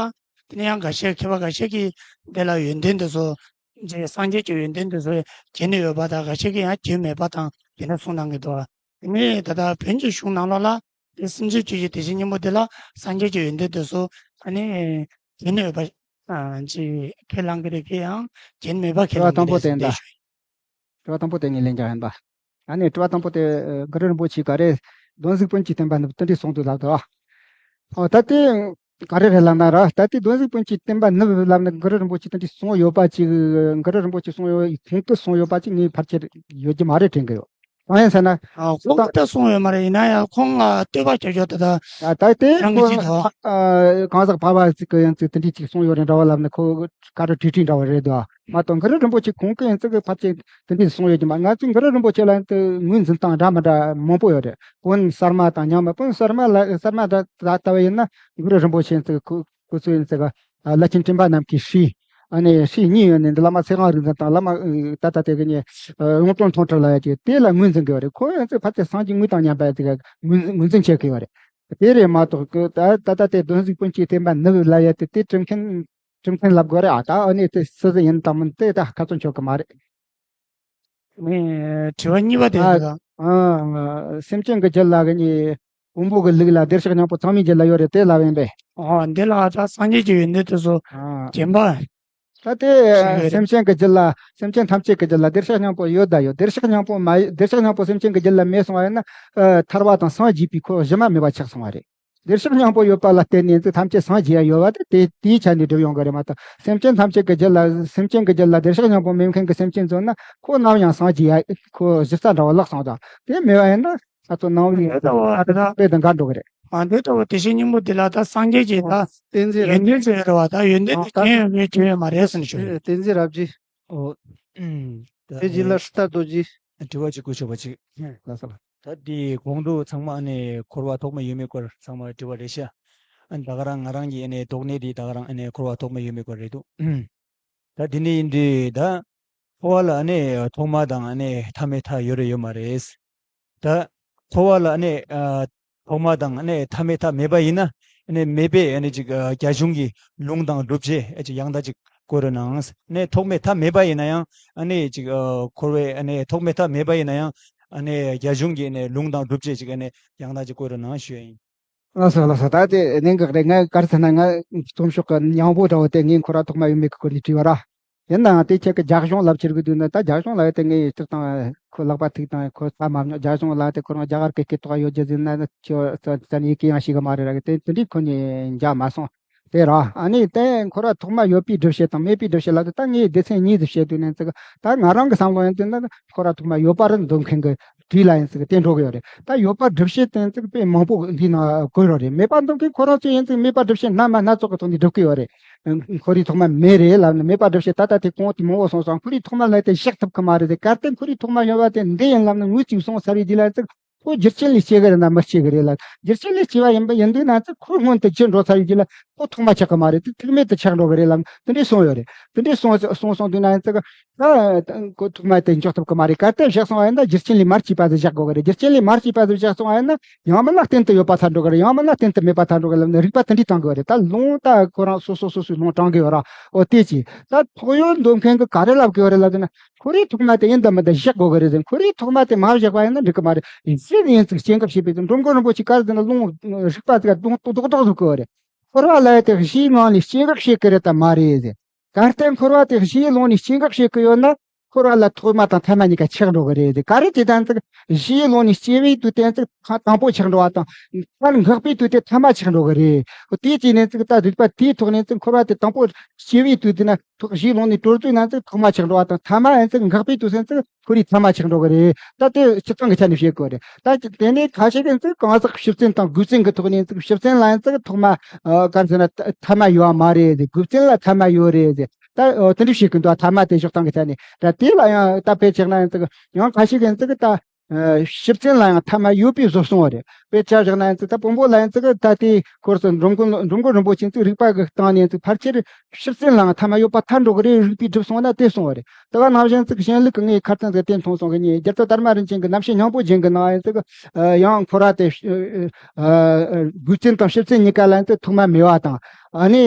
དེ་ནས་ཡང་འགའ་ཤས་མཁས་པ་འགའ་ཤས་ཀྱིས་དེ་ལ་ཡོན་ཏན་དེ་ཚོ་ཅི་སངས་རྒྱས་ཀྱི་ཡོན་ཏན་དེ་ཚོ་བརྒྱན་ནས་ཡོད་པ་དང་། འགའ་ཤས་ཀྱིས་ཡང་བརྒྱན་མེད་པ་དང་དེ་འདྲ་གསུངས་གནང་གི་འདུག་དེ་ནས་ད་ལྟ་བོན་གྱི་གཞུང་ནང་ལོགས་ལ་དེ་སེམས་ཅན་རྒྱུད་ཀྱི་བདེ་གཤེགས་སྙིང་པོ་དེ་ལ་སངས་རྒྱས་ཀྱི་ཡོན་ཏན་དེ་ཚོ་ཨ་ནི་བརྒྱན་ནས་ཡོད་པ་ཨ་ཅི་ཁས་བླངས་ཀྱི་རེད་ཀྱི། ཡང་བརྒྱན་མེད་པ་ཁས་བླངས་ཀྱི་རེད་ཟེར་ཏེ་ཞུ། དྲི་བ་དང་པོ་དེ་ངས་ལན་རྒྱག་ཡིན་པ། ཨ་ནི་དྲི་བ་དང་པོ་དེ་ཨ་གུ་རུ་རིན་པོ་ཆེ་ག་རེ་གདོན་གཟུགས་སྤུན་གྱི་བསྟན་པ་ནི་དེ་འདྲས་གསུངས་འདུག་ལབ་འདུག་ཨ་ད་དེ་ག་རེ་རེད་ལབ་ན་ར། ད་དེ་གདོན་གཟུགས་སྤུན་གྱི་བསྟན་པ་ནི་ལབ་ན་གུ་རུ་རིན་པོ་ཆེ་དེ་འདྲས་གསུངས་ཡོད་པ་ཅིག་གུ་རུ་རིན་པོ་ཆེ་གསུངས་ཡོད། ཁོང་གིས་གསུངས་ཡོད་པ་ཅིག་ངས་ཕལ་ཆེར་ཡོད་ཀྱི་མ་རེད་དྲན་གི་ཡོད། གང་ཡིན་ཟེར་ན། ཨ་ཁོང་གིས་ད་གསུངས་ཡོད་མ་རེད། ཡིན་ན་ཡང་ཁོང་ལ་བསྟོད་པ་རྒྱག་རྒྱུ་དེ་ད། ད་ད་དེ་རང་གི་ཁོ་ཅིག་ད། ཨ་གང་ཟག་ཕལ་པ་ཅིག་གིས་ཡང་ཅིག་དེ་འདྲས་ཅིག་གསུངས་ཡོད་རེད་འདྲ་བ་ལབ་ན་ཁོ་ག་རེ་བྲིས་བྲིས་འདྲ་བ་རེད་དོ། མ་གཏོགས་གུ་རུ་རིན་པོ་ཆེ་ཁོང་གིས་ཡང་ཅིག་ཕལ་ཆེར་དེ་འདྲས་གསུངས་ཡོད་ཀྱི་མ། ང་ཚོས་གུ་རུ་རིན་པོ་ཆེ་ལ་ཡང་ཅིག་ངོས་འཛིན་སྟངས་འདྲ་མི་འདྲ་མང་པོ་ཡོད་རེད། བོན་གསར་མ་དང་རྙིང་མ། བོན་གསར་མ་ལ་གསར་མ་འདྲ་ད་ལྟ་བ་ཡིན་ན་གུ་རུ་རིན་པོ་ཆེ་ཡང་ཅིག་ཁོ་ཁོ་ཚོ་ཡང་ཅིག་བླ་ཆེན་སྤྲིན་པ་རྣམས་ཀྱི་ཧྲཱིཿ་ཨ་ནི་ཧྲཱིཿ་གཉིས་ཡོད་ནི་འདི་བླ་མ་ཚེ་དབང་རིག་འཛིན་དང་བླ་མ་ཨ་ད་ལྟ་དེ་གི་ནི་ཨ་གཡུང་དྲུང་མཐོང་གྲོལ་ལབ་ཡ་ཅིག་དེ་ལ་ངོས་འཛིན་གི་ཡོད་རེད། ཁོ་ཡང་ཚོས་ཕལ་ཆེར་སངས་རྒྱས་དངོས་དང་མཉམ་པ་ཅིག་ངོས་ངོས་འཛིན་བྱེད་གི་ཡོད་རེད། དེ་རེད་མ་གཏོགས་ཀི་ད་ད་ལྟ་དེ་གདོན་གཟུགས་སྤུན་གྱི་བསྟན་པ་ནུབ་ལབ་ཡ་དེ་དེ་གྲུབ་མཁན་གྲུབ་མཁན་ལབ་དགོས་རེད། ཨ་ད་ཨ་ནི་དེ་སུ་སུ་ཡིན་དང་མིན་དེ་ད་ཁ་ཚོན་ཆོད་གི་མ་རེད། ངས་དྲི་བ་གཉིས་པ་དེ་ཨ་ཡིན་ད། ཨ་སེམས་ཅན་གྱི་རྒྱུད་ལ་གི་ནི་དཔོན་པོ་གི་ལུགས་ལ་བདེ་གཤེགས་སྙིང་པོ་ཚང་མའི་རྒྱུད་ལ་ཡོད་རེད་དེ་ལབ་ཡིན་པས། ཨོ་འདི་ལ་ད་སངས་རྒྱས་ཀྱི་ཡོན་ཏན་དེ་ཚོ་ཨ་བརྒྱན་པ་ད་དེ་ཞིག་ཡོད་རེད། སེམས་ཅན་གྱི་རྒྱུད་ལ་སེམས་ཅན་ཐམས་ཅད་ཀྱི་རྒྱུད་ལ་བདེ་གཤེགས་སྙིང་པོ་ཡོད་ད་ཡོད། བདེ་གཤེགས་སྙིང་པོ་མ་བདེ་གཤེགས་སྙིང་པོ་སེམས་ཅན་གྱི་རྒྱུད་ལ་མེད་སོང་བ་ཡིན་ན་ཨ་ཐར་པ་དང་སངས་རྒྱས་པའི་ཁོ་གཞི་མ་མེད་པ་ཆགས་སོང་བ་རེད། བདེ་གཤེགས་སྙིང་པོ་ཡོད་པ་ལ་བརྟེན་ནས་ཚུལ་ཐམས་ཅད་སངས་རྒྱས་ཡ་ཡོད་པ་དེ་དེ་དེའི་ཆ་ནས་སྒྲུབ་ཡོང་གི་རེད་མ་གཏོགས། སེམས་ཅན་ཐམས་ཅད་ཀྱི་རྒྱུད་ལ་སེམས་ཅན་གྱི་རྒྱུད་ལ་བདེ་གཤེགས་སྙིང་པོ་མེད་མཁན་གྱི་སེམས་ཅན་ཚོ་ན་ཁོ་ནམ་ཡང་སངས་རྒྱས་ཡ་ཁོ་གཞི་རྩ་འདྲ་བ་བརླག་སོང་དང་། དེ་མེད་པ་ཡིན་ན་ང་ཚོ་ནང་པའི་དེ་ལྟ་བུ་ཨ་དེ་དང་དཔེ་དང་འགལ་འགྲོ་གི་རེད། ཨ་འདི་ལྟ་བུ་བདེ་གཤེགས་སྙིང་པོ་འདི་ལ་ད་སངས་རྒྱས་ཀྱི་ད་བསྟན་འཛིན་རེད། ཡོན་ཏན་ཟེར་རེད་བ། ད་ཡོན་ཏན་དེ་ཨ་ད་རྐྱེན་ཡོད་མེད་རྐྱེན་ཡོད་མ་རེད་ཟེར་ནས་ཞུ་ཡོད། བསྟན་འཛིན་རབ་རྒྱས། ཨོ། ཨུམ། ད་དེ་རྗེས་ལ་ཨེ་ཧྲི་ཏ་རྡོ་རྗེ། དྲི་བ་གཅིག་བཀོད་ཆོག་པ་གཅིག་ལགས་སོ་ལགས། ད་དེའི་གོང་དུ་ཚང་མ་ཨ་ནི་འཁོར་བ་ཐོག་མ་ཡོད་མེད་སྐོར་ཚང་མ་དྲི་བ་རེད་ཤག་ཨ་ནི་ད་ག་རང་ང་རང་གི་ཨ་ནི་དོགས་གནས་དེ་ད་ག་རང་ཨ་ནི་འཁོར་བ་ཐོག་མ་ཡོད་མེད་སྐོར་རེད་འདུག་ད་དེ་འདྲ་ཡིན་དུས་ད་འཁོར་བ་ལ་ཨ་ནི་ཐོག་མ་དང་ཨ་ནི་མཐའ་མེད་མཐའ་ཡོད་རེད་ཡོད་མ་རེད། ད་འཁོར་བ་ལ་ཨ་ནི་ཨ་ཐོག་མ་དང་ཨ་ནི་མཐའ་མེད་མཐའ་མེད་པ་ཡིན་ན་ ཨ་ནི་མེད་པའི་ཨ་ནི་ཅིག་ཨ་རྒྱ་གཞུང་གི་ལུང་དང་སྒྲུབ་བྱེད་ཨ་ཅིག་ཡང་དག་ཅིག་བཀོད་རོགས་གནང་། ཨ་ནི་ཐོགས་མེད་ཐ་མེད་པ་ཡིན་ན་ཡང་ཨ་ནི་ཅིག་ཨ་འཁོར་བའི་ཨ་ནི་ཐོགས་མེད་ཐ་མེད་པ་ཡིན་ན་ཡང་ཨ་ནི་རྒྱ་གཞུང་གི་ཨ་ནི་ལུང་དང་སྒྲུབ་བྱེད་ཅིག་ཨ་ནི་ཡང་དག་ཅིག་བཀོད་རོགས་གནང་ཞུ་ཡ་ཡིན། ལགས་སོ་ལགས་སོ། ད་དེ་གནད་འགག་རེད། ང་ག་རེ་ཟེར་ན་ང་རྩོམ་ཤོག་གི་སྙིང་པོ་འདྲ་བོ་དེ་ངས་ཁོ་ར་ཐོག་མ་ཡོད་མེད་ཀྱི་སྐོར་ནས་བྲིས་པ་ར། ཡིན་ནའང་དེ་ཁྱེད་ཀྱི་རྒྱ་གཞུང་ལབ་ཕྱིར་གི་འདུག་ན། ད་རྒྱ་གཞུང་ལབ་ཡ་དེ་ངས་སྤྱིར་བཏང་ཁོ་ལག་པ་ཐུག་དང་ཁོ་ས་མ་མྱོང་། རྒྱ་གཞུང་ལབ་དེ་ཁོ་རང་རྒྱ་གར་གི་སྐད་ཐོག་ཡོད་རྒྱུ་ཟིན་ན་ཁྱོད་ས་ས་ནས་ཡི་གེ་ཡང་ཤེས་གི་མ་རེད་ར་གི། དེ་དེ་འདྲའི་ཁོ་ནས་འཇགས་མ་སོང་། དེ་ར་ཨ་ནི་དེ་ཁོ་ར་ཐོག་མ་ཡོད་པའི་སྒྲུབ་བྱེད་དང་མེད་པའི་སྒྲུབ་བྱེད་ལབ་དེ་ད་ངས་སྡེ་ཚན་གཉིས་སུ་བཤད་དུས་ནས་ཚིག་ད་ང་རང་གི་བསམ་བློ་ཡིན་དུས་ན་ཁོ་ར་ཐོག་མ་ཡོད་པ་རེད་འདོད་མཁན་གི་དུས་ལ་ཡིན་ཚིག་དེ་འགྲོ་གི་ཡོད་རེད། ད་ཡོད་པ་སྒྲུབ་བྱེད་དེ་ཚིག་དཔེ་མང་པོ་འདི་ན་དགོས་རོགས་རེད། མེད་པ་འདོད་མཁན་ཁོ་རང་ཚོ་ཡིན་ཚིག་མེད་པ་སྒྲུབ་བྱེད་སྣ་མ་སྣ་ཚོགས་ཀྱི་ཐོག་ནས་སྒྲུབ་གི་ཡོད་རེད། ཁོ་རའི་ཐོག་མ་མེད་རེད་ལབ་ན་མེད་པ་སྒྲུབ་བྱེད་ད་ལྟ་དེ་གོང་དུ་མང་བོ་སོང་སོང་། ཁོ་རའི་ཐོག་མ་ལ་དེ་བཞག་ཐུབ་གི་མ་རེད་དེ། གལ་ཏེ་ཁོ་རའི་ཐོག་མ་ཡོད་པ་དེ་འདི་ཡིན་ལབ་ན་ངོས་གཅིག་སོང་ཚར་བའི་དུས་ལ་ཚིག་ཁོ་རྒྱུ་རྐྱེན་ལས་སྐྱེ་གི་རེད་ན་མི་སྐྱེ་གི་རེད་ལ། རྒྱུ་རྐྱེན་ལས་སྐྱེ་བ་ཡིན་པ་ཡིན་དུས་ན་ཚིག་ཁོ་སྔོན་དུ་ཅི་འགྲོ་ཚར་ཡོད་ཀྱི་ལ་ཁོ་ཐོག་མ་ཆགས་གི་མ་རེད། དེ་ཐུག་མེད་དུ་ཆགས་འགྲོ་གི་རེད་ལ། དེ་འདྲས་གསུངས་ཡོད་རེད། དེ་འདྲས་གསུངས་གསུངས་སོང་དུས་ན་ཡིན་ཚིག་ད་ཁོ་ཐོག་མ་དེ་འཇོག་ཐུབ་གི་མ་རེད། གལ་ཏེ་བཞག་སོང་བ་ཡིན་ན་རྒྱུ་རྐྱེན་ལས་མར་སྐྱེས་པ་ཟིག་བཞག་དགོས་གི་རེད། རྒྱུ་རྐྱེན་ལས་མར་སྐྱེས་པ་ཟིག་བཞག་སོང་བ་ཡིན་ན་ཡང་མིན་ན་གཏན་དུ་ཡོད་པ་ཐལ་འགྲོ་གི་རེད། ཡང་མིན་ན་གཏན་དུ་མེད་པ་ཐལ་འགྲོ་གི་རེད་ལབ་ནས་རིགས་པ་དེ་འདྲས་བཏང་གི་ཡོད་རེད། ད་ལུང་ད་ཁོ་རང་སོ་སོ་སོ་སོའི་ལུང་དྲངས་གི་ཡོད་ར། འོ་དེ་ཅི་ད་ཐོག་ཡོད་འདོད་མཁན་གི་ག་རེ་ལབ་གི་ཡོད་རེད་ལབ་དུས་ན། ཁོ་རའི་ཐོག་མ་དེ་ཡིན་དང་མིན་དང་བཞག་དགོས་གི་རེད་ཟེར། ཁོ་རའི་ཐོག་མ་དེ་མ་བཞག་པ་ཡིན་ན་འགྲིག་གི་མ་རེད། གཞི་ནས་ཡིན་ཚིག་སྐྱེ་འགག་བྱེད་པའི་འགྲོ་མགོན་རིན་པོ་ཆེ་ག་རེ་ཟེར་ན་ལུང་རིགས་པ་ཚིག་རྡོག་རྡོག་རྡོག་བཟོ་གི་ཡོད་རེད། འཁོར་བ་ལ་ཡ་དེ་གཞིའི་ངང་ནས་སྐྱེ་འགག་བྱེད་གི་རེད་དམ་མ་རེད་ཟེར། གལ་ཏེ་འཁོར་བ་དེ་གཞིའི་ལུང་ནས་སྐྱེ་འགག་བྱེད་གི་ཡོད་ན་འཁོར་བ་ལ་ཐོག་མ་དང་ཐ་མ་གཉིས་ཀ་ཆགས་འགྲོ་གི་རེད་ཟེར། ག་རེ་བྱེད་དང་ཚིག་གཞིའི་ལུང་ནས་སྐྱེ་བའི་དུས་དེ་ཚིག་དང་པོ་ཆགས་འགྲོ་བ་དང་མཐར་འགག་པའི་དུས་དེ་ཐ་མ་ཆགས་འགྲོ་གི་རེད། དེ་བྱས་ནས་ཚིག་ད་རིགས་པ་དེའི་ཐོག་ནས་ཚིག་འཁོར་བ་དེ་དང་པོ་སྐྱེ་བའི་དུས་དེ་ན་ཐོག་གཞིའི་ལུང་ནས་གྲོལ་དུས་ན་ཚིག་ཐོག་མ་ཆགས་འགྲོ་བ་དང་ཐ་མ་ཡང་ཚིག་འགག་པའི་དུས་སུ་ཚིག་ཁོ་རའི་ཐ་མ་ཆགས་འགྲོ་གི་རེད། ད་དེ་སྤྱིར་བཏང་གི་ཆ་ནས་བཤད་དགོས་རེད། ད་དེ་ནས་ཁ་ཤས་ཀྱིས་ཚིག་གང་ཟག་ཤེར་ཕྱིན་དང་རྒོལ་ཕྱིན་གི་ཐོག་ནས་ཚིག་ཤེར་ཕྱིན་ལ་ཡང་ཚིག་ཐོག་མ་ག་རེ་ཟེར་ན་ཐ་མ་ཡོད་པ་མ་རེད་ཟེར། རྒོལ་ཕྱིན་ལ་ཐ་མ་ཡོད་རེད་ཟེར། ད་དེ་འདྲ་བཤད་གི་འདུག་ཐ་མ་དེ་སྤྱིར་བཏང་གི་ཆ་ནས། ད་དེ་ལ་ཡང་ད་དཔེ་བཞག་ན་ཡང་ཚིག་ཡང་ཁ་ཤས་ཀྱིས་ཚིག་ད། ཨ་ཤེར་ཕྱིན་ལ་ཡང་ཐ་མ་ཡོད་པའི་བཟོ་གསུངས་པ་རེད། དཔེ་ཆ་བཞག་ན་ཡང་ཚིག་ད་དཔོན་པོ་ལ་ཡང་ཚིག་ད་དེའི་སྐོར་སུ་འགྲོ་མགོན་འགྲོ་མགོན་རིན་པོ་ཆེ་ཚིག་རིགས་པ་གི་སྟེང་ནས་ཚིག་ཕལ་ཆེར་ཤེར་ཕྱིན་ལའང་ཐ་མ་ཡོད་པ་ཐལ་འགྲོ་གི་རེད། རིགས་པས་སྒྲུབ་སོང་ན་དེ་གསུངས་པ་རེད། དེ་ག་ནང་བཞིན་ཚིག་གཞན་ལུགས་ཀྱི་ངས་ཁ་རྩང་ཚིག་དེ་མཐོང་སོང་གི་ཉིད་རྒྱལ་ཚབ་དར་མ་རིན་ཆེན་གྱི་རྣམ་བཤད་སྙིང་པོ་རྒྱན་གྱི་ནང་ཡང་ཚིག་ཡང་འཁོར་བ་དེ་རྒོལ་ཕྱིན་དང་ཤེར་ཕྱིན་གཉིས་ཀ་ལ་ཡང་ཚིག་ཐོག་མ་མེད་པ་དང་ཨ་ནི་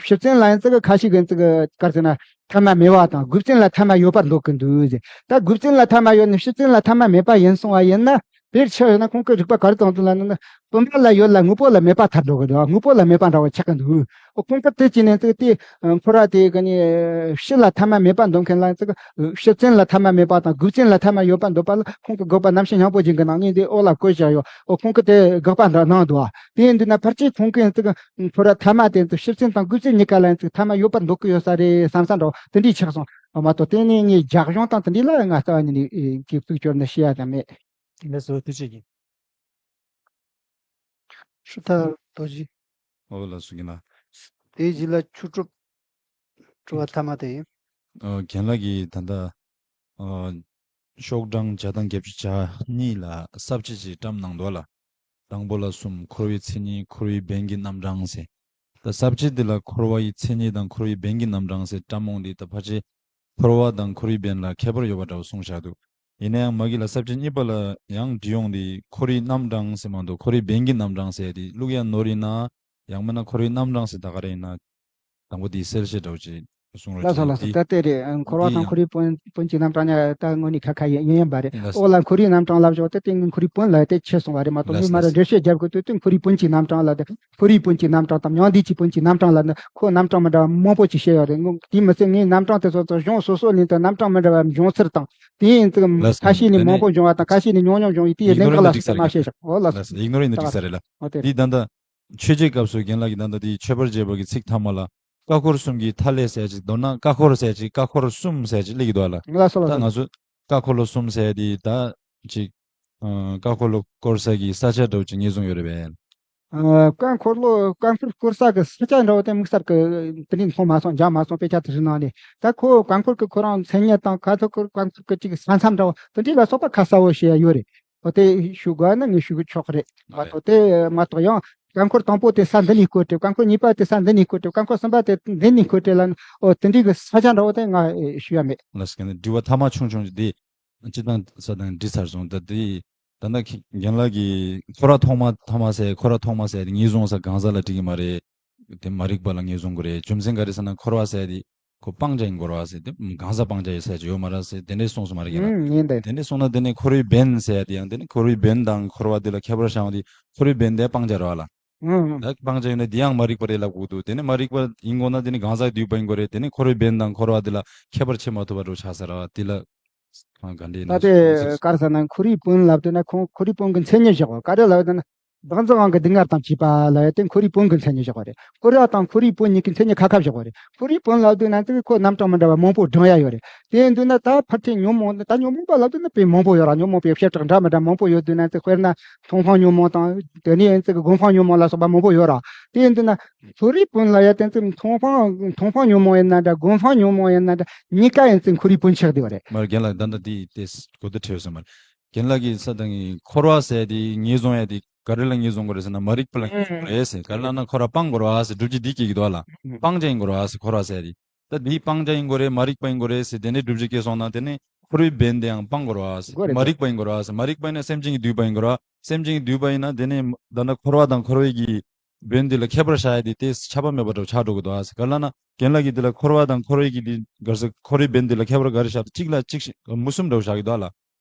ཤེར་ཕྱིན་ལ་ཡང་ཚིག་ཁ་ཤས་ཀྱིས་ཚིག་ག་རེ་ཟེར་ན། ཐ་མ་མེད་པ་དང་རྒོལ་ཕྱིན་ལ་ཐ་མ་ཡོད་པར་འདོད་ཀྱི་འདུག་ཟེར། ད་རྒོལ་ཕྱིན་ལ་ཐ་མ་ཡོད་ན་ཤེར་ཕྱིན་ལ་ཐ་མ་མེད་པ་ཡིན་སོང་བ་ཡིན་ན། དེར་ཆགས་ཡོད་ན་ཁོང་གི་རིགས་པ་ག་རེ་བཏང་འདུག་ལབ་ན། བུམ་པ་ལ་ཡོད་ལ་དངོས་པོ་ལ་མེད་པ་ཐལ་འགྲོ་གི་འདུག་དངོས་པོ་ལ་མེད་པ་འདྲ་བ་ཆགས་ཀྱི་འདུག་འོ་ཁོང་གིས་དེ་བྱས་ནས་ཚིག་དེ་འཁོར་བ་དེ་ག་ནི་ཤེར་ལ་ཐ་མ་མེད་པ་འདོད་མཁན་ལ་ཚིག་ཤེར་ཕྱིན་ལ་ཐ་མ་མེད་པ་དང་རྒོལ་ཕྱིན་ལ་ཐ་མ་ཡོད་པ་འདོད་པ་ལ་ཁོང་གི་དགག་པ་རྣམ་བཤད་སྙིང་པོ་རྒྱན་གྱི་ནང་ངས་འདི་འོག་ལ་བཀོད་བཞག་ཡོད། འོ་ཁོང་གིས་དེ་དགག་པ་འདྲ་གནང་འདུག་དེ་ཡིན་དུས་ན་ཕལ་ཆེར་ཁོང་གིས་ཚིག་འཁོར་བ་ཐ་མ་དེ་ཚོ་ཤེར་ཕྱིན་དང་རྒོལ་ཕྱིན་གཉིས་ཀ་ལ་ཡང་ཚིག་ཐ་མ་ཡོད་པར་འདོད་ཀྱི་ཡོད་ས་རེད་བསམ་ས་འདྲ་བོ་དེ་འདྲས་ཆགས་སོང་། མ་གཏོགས་དེ་ནས་ངས་རྒྱ་གཞུང་དང་དེ་འདྲས་ལ་ང་རྩ་བ་ཉིད་ནས་གི་གཙིགས་གྱུར་ནས་བཤད་ཡ་དང་མེད། ལགས་སོ་ཐུགས་རྗེ་ཆེ། ཤུ་ཐ་རྡོ་རྗེ། ཨོ་ལགས་སོ་རྒན་ལགས། དེའི་རྗེས་ལ་ཆོས་གྲུབ། དྲི་བ་ཐ་མ་དེ་ཡིན། ཨོ་རྒན་ལགས་ཀྱིས་ད་ལྟ་ཨོ་ཤོག་གྲངས་བརྒྱ་དང་བརྒྱད་ཅུ་གྱ་གཉིས་ལ་ས་བཅད་ཅིག་བཀྲམ་གནང་འདུག་ལ། དང་པོ་ལ་གསུམ། འཁོར་བའི་མཚན་ཉིད། འཁོར་བའི་འབེན་གྱི་རྣམ་གྲངས་ཟེར། ད་ས་བཅད་འདི་ལ་འཁོར་བ་ཡི་མཚན་ཉིད་དང་འཁོར་བའི་འབེན་གྱི་རྣམ་གྲངས་ཟེར་བཀྲམ་འོང་དུས་ད་ཕལ་ཆེར་འཁོར་བ་དང་འཁོར་བའི་འབེན་ལ་ཁྱད་པར་ཡོད་པ་འདྲ་བོ་གསུངས་བཞག་འདུག་ཡིན་ན་ཡང་མ་གི་ལ་ས་བཅད་གཉིས་པ་ལ་ཡང་བྲིས་ཡོང་དུས་འཁོར་བའི་རྣམ་གྲངས་ཟེར་མ་གཏོགས་འཁོར་བའི་འབེན་གྱི་རྣམ་གྲངས་ཟེར་དེ་བླུག་ཡ་ནོར་ཡིན་ན། ཡང་མིན་ན་འཁོར་བའི་རྣམ་གྲངས་ཟེར་ད་ག་རེ་ཡིན་ན། དང་པོ་དེའི་གསལ་བཤད་འདྲ་བོ་ཅིག་གསུང་རོགས་ལགས་སོ་ལགས་སོ། བྱེད་ད་དེ་རེད། འཁོར་བ་དང་འཁོར་བའི་དཔོན་དཔོན་གྱི་རྣམ་གྲངས་ཉ་ད་དངོས་གནས་ཁ་ཁ་ཡིན་ཡིན་ཡིན་པ་རེད། ལགས་སོ། ཨོ་ལ་འཁོར་བའི་རྣམ་གྲངས་ལབ་ཞོག་དེ་དེ་ངས་འཁོར་བའི་དཔོན་ལབ་དེ་ཆད་སོང་བ་རེད་མ་གཏོགས། ལགས་ངས་མ་ར་འགྲེལ་བཤད་རྒྱབ་དགོས་དུས་དེ་འཁོར་བའི་དཔོན་གྱི་རྣམ་གྲངས་ལབ་དེ་འཁོར་བའི་དཔོན་གྱི་རྣམ་གྲངས་དང་མྱང་འདས་ཀྱི་དཔོན་གྱི་རྣམ་གྲངས་ལབ་ན་ཁོ་རྣམ་གྲངས་མི་འདྲ་བ་མང་པོ་ཅིག་བཤད་ཡོད་རེད། དེ་མི་ཚད་ངས་རྣམ་གྲངས་དེ་ཚོ་ཚོ་གཞུང་སོ་སོ་ནས་དང་རྣམ་གྲངས་མི་འདྲ་བ་འབྱུང་ཚུལ་དང་དེ་ཡིན་ཙང་ལགས་སོ། ཁ་ཤས་ནས་དེ་ནས་མང་པོ་འབྱུང་བ་དང་ཁ་ཤས་ནས་ཉུང་ཉུང་འབྱུང་བའི་དེའི་ཡིག་ནོར་གནད་འགག་ཡིན་ན་ལ་འགྲིག་ས་མ་རེད་བཤད་ལགས། ཞོག་ཨོ་ལགས་ལགས་སོ། ཡིག་ནོར་ཡིན་ན་འགྲིག་ས་རེད་ལགས། ཨོ་དེ་དེ་རེད། ད་ལྟ། ཆོས་རྗེ་སྐབས་སུ་རྒན་ལགས་ཀྱིས་ད་ལྟ་དེའི་མཆོད་པར་བརྗོད་པ་གི་ཚིག་ཐ་མ་ལ། ཀ་འཁོར་གསུམ་གྱི་མཐའ་ལས་ཟེར་ཅིག་མདོར་ན་ཀ་འཁོར་ཟེར་ཅིག་ཀ་འཁོར་གསུམ་ཟེར་ཅིག་སླེབས་ཀྱི་འདུག་ལ། ལགས་སོ་ལགས་ད་སོ། ང་ཚོ་ཀ་འཁོར་ལོ་གསུམ་ཟེར་དེ་ད་ཅིག་ཨ་ཀ་འཁོར་ལོ་བསྐོར་ས་གི་ས་ཆ་འདྲ་བོ་ཅིག་ངེས་བཟུང་ཡོད་རེད་པས། ཨ་ཀ་འཁོར་ལོ་ཀ་འཁོར་བསྐོར་ས་གི་ས་ཆ་འདྲ་བོ་དེ་དམིགས་བསལ་གི་དེ་འདྲའི་མཐོང་མ་སོང་མཇལ་མ་སོང་དཔེ་ཆ་དེ་ཚོའི་ནང་ནས། ད་ཁོ་ཀ་འཁོར་གི་ཁོ་རང་མཚན་ཉིད་དང་ཀ་འཁོར་ཀ་འཁོར་གི་ཅིག་ས་མཚམས་འདྲ་བོ་དེ་འདྲའི་ལ་སོགས་པ་ཁ་གསལ་བོ་བཤད་ཡ་ཡོད་རེད། འོ་དེ་ཞུ་དགོས་ན་ངས་ཞུ་གི་ཆོག་གི་རེད། མ་གཏོགས་དེ་མ་གཏོགས་ཡང་ཀ་འཁོར་དང་པོ་དེ་ས་འདི་ནས་བསྐོར་ཏེ་ཀ་འཁོར་གཉིས་པ་དེ་ས་འདི་ནས་བསྐོར་ཏེ་ཀ་འཁོར་གསུམ་པ་དེ་འདི་ནས་བསྐོར་ཏེ་ལ་ནི་འོ་དེ་འདྲའི་གི་ས་ཆ་འདྲ་བོ་དེ་ང་ཨེ་ཞུ་ཡ་མེད། ལགས་སོ། དྲི་བ་ཐ་མ་ཆུང་ཆུང་ཅིག་དེ་སྤྱིར་བཏང་ས་དང་འདྲི་ཚར་སོང་། ད་དེ་ ད་ལྟ་ཁྱེད་རྒན་ལགས་ཀྱིས་འཁོར་བ་ཐོག་མ་ཐོག་མ་ཟེར། འཁོར་བ་ཐོག་མ་ཟེར་དེ་ངེས་བཟུང་ས་གང་ཟག་ལ་འགྲིག་གི་མ་རེད། དེ་མ་རིག་པ་ལ་ངེས་བཟུང་དགོས་རེད། རྒྱུ་མཚན་ག་རེ་ཟེར་ན། འཁོར་བ་ཟེར་དེ་ཁོ་སྤང་བྱ་ཡིན་དགོས་རེད་བ་ཟེར། དེ་གང་ཟག་སྤང་བྱ་ཡིན་ཟེར་གྱི་ཡོད་མ་རེད་ཟེར། དེ་འདྲས་གསུངས་སོང་མ་རེད་རྒན་ལགས། ཨང་། ཡིན་ད། དེ་འདྲས་གསུངས་ན་དེ་ནས་འཁོར་བའི་འབེན་ཟེར་ཡ་དེ་ཡང་དེ་ནས་འཁོར་བའི་འབེན་དང་འཁོར་བ་དེ་ལ་ཁྱད་པར་བྱ་བ་དེ། འཁོར་བའི་འབེན་དེ་སྤང་བྱ་རེད་བ་ལ། ཨང་། ད་སྤང་བྱ་ཡིན་ན་དེ་ཡང་མ་རིག་པ་རེད་ལབ་དགོས་འདུག་དེ་ནས་མ་རིག་པ་ཡིན་དགོས་ན་དེ་ནས་གང་ཟག་འདུས་པ་ཡིན་དགོས་རེད། དེ་ནས་འཁོར་བའི་འབེན་དང་འཁོར་བ་དེ་ལ་ཁྱད་པར་ཕྱེ་མ་ཐུབ་པ་འདྲ་ཆགས་ས་རེད་བ། དེ་ལ་གང་འདྲས་ད་ཡིན་ན་དེ་ག་རེ་ཟེར་ན། འཁོར་བའི་འབེན་ལབ་དུས་ན་ཁོང་འཁོར་བའི་འབེན་གྱི་མཚན་ཉིད་བཞག་པ་ག་རེ་ལབ་དུས་ན། བདག་འཛིན་དབང་གིས་སྡུག་བསྔལ་དང་བཅས་པ་ལབ་ཡ་དེ་འཁོར་བའི་འབེན་གྱི་མཚན་ཉིད་བཞག་པ་རེད། འཁོར་བ་དང་འཁོར་བའི་འབེན་གཉིས་ཀྱི་མཚན་ཉིད་ཁ་ཁ་བཞག་པ་རེད། འཁོར་བའི་འབེན་ལབ་དུས་ན་དེ་ཁོ་རྣམ་གྲངས་མི་འདྲ་བ་མང་པོ་བགྲང་ཡ་ཡོད་རེད། དེ་ཡིན་དུས་ན་ད་ཕལ་ཆེར་ཉོན་མོངས་ད་ཉོན་མོངས་པ་ལབ་དུས་ན་དཔེ་མང་པོ་ཡོད་ར། ཉོན་མོངས་པའི་བྱེ་བྲག་འདྲ་མི་འདྲ་མང་པོ་ཡོད་དུས་ན་དེ་དཔེར་ན་མཐོང་སྤང་ཉོན་མོངས་དང་དེ་ནས་ཡིན་ཙི་གི་སྒོམ་སྤང་ཉོན་མོངས་ལ་སོགས་པ་མང་པོ་ཡོད་ར། དེ་ཡིན་དུས་ན་འཁོར་བའི་འབེན་ལབ་ཡ་དེ་ཙི་མཐོང་སྤང་མཐོང་སྤང་ཉོན་མོངས་ཡིན་ན་འདྲ། སྒོམ་སྤང་ཉོན་མོངས་ཡིན་ན་འདྲ། གཉིས་ཀ་ཡིན་ཙི་འཁོར་བའི་འབེན་ཆགས་བསྡད་པ་རེད། མར་རྒན་ལགས་ད་ལྟ་དེ་དེ་གོ་བསྡུར་བྱས་ཡོད་ས་མ་རེད། རྒན་ལགས་ཀྱིས་ས་དང་གི་འཁོར་བ་ཟེར་དེ་ངེས་བཟུང་ཡ་དེ་ག་རེ་ལ་ངེས་བཟུང་དགོས་རེད་ཟེར་ན། མ་རིག་པ་ལ་ངེས་བཟུང་དགོས་རེད་ཟེར། ག་རེ་ལབ་ན་འཁོར་བ་སྤང་དགོས་རེད་བ་ཟེར། སྒྲུབ་བྱེད་འདི་སྐྱེ་གི་འདུག་བ་ལ། སྤང་བྱ་ཡིན་དགོས་རེད་བ་ཟེར་འཁོར་བ་ཟེར་དེ། ད་འདི་སྤང་བྱ་ཡིན་དགོས་རེད། མ་རིག་པ་ཡིན་དགོས་རེད་ཟེར། དེ་ནས་སྒྲུབ་བྱེད་སྐྱེས་སོང་ན་དེ་ནས་འཁོར་བའི་འབེན་དེ་ཡང་སྤང་དགོས་རེད་བ་ཟེར། དགོས་རེད། མ་རིག་པ་ཡིན་དགོས་རེད་བ་ཟེར། མ་རིག་པ་ཡིན་ན་སེམས་ཅན་གྱིས་བསྡུས་པ་ཡིན་དགོས་རེད་བ། སེམས་ཅན་གྱིས་བསྡུས་པ་ཡིན་ན་དེ་ནས་ད་ལྟ་འཁོར་བ་དང་འཁོར་བའི་གི་འབེན་དེ་ལ་ཁྱད་པར་བྱ་ཡ་དེ་དེ་ཆགས་པ་མེད་པ་འདྲ་བོ་ཆགས་འགྲོ་གི་འདུག་ཨ་ཟེར། ག་རེ་ལབ་ན་རྒན་ལགས་ཀྱིས་དེ་ལ་འཁོར་བ་དང་འཁོར་བའི་གི་དེ་ག་རེ་ཟེར། འཁོར་བའི་འབེན་དེ་ལ་ཁྱད་པར་ག་རེ་བཞག་གཅིག་ལ་གཅིག་མུ་གསུམ་འདྲ་བོ་བཞག་གི་འདུག་ཨ་ལ།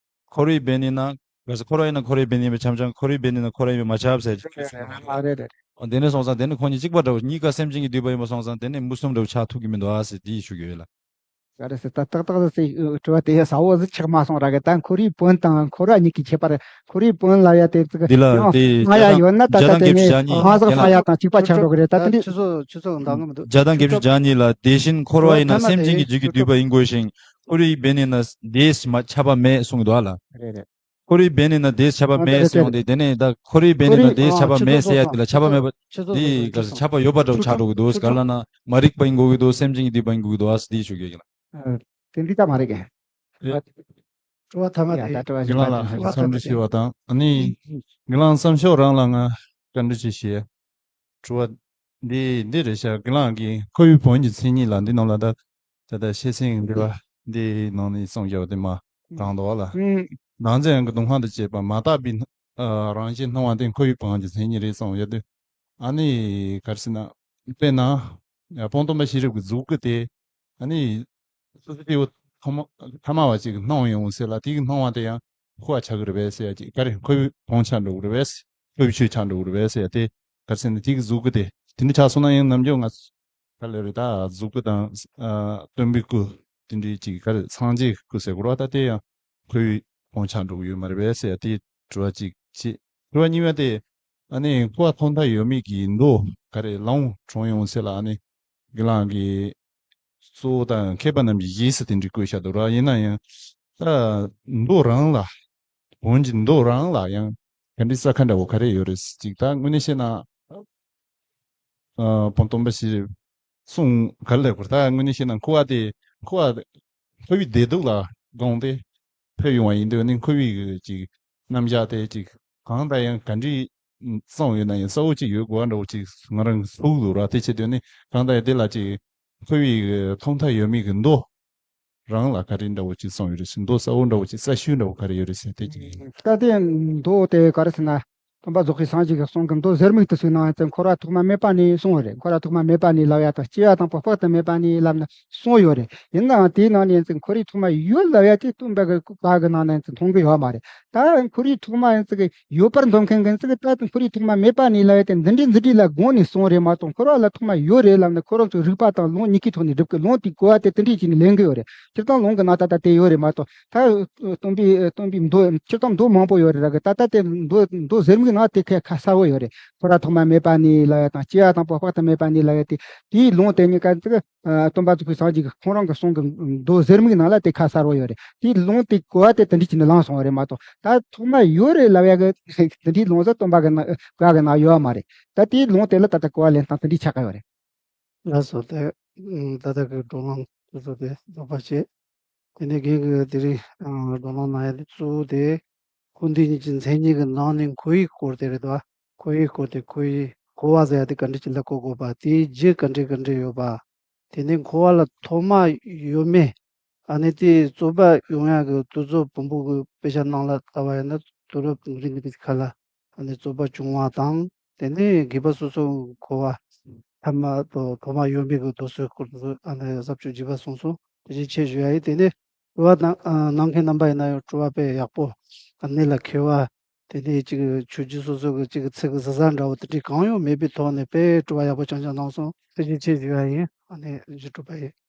འཁོར་བའི་འབེན་ཡིན་ན་ག་རེ་ཟེར། འཁོར་བ་ཡིན་ན་འཁོར་བའི་འབེན་ཡིན་པ་ཆ་མ་ཆ། འཁོར་བའི་འབེན་ཡིན་ན་འཁོར་བ་ཡིན་པ་མ་ཆགས་ཟེར་གྱི་ཨ་རེད་རེད། འོ་དེ་ནས་སོང་ཙང་དེ་ནི་ཁོང་གཉིས་གཅིག་པ་འདྲ་བོ། གཉིས་ཀ་སེམས་ཅན་གྱིས་བསྡུས་པ་ཡིན་པ་སོང་ཙང་དེ་ནི་མུ་གསུམ་འདྲ་བོ་ཆགས་ཐུབ་ཀྱི་མི་འདུག་ཨ་ཟེར་དེ་ཞུ་གི་ཡོད་ལ། ག་རེ་ཟེར། ད་ཏག་ཏག་ཟེར་དྲི་བ་དེ་ཡ་ས་བོ་ཟིག་ཆགས་མ་སོང་ར་གི། ད་འཁོར་བའི་འབེན་དང་འཁོར་བ་གཉིས་ཀྱི་ཁྱད་པར། འཁོར་བའི་འབེན་ལབ་ཡ་དེ་ཙི་གི་འདི་ལ་ཡང་དེ་སྔ་ཡ་ཡོད་ན་ད་ལྟ་དེ་ནས་གང་ཟག་སྤང་ཡ་དང་གཅིག་པ་ཆགས་འགྲོ་གི་རེད། ད་དེ་འདྲའི་ཆུ་ཚོད་ཆུ་ཚོད་འདང་གི་མི་འདུག་བརྒྱ་དང་བརྒྱད་ཅུ་གྱ་གཉིས་ལ། དེ་བཞིན་འཁོར་བ་ཡིན་ན་སེམས་ཅན་གྱི་རྒྱུད་ཀྱིས་བསྡུས་པ་ཡིན་དགོས་ཤིང་། འཁོར་བའི་འབེན་ཡིན་ན་དེས་མ་ཁྱབ་པ་མེད་གསུངས་འདུག་ཨ་ལ། རེད་རེད། འཁོར་བའི་འབེན་ཡིན་ན་དེས་ཁྱབ་པ་མེད་ཟེར་ཡོང་དེ། དེ་ནས་ད་འཁོར་བའི་འབེན་ཡིན་ན་དེས་ཁྱབ་པ་མེད་ཟེར་ཡ་དེ་ལ་ཁྱབ་པ་མེད་པ་དེ་ག་རེ་ཟེར། ཁྱབ་པ་ཡོད་པ་འདྲ་བོ་ཆགས་འགྲོ་གི་འདུག་ག་རེ་ལབ་ན་མ་རིག་པ་ཡིན་དགོས་གི་འདུག་སེམས་ཅན་གྱིས་བསྡུས་པ་ཡིན་དགོས་གི་འདུག་ཨ་ཟེར་དེ་ཞུ་གི་ཡོད་ལ། དེ་འདི་ལྟ་མ་རེད་གི། དྲི་བ་ཐ་མ་དེ། རྒན་ལགས་ལ་འཚམས་འདྲི་ཞུ་བ་དང་། ཨ་ནི་རྒན་ལགས་བསམ་ཤོག་རང་ལ་ང་བཀའ་འདྲི་ཅིག་ཞུ། དྲི་བ་འདི་འདི་རེད་ཤག་རྒན་ལགས་ཀྱིས་འཁོར་བའི་བོན་གྱི་མཚན་ཉིད་ལ་འདི་ནང་ལ་ད་ད་ལྟ་ཤེར་ཕྱིན་འདྲི་བ་འདི་ནང་ནས་གསུངས་ཡོད་དེ་མ་དྲང་འདུག་བ་ལ། ནང་ཚན་ཡང་གི་སྡོང་ཁང་དུ་བཅས་པ་མ་དག་པའི་ཨ་རང་བཞིན་སྣང་བ་དེ་འཁོར་བའི་བོན་གྱི་མཚན་ཉིད་རེད་གསུངས་ཡོད་དུས། ཨ་ནི་ག་རེ་ཟེར་ན། དཔེར་ན་སྤང་སྟོང་པ་ཤེས་རབ་ཀྱི་གཟུགས་སྐུ་དེ། ཨ་ནི་སོ་སོ་སྐྱེ་བོ་ཐ་མ་ཐ་མ་བ་ཅིག་སྣང་ཡོང་ཟེར་ལ། དེ་གི་སྣང་བ་དེ་ཡང་འཁོར་བ་ཆགས་ཀྱི་རེད་པས་ཟེར་ཡ་ཅིག་ག་རེ། འཁོར་བའི་བོན་ཆགས་འགྲོ་གི་རེད་པས། འཁོར་བའི་ཆོས་ཆགས་འགྲོ་གི་རེད་པས་ཟེར་ཡ་དེ། ག་རེ་ཟེར་ན་དེ་གི་གཟུགས་སྐུ་དེ་དེ་འདྲ་ཆགས་སོང་ན་ཡང་ནམ་རྒྱུན་ང་ཚོ་ག་ལེར་ད་གཟུགས་སྐུ་དང་ཨ་སྟོན་པའི་སྐུ་དེ་འདྲའི་ཅིག་ག་རེ་སངས་རྒྱས་ཀྱི་སྐུ་ཟེར་དགོས་རེད་བ། ད་དེ་ཡང་འཁོར་བའི་བོན་ཆགས་འགྲོ་གི་ཡོད་མ་རེད་པས་ཟེར་ཡ་དེ་དྲི་བ་གཅིག་བྱས། དྲི་བ་གཉིས་པ་དེ། ཨ་ནི་འཁོར་བ་ཐོག་མཐའ་ཡོད་མེད་ཀྱི་མདོ་ག་རེ་ལུང་དྲངས་ཡོང་ཟེར་ལ། ཨ་ནི་རྒན་ལགས་ཀྱིས་གཙོ་བོ་དང་མཁས་པ་རྣམས་ཀྱི་རྗེས་སུ་དེ་འདྲའི་བཀོད་བཞག་འདུག་ར། ཡིན་ན་ཡང་ད་མདོ་རང་ལ་བོན་གྱི་མདོ་རང་ལ་ཡང་ག་འདྲའི་ས་ཁ་འདྲ་བོ་ག་རེ་ཡོད་རེད་ཅིག་ད་དངོས་གནས་བཤད་ན། ཨ་སྤང་སྟོང་པ་ཤེས་རབ་གསུངས་ག་རེ་ལབ་དགོས་རེད། ད་དངོས་གནས་བཤད་ན་འཁོར་བ་དེ་འཁོར་བ་འཁོར་བའི་བདེ་སྡུག་ལ་དགོངས་ཏེ་འཁོར་ཡོང་བ་ཡིན་དུས་ནི་འཁོར་བའི་གི་ཅིག་རྣམ་གཞག་དེ་ཅིག་གང་ལྟར་ཡང་ག་འདྲའི་གསུངས་ཡོད་ན་ཡང་གསལ་བོ་ཅིག་ཡོད་དགོས་པ་འདྲ་བོ་ཅིག་ང་རང་ཚུགས་འདུག་ར། དེ་བྱེད་དུས་ནི་གང་ལྟར་ཡང་དེ་ལ་ཅིག་འཁོར་བའི་གི་ཐོག་མཐའ་ཡོད་མེད་ཀྱི་མདོ་རང་ལ་ག་རེ་འདྲ་བོ་ཅིག་གསུངས་ཡོད་རེད་ཟེར། མདོ་གསལ་བོ་འདྲ་བོ་ཅིག་གསལ་ཤོས་འདྲ་བོ་ག་རེ་ཡོད་རེད་ཟེར་དེ་ཅིག་ཡིན། ད་དེ་མདོ་དེ་ག་རེ་ཟེར་ན། སྟོན་པ་རྫོགས་པའི་སངས་རྒྱས་ཀྱི་གསུང་གི་མདོ་ཟེར་མིག་དེ་ཚོའི་ནང་ཡང་འཁོར་བ་ཐོག་མ་མེད་པ་ནས་གསུངས་ཡོད་རེད། འཁོར་བ་ཐོག་མ་མེད་པ་ནས་ལབ་ཡ་དང་། སྐྱེ་བ་དང་པོ་དཔག་ཏུ་མེད་པ་ནས་ལབ་ནས་གསུངས་ཡོད་རེད། ཡིན་ནའང་དེའི་ནང་ནས་ཡང་འཁོར་བའི་ཐོག་མ་ཡོད་ལབ་ཡ་དེ་སྟོན་པ་གི་བཀའ་གི་ནང་ནས་མཐོང་གི་ཡོད་མ་རེད། ད་འཁོར་བའི་ཐོག་མ་ཡང་ཡོད་པར་འདོད་མཁན་གྱིས་ད་འཁོར་བའི་ཐོག་མ་མེད་པ་ནས་ལབ་ཡ་དེ་འདི་འདྲའི་འདི་འདྲའི་ལ་དགོངས་ནས་གསུངས་རེད་མ་གཏོགས། འཁོར་བ་ལ་ཐོག་མ་ཡོད་རེད་ལབ་ནས་ཁོ་རང་ཚོའི་རིགས་པ་དང་ལུང་གཉིས་ཀའི་ཐོག་ནས་སྒྲུབ་གི། ལུང་དེའི་གོ་བ་དེ་དེ་འདྲའི་བྱས་ནས་ལེན་གི་ཡོད་རེད། སྤྱིར་བཏང་ལུང་གི་ནང་ད་ལྟ་དེ་ཡོད་རེད་མ་གཏོགས། ད་སྟོན་པའི་སྟོན་པའི་མདོ་སྤྱིར་བཏང་མདོ་མང་པོ་ཡོད་རེད་ར་གི། ད་ལྟ་དེ་མདོ་མདོ་ཟེར་མིག་ནང་དེ་ཁ་ཁ་གསལ་བོ་ཡོད་རེད། འཁོར་བ་ཐོག་མ་མེད་པ་ནས་ལབ་ཡ་དང་། སྐྱེ་བ་དང་པོ་དཔག་ཏུ་མེད་པ་ནས་ལབ་ཡ་དེ། དེའི་ལུང་དེ་གཉིས་ཀ་ཚིག་སྟོན་པ་རྫོགས་པའི་སངས་རྒྱས་ཀྱི་ཁོང་རང་གི་གསུང་གི་མདོ་ཟེར་མིག་ནང་ལ་དེ་ཁ་གསལ་བོ་ཡོད་རེད། དེའི་ལུང་དེ་གོ་བ་དེ་དེ་འདྲ་བྱས་ནས་བླངས་སོང་བ་རེད་མ་གཏོགས། ད་ཐོག་མ་ཡོད་རེད་ལབ་ཡ་གི་དེ་འདྲའི་ལུང་ཟེར་སྟོན་པ་གི་ནང་བཀའ་གི་ནང་ཡོད་མ་རེད། ད་དེའི་ལུང་དེ་ལ་ད་ལྟ་གོ་བ་ལེན་སྟངས་དེ་འདྲའི་ཆགས་ཀྱི་ཡོད་རེད། ལགས་སོ། དེ་ད་ལྟ་གི་བགྲོ་གླེང་དེ་ཚོ་དེ་རྫོགས་པ་བྱེད། དེ་ནས་རྒན་གྱིས་དེ་རིང་ཨ་བགྲོ་གླེང་གནང་ཡ་དེ་གཙོ་བོ་དེ་འཁོར་འདས་གཉིས་ཀྱི་མཚན་ཉིད་ཀྱི་ནང་ནས་འཁོར་བའི་སྐོར་དེ་རེད་དོ། འཁོར་བའི་སྐོར་དེ། འཁོར་བའི་འཁོར་བ་ཟེར་ཡ་དེ་ག་འདྲ་ཅིག་ལ་གོ་དགོས་པ། དེའི་རྒྱུ་ག་འདྲ་ག་འདྲ་ཡོད་པ། དེ་ནས་འཁོར་བ་ལ་ཐོག་མ་ཡོད་མེད། ཨ་ནི་དེ་རྩོད་པ་ཡོང་ཡ་གི་དུས་ཚོད་བོན་པོ་གི་དཔེ་ཆ་ནང་ལ་ལྟ་བ་ཡིན་ན། དུས་རབས་རིང་གི་ཁ་ལ་ཨ་ནི་རྩོད་པ་བྱུང་བ་དང་། དེ་ནས་དགེ་བ་སོ་སོ་གོ་བ་ཐ་མ་དང་ཐོག་མ་ཡོད་མེད་ཀྱི་མདོ་སོའི་སྐོར་དུ་ཨ་ནི་ཟབ་ཆོས་རྒྱས་པ་གསུངས་སོང་། དེ་བཞིན་ཆེ་ཞུ་ཡ་ཡིན། དེ་ནས་དྲི་བ་གནང་ཨ་གནང་མཁན་རྣམ་པ་ཡིན་ན་ཡང་དྲི་བ་དཔེ་ཡག་པོ་གནད་ལ་འཁེལ་བ། དེ་ནས་ཅིག་ཆོས་བརྒྱུད་སོ་སོ་གི་ཅིག་ཚིག་གི་ཟུར་ཟ་འདྲ་བོ་དེ་འདྲའི་གང་ཡང་མེད་པའི་ཐོག་ནས་དཔེ་དྲི་བ་ཡག་པོ་རྐྱང་རྐྱང་གནང་སོང་། དེ་བཞིན་ཆེ་ཞུ་ཡ་ཡིན། ཨ་ནི་ཞུ་གྲུབ་པ་ཡིན།